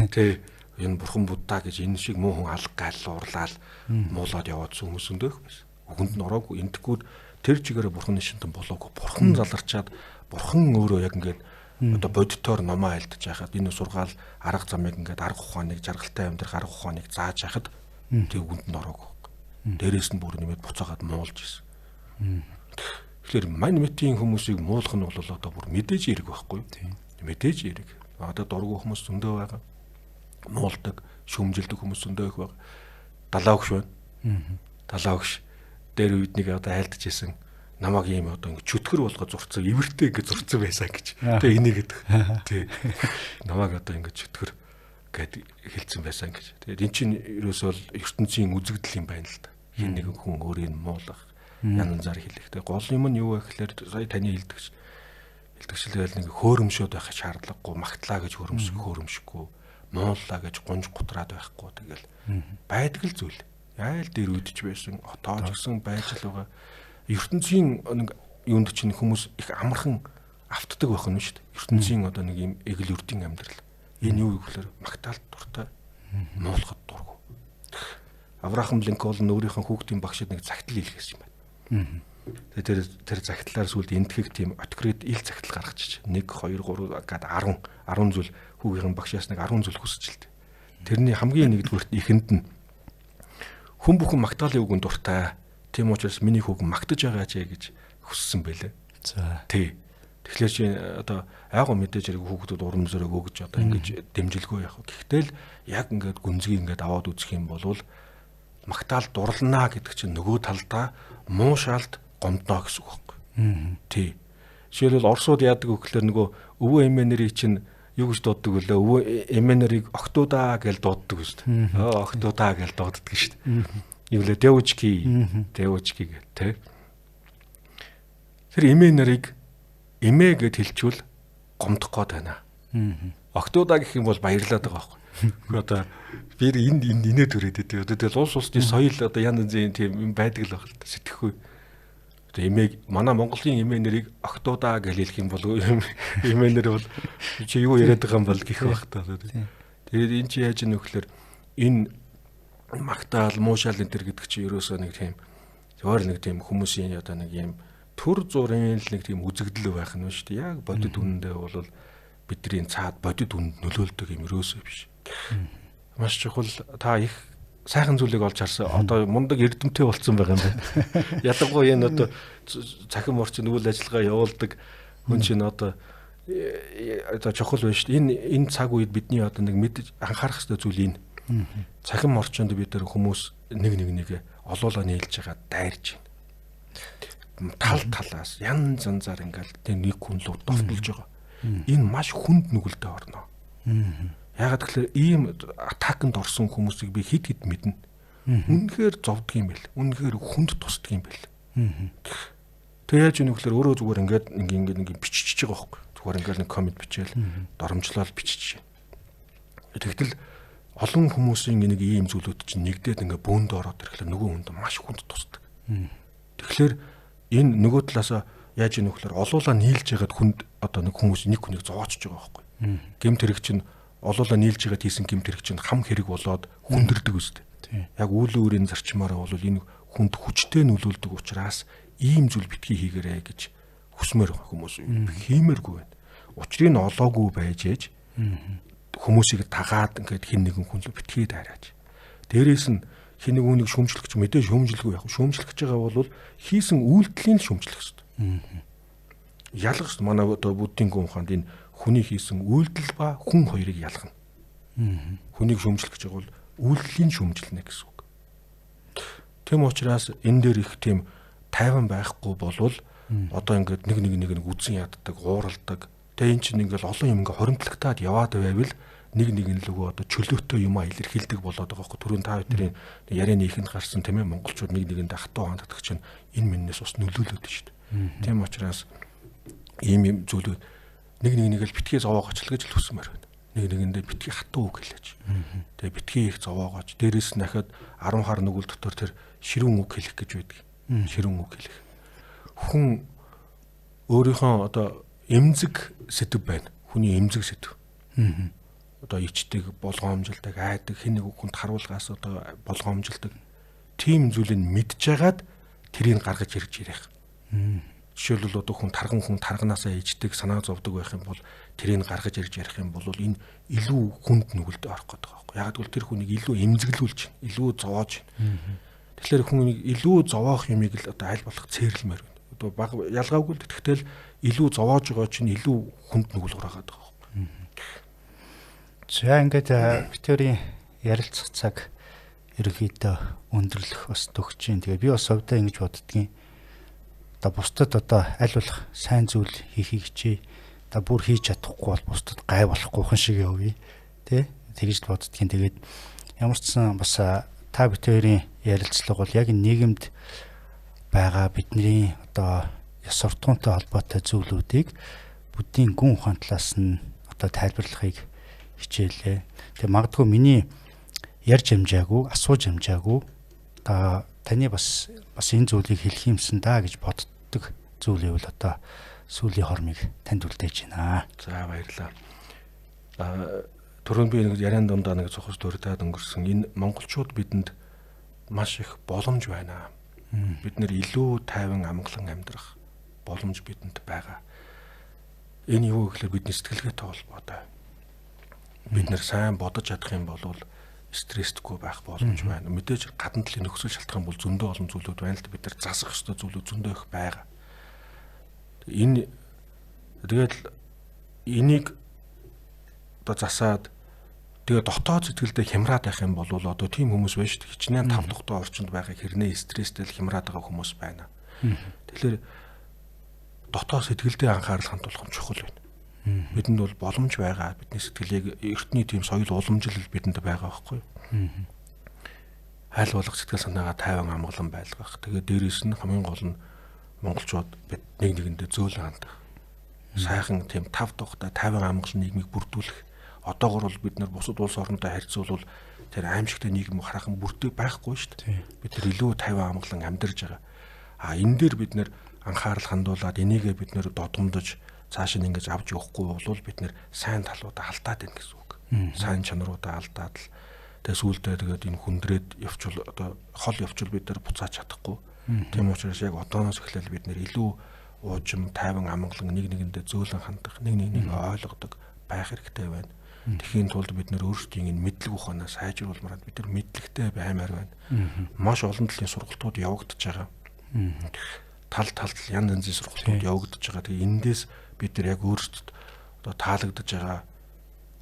Тэ энэ бурхан будда гэж энэ шиг муу хүн алга гаал уурлаал муулаад яваадсан хүмүүс зөндөө их байсан. Үгэнд нь ороогүй. Энтгүүд тэр чигээрээ бурханы шинтэн болоогүй. Бурхан заларчаад бурхан өөрөө яг ингээд одоо бодитоор номоо айлдаж байхад энэ сургаал арга замыг ингээд арга ухааныг жаргалтай амьдрах арга ухааныг зааж байхад тэг үгэнд нь ороогүй. Дээрээс нь бүр нэмээд буцаагаад муулж исэн. Тэгэхээр мань мэтийн хүмүүсийг муулах нь бол одоо бүр мэдээж эрг байхгүй юу? Мэдээж эрг. Одоо дургүй хүмүүс зөндөө байгаа. Муулдаг, шүмжилдэг хүмүүс зөндөө их байгаа. Далаа өгш байна. Далаа өгш дээр үед нэг одоо айлдаж исэн. Намайг ийм одоо ингэ чөтгөр болгоо зурцсан, ивэртэй ингэ зурцсан байсан гэж. Тэ энийг гэдэг. Тэ. Намайг одоо ингэ чөтгөр гэд хэлсэн байсан гэж. Тэгээд эн чинь ерөөсөө л ертөнцийн үзэгдэл юм байна л да. Хин нэгэн хүн өөрийг нь муулах, янзаар хэлэх. Тэгээд гол юм нь юу вэ гэхээр сая таны хэлдэгчлэл нэг хөөрөмшөөд байх шаардлагагүй, магтлаа гэж хөөрөмшөхгүй, мууллаа гэж гунж гутраад байхгүй. Тэгэл байдаг л зүйл. Яйл дээр үед ч байсан, отоо ч гэсэн байж л байгаа. Ертөнцийн нэг юунд чинь хүмүүс их амархан автдаг байх нь шүү дээ. Ертөнцийн одоо нэг юм эгэл үрдийн амьдрал. Энэ юу гэхээр магтаалт дуртай, муулахад дургүй. Авраам Линкольн өөрийнхөө хүүхдийн багшид нэг загтал хэлчихсэн юм байна. Тэгээ тэр захидлаар сүүлд энтгэх тийм открит ил захидал гаргачих. 1 2 3 гээд 10 зүйл хүүгийнхэн багшаас нэг 10 зүйл хүсэж л дээ. Тэрний хамгийн нэгдүгüрт эхэнд нь хүн бүхэн магтаалын үгэнд дуртай. Тийм учраас миний хүүг магтаж байгаа ч гэж хүссэн байлээ. За. Тий. Тэгэхээр чи одоо айгуу мэдээж хэрэг хүүхдүүд урам зориг өгж одоо ингэж дэмжилгүй яах вэ? Гэхдээ л яг ингээд гүнзгий ингээд аваад үзэх юм бол магтаал дурлнаа гэдэг чинь нөгөө талдаа муу шалд гомдно гэсэн үг байхгүй. Тий. Жишээлбэл Оросууд яадаг вэ гэхээр нөгөө өвөө эмээ нарыг чинь юу гэж дууддаг вүлээ? Өвөө эмээ нарыг октоудаа гэж дууддаг шүү дээ. Октоудаа гэж дууддаг шүү дээ. Юу лээ девочки, девочки гэх тэ. Тэр эмээ нарыг эмээ гэд хэлчихвэл гомдох гээд байна. Октоудаа гэх юм бол баярлаад байгаа байхгүй. Гэхдээ одоо би энд инээ төрөөд дээ. Одоо тэгэл улс улсны соёл одоо янз янзын тийм юм байдаг л байх л та сэтгэхгүй. Одоо эмээг манай Монголын эмээ нарыг октоудаа гэж хэлэх юм бол эмээ нар бол чи юу яриад байгаа юм бол гэх байх та. Тэгээд энэ чи яаж ийм нөхлөөр энэ магтаал муушаал энэ төр гэдэг чи ерөөсөө нэг тийм зөвөр нэг тийм хүмүүсийн одоо нэг юм төр зурын л нэг тийм үзэгдэл байх нь шүү дээ. Яг бодит үнэндээ бол бидний цаад бодит үнэнд нөлөөлдөг юм ерөөсөө биш. Маш чухал та их сайхан зүйлийг олж харсан. Одоо мундаг эрдэмтэй болсон байгаа юм байна. Ялангуяа энэ одоо цахим орчин үйл ажиллагаа явуулдаг хүн чинь одоо чухал байна шүү дээ. Энэ цаг үед бидний одоо нэг мэдж анхаарах хэрэгтэй зүйл энэ. Цахим орчинд бид нар хүмүүс нэг нэг нэгэ олоолаа нийлж байгаа дайрж байна. Тал талаас янз янзаар ингээл тэг нэг хүн лөө довтолж байгаа. Энэ маш хүнд нүгэлдээ орно. Яагаад гэвэл ийм атаканд орсон хүмүүсийг би хэд хэд мэднэ. Үнэхээр зовдөг юм бэл. Үнэхээр хүнд тусдаг юм бэл. Тэг яаж ийм гэхээр өөрөө зүгээр ингээд ингээд ингээд биччихэж байгаа байхгүй. Зүгээр ингээд нэг коммент бичээл доромжлол биччихэж. Тэгтэл олон хүмүүсийн нэг ийм зүйлүүд чинь нэгдээд ингээд бөөнд ороод ирэхлээр нөгөө хүнд маш хүнд тусдаг. Тэгэхээр энэ нөгөө талаасаа яаж ийм гэхээр олуулаа нийлж ягаад хүнд одоо нэг хүмүүс нэг хүнийг зовоочж байгаа байхгүй. Гэмт хэрэг чинь олуулаа нийлж ягаад хийсэн гэмт хэрэг чинь хам хэрэг болоод хүндэрдэг үстэй. Яг үйл өөрийн зарчмаараа бол энэ хүнд хүчтэй нөлөөлдөг учраас ийм зүйл битгий хийгэрэй гэж хүсмээр байгаа хүмүүс хиймээргүй байна. Учрыг нь олоогүй байж ээж хүмүүсийг тагаад ингээд хин нэгэн хүн л битгий дайраач. Дээрээс нь хин нэг хүнийг шүүмжлэх гэж мэдээ шүүмжлэхгүй яг шүүмжлэх гэж байгаа бол хийсэн үйлдэлийн л шүүмжлэх хэрэгтэй. Ялгах хэрэгтэй. Манай одоо буддийн гүн ухаанд энэ хүний хийсэн үйлдэл ба хүн хоёрыг ялгана. Хүнийг шүүмжлэх гэж байгаа бол үйлдэлийн шүүмжлэнэ гэсэн үг. Тэм учраас энэ дээр их тийм тайван байхгүй болвол одоо ингээд нэг нэг нэг үзэн яддаг, ууралдаг. Тэгээ эн чинь ингээд олон юм ингээд хоримтлагтаад яваад байвал нэг нэг нь лүгөө одоо чөлөөтэй юм а илэрхийлдэг болоод байгаа байхгүй. Түрүүн та бүхэн ярианы ихэнд гарсан тийм ээ монголчууд нэг нэгэндээ хатуу ханддаг чинь энэ миннээс бас нөлөөлөд шүү дээ. Тийм учраас ийм юм зүйлүүд нэг нэг нэг л битгий зовоогооч л гэж л хүсмээр байна. Нэг нэгэндээ битгий хатуу үг хэлээч. Тэгээ битгий их зовоогооч. Дээрээс нь дахиад 10 хар нүгэл дотор тэр ширүүн үг хэлэх гэж байдаг. Ширүүн үг хэлэх. Хүн өөрийнхөө одоо эмзэг сэдв байна. Хүний эмзэг сэдв. Одоо ичдэг, болгоомжилдаг, айдаг, хэн нэг хүнд харуулгаас одоо болгоомжилдаг. Тийм зүйлийг мэдж байгаад тэрийг гаргаж ирж ирэх. Жишээлбэл одоо хүн тарган хүн тарганаасаа ичдэг, санаа зовдөг байх юм бол тэрийг гаргаж ирж ярих юм бол энэ илүү хүнд нүгэлд орох гэдэг байгаа байхгүй. Яг гэвэл тэр хүнийг илүү эмзэглүүлж, илүү зовоож. Тэгэхээр хүнийг илүү зовоох юмыг л одоо аль болох цээрлэмээр байна. Одоо баг ялгаагүй л тэгтэл илүү зовоож байгаа чинь илүү хүнд нүгэл ураагаад байгаа байхгүй. За ингээд битэрийн ярилцах цаг ерөнхийдөө өндөрлөх бас төгсөж чинь. Тэгээ би бас совдоо ингэж боддгийн. Одоо бусдад одоо аль болох сайн зүйл хийхийг хичээ. Одоо бүр хийж чадахгүй бол бусдад гай болохгүй хүн шиг явъя. Тэ? Тэгж л боддгийн. Тэгээд ямар ч сан бас та битэрийн ярилцлага бол яг нийгэмд байгаа бидний одоо ёс суртахуунтай холбоотой зүйлүүдийг буддийн гүн ухаан талаас нь одоо тайлбарлахыг хичээлээ. Тэгээ магадгүй миний ярьж амжаагүй, асууж амжаагүй одоо таны бас энэ зүйлийг хэлэх юмсан да гэж боддог зүйл ивэл одоо сүүлийн хормыг танд үлдээж байна. За баярлалаа. Түрүүн би нэг яриан дундаа нэг цохос дурдаад өнгөрсөн. Энэ монголчууд бидэнд маш их боломж байна. Бид нэр илүү тайван амгалан амьдрах боломж бидэнд байгаа. Энэ юу гэхээр бидний сэтгэлгээтэй холбоотой. Бид нэр сайн бодож чадах юм бол стрессгүй байх боломж байна. Мэдээж гадна талын нөхцөл шалтгаан бол зөндөө олон зүйлүүд байна л да. Бид нар засах ёстой зүйлүүд зөндөө их байгаа. Энэ тэгээд энийг одоо засаад тэгээ дотоод сэтгэлдээ хямраад байх юм бол одоо тийм хүмүүс байна шүү дээ. Хичнээн тав тухтай орчинд байгаа хэрнээ стресстэй л хямраад байгаа хүмүүс байна. Тэгэхээр дотоод сэтгэлдээ анхаарал хандуулах нь чухал байна. Бидэнд бол боломж байгаа. Бидний сэтгэлийг эртний тийм соёл уламжлал бидэнд байгаа байхгүй юу? Айл болох сэтгэл санаагаа тайван амгалан байлгах. Тэгээ дээрээс нь хамгийн гол нь монголчууд бид нэг нэгэндээ зөөлөн хандах. Сайхан тийм тав тухтай тайван амгалан нийгмийг бүрдүүлэх. Одоогор бол бид нар бусад улс оронтой харьцуулбал тэр аимшигтай нийгэм хараахан бүрдэг байхгүй шүү дээ. Бид нар илүү тайван амгалан амьдарч байгаа. А энэ дээр бид нар анхаарал хандуулад энийгээ бид нар додомдож цааш нь ингэж авч явахгүй бол бид нэр сайн талуудаа алдаад байна гэсэн үг. Сайн чанаруудаа алдаад л тэгээ сүүлдээ тэгээд энэ хүндрээд явчвал одоо хол явчвал бид нар буцааж чадахгүй. Тийм учраас яг одооноос эхлээл бид нэр илүү уужим, тайван амгалан нэг нэгэндээ зөөлөн хандах, нэг нэгнийг ойлгодог байх хэрэгтэй байна. Тэхийн тулд бид нэр өөрсдийн энэ мэдлэг ухаанаа сайжруулмаар бид нар мэдлэгтэй баймаар байна. Маш олон төрлийн сургалтууд явагдаж байгаа. Тал талд янз янзын сургалтууд явагдаж байгаа. Тэгээ эндээс бид нар яг өөрсдөд одоо таалагдж байгаа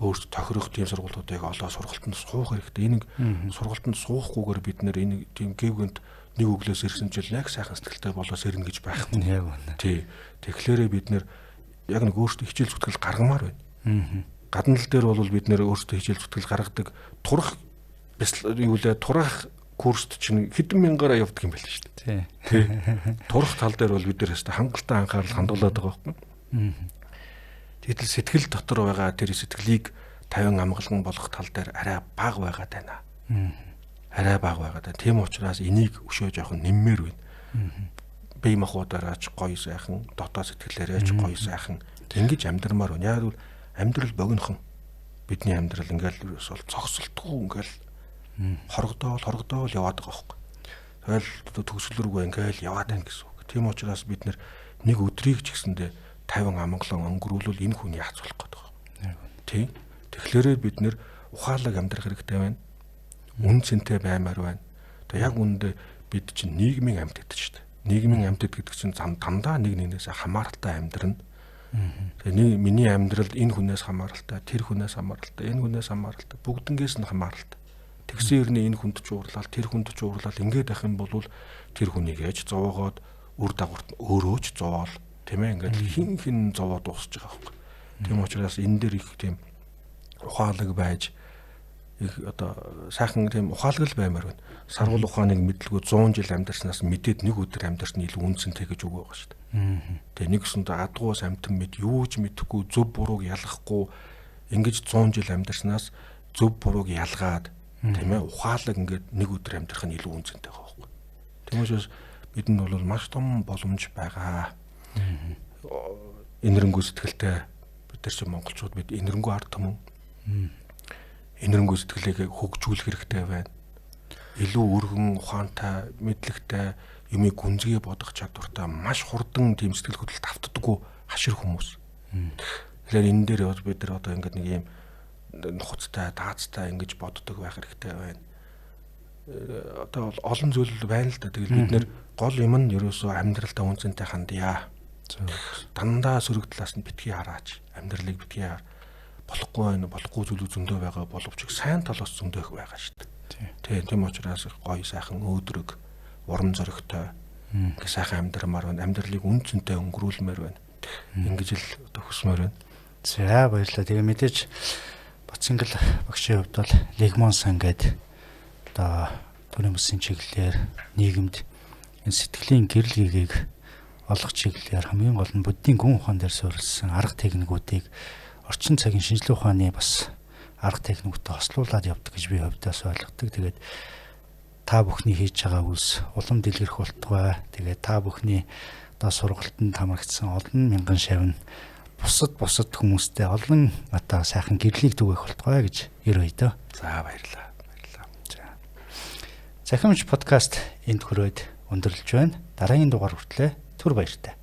өөрсдөд тохирох тийм сургалтуудыг олоо сургалтанд суух хэрэгтэй. Энэ сургалтанд суухгүйгээр бид нэр энэ тийм гэвгэнт нэг өглөөс ирсэн жил яг сайхан сэтгэлтэй болоос ирнэ гэж байхгүй. Яг үнэ. Тий. Тэгэхээр бид нэр яг нэг өөрсдөө хичээл зүтгэл гаргамаар байна. Гадна тал дээр бол бид нэр өөрсдөө хичээл зүтгэл гаргадаг турах юу лээ турах курст чинь хэдэн мянгаараа явдаг юм байл шүү дээ. Тий. Турах тал дээр бол бид нар хэвээр хангалттай анхаарал хандуулад байгаа байхгүй. Тэгтэл сэтгэл дотор байгаа тэр сэтгэлийг тайван амгалан болгох тал дээр арай бага байгаад байна. Арай бага байгаад байна. Тийм учраас энийг өшөө жоохон нэммээр байна. Бие махбодаараа ч гоё сайхан, дотоод сэтгэлээрээ ч гоё сайхан ингэж амьдрмаар байна. Яг бол амьдрал богинохон. Бидний амьдрал ингээл ерөөсөө цогцолтгүй ингээл хорогдоол яваад байгаа байхгүй. Тэгэл төгсгөл рүүгээ ингээл яваад байна гэсэн үг. Тийм учраас бид нэг өдрийг ч гэсэндээ тайван амгалан өнгөрүүлвэл энэ хүн яац болох гээд байгаа. Тий. Тэгэхээр бид нэр ухаалаг амьдрах хэрэгтэй байна. Үн цэнтэй баймаар байна. Тэгээ яг үүндээ бид чинь нийгмийн амьтад шүү дээ. Нийгмийн амьтад гэдэг чинь дандаа нэг нэгнээс хамааралтай амьдрна. Тэгээ миний амьдрал энэ хүнээс хамааралтай, тэр хүнээс хамааралтай, энэ хүнээс хамааралтай, бүгднгээс нь хамааралтай. Тэгсэн хэрнээ энэ хүнд ч уурлал, тэр хүнд ч уурлал ингээд байх юм бол тэр хүнийг ээж зовоогоод үр дагаварт өөрөө ч зовоол, тийм ээ, ингээд хин хин зовоо дуусч байгаа байхгүй. Тийм учраас энэ дээр их тийм ухаалаг байж их одоо сайхан тийм ухаалаг л баймаар байна. Саргуул ухааныг мэдлгүй 100 жил амьдарснаас мэдээд нэг өдөр амьдарсан илүү үнцэнтэй гэж үг байгаа шүү дээ. Тэгээ нэг өсөндөө адгуус амтан мэд юу ч мэдэхгүй зөв бурууг ялгахгүй ингэж 100 жил амьдарснаас зөв бурууг ялгаад тийм ээ ухаалаг ингээд нэг өдөр амьдрах нь илүү үнцэнтэй байгаа байхгүй. Тийм учраас бидэнд бол маш том боломж байгаа. Энэрэнгүй сэтгэлтэй бид нар чинь монголчууд бид энэрэнгүй ард түмэн. Энэрэнгүй сэтгэлийг хөгжүүлэх хэрэгтэй байна. Илүү өргөн ухаантай, мэдлэгтэй, юмыг гүнзгий бодох чадвартай маш хурдан тийм сэтгэл хөдлөлт автдаггүй хашир хүмүүс. Тэгэхээр энэ дээр бид нар одоо ингээд нэг юм нухацтай, даацтай ингэж боддог байх хэрэгтэй байна. Одоо олон зүйл байна л да. Тэгэл бид нэр гол юм нь ерөөсөө амьдралдаа үнцэнтэй хандъя. Дандаа сөрөг талаас нь битгий хараач. Амьдралыг битгий хар. Болохгүй байна, болохгүй зүйлүүд зөндөө байгаа боловч сайн талаас зөндөө их байгаа шүү дээ. Тийм учраас гоё сайхан өөдрөг, урам зоригтой ингээ сайхан амьдрмаар байна. Амьдралыг үнцэнтэй өнгөрүүлмээр байна. Ингэж л одоо хүсмээр байна. За баярлалаа. Тэгээ мэдээж Боцингэл багшийн хувьд бол Легмон сан гээд одоо төрийн бүсийн чиглэлээр нийгэмд энэ сэтгэлийн гэрэл гэгээг олох чиглэлээр хамгийн гол нь буддийн гүн ухаан дээр суурилсан арга техникүүдийг орчин цагийн шинжлэх ухааны бас арга техникүүдтэй хослуулад явдаг гэж би хувьдаас ойлгодог. Тэгээд та бүхний хийж байгаа үйлс улам дэлгэрэх болтугай. Тэгээд та бүхний одоо сургалтанд хамрагдсан олон мянган шавь бусад хүмүүстэй олон одоо сайхан гэрлийг түгээх болтугай гэж ерөөе дөө. За баярлалаа. Баярлалаа. За. Захимч подкаст энд хүрээд өндөрлөж байна. Дараагийн дугаар хүртлээр түр баяртай.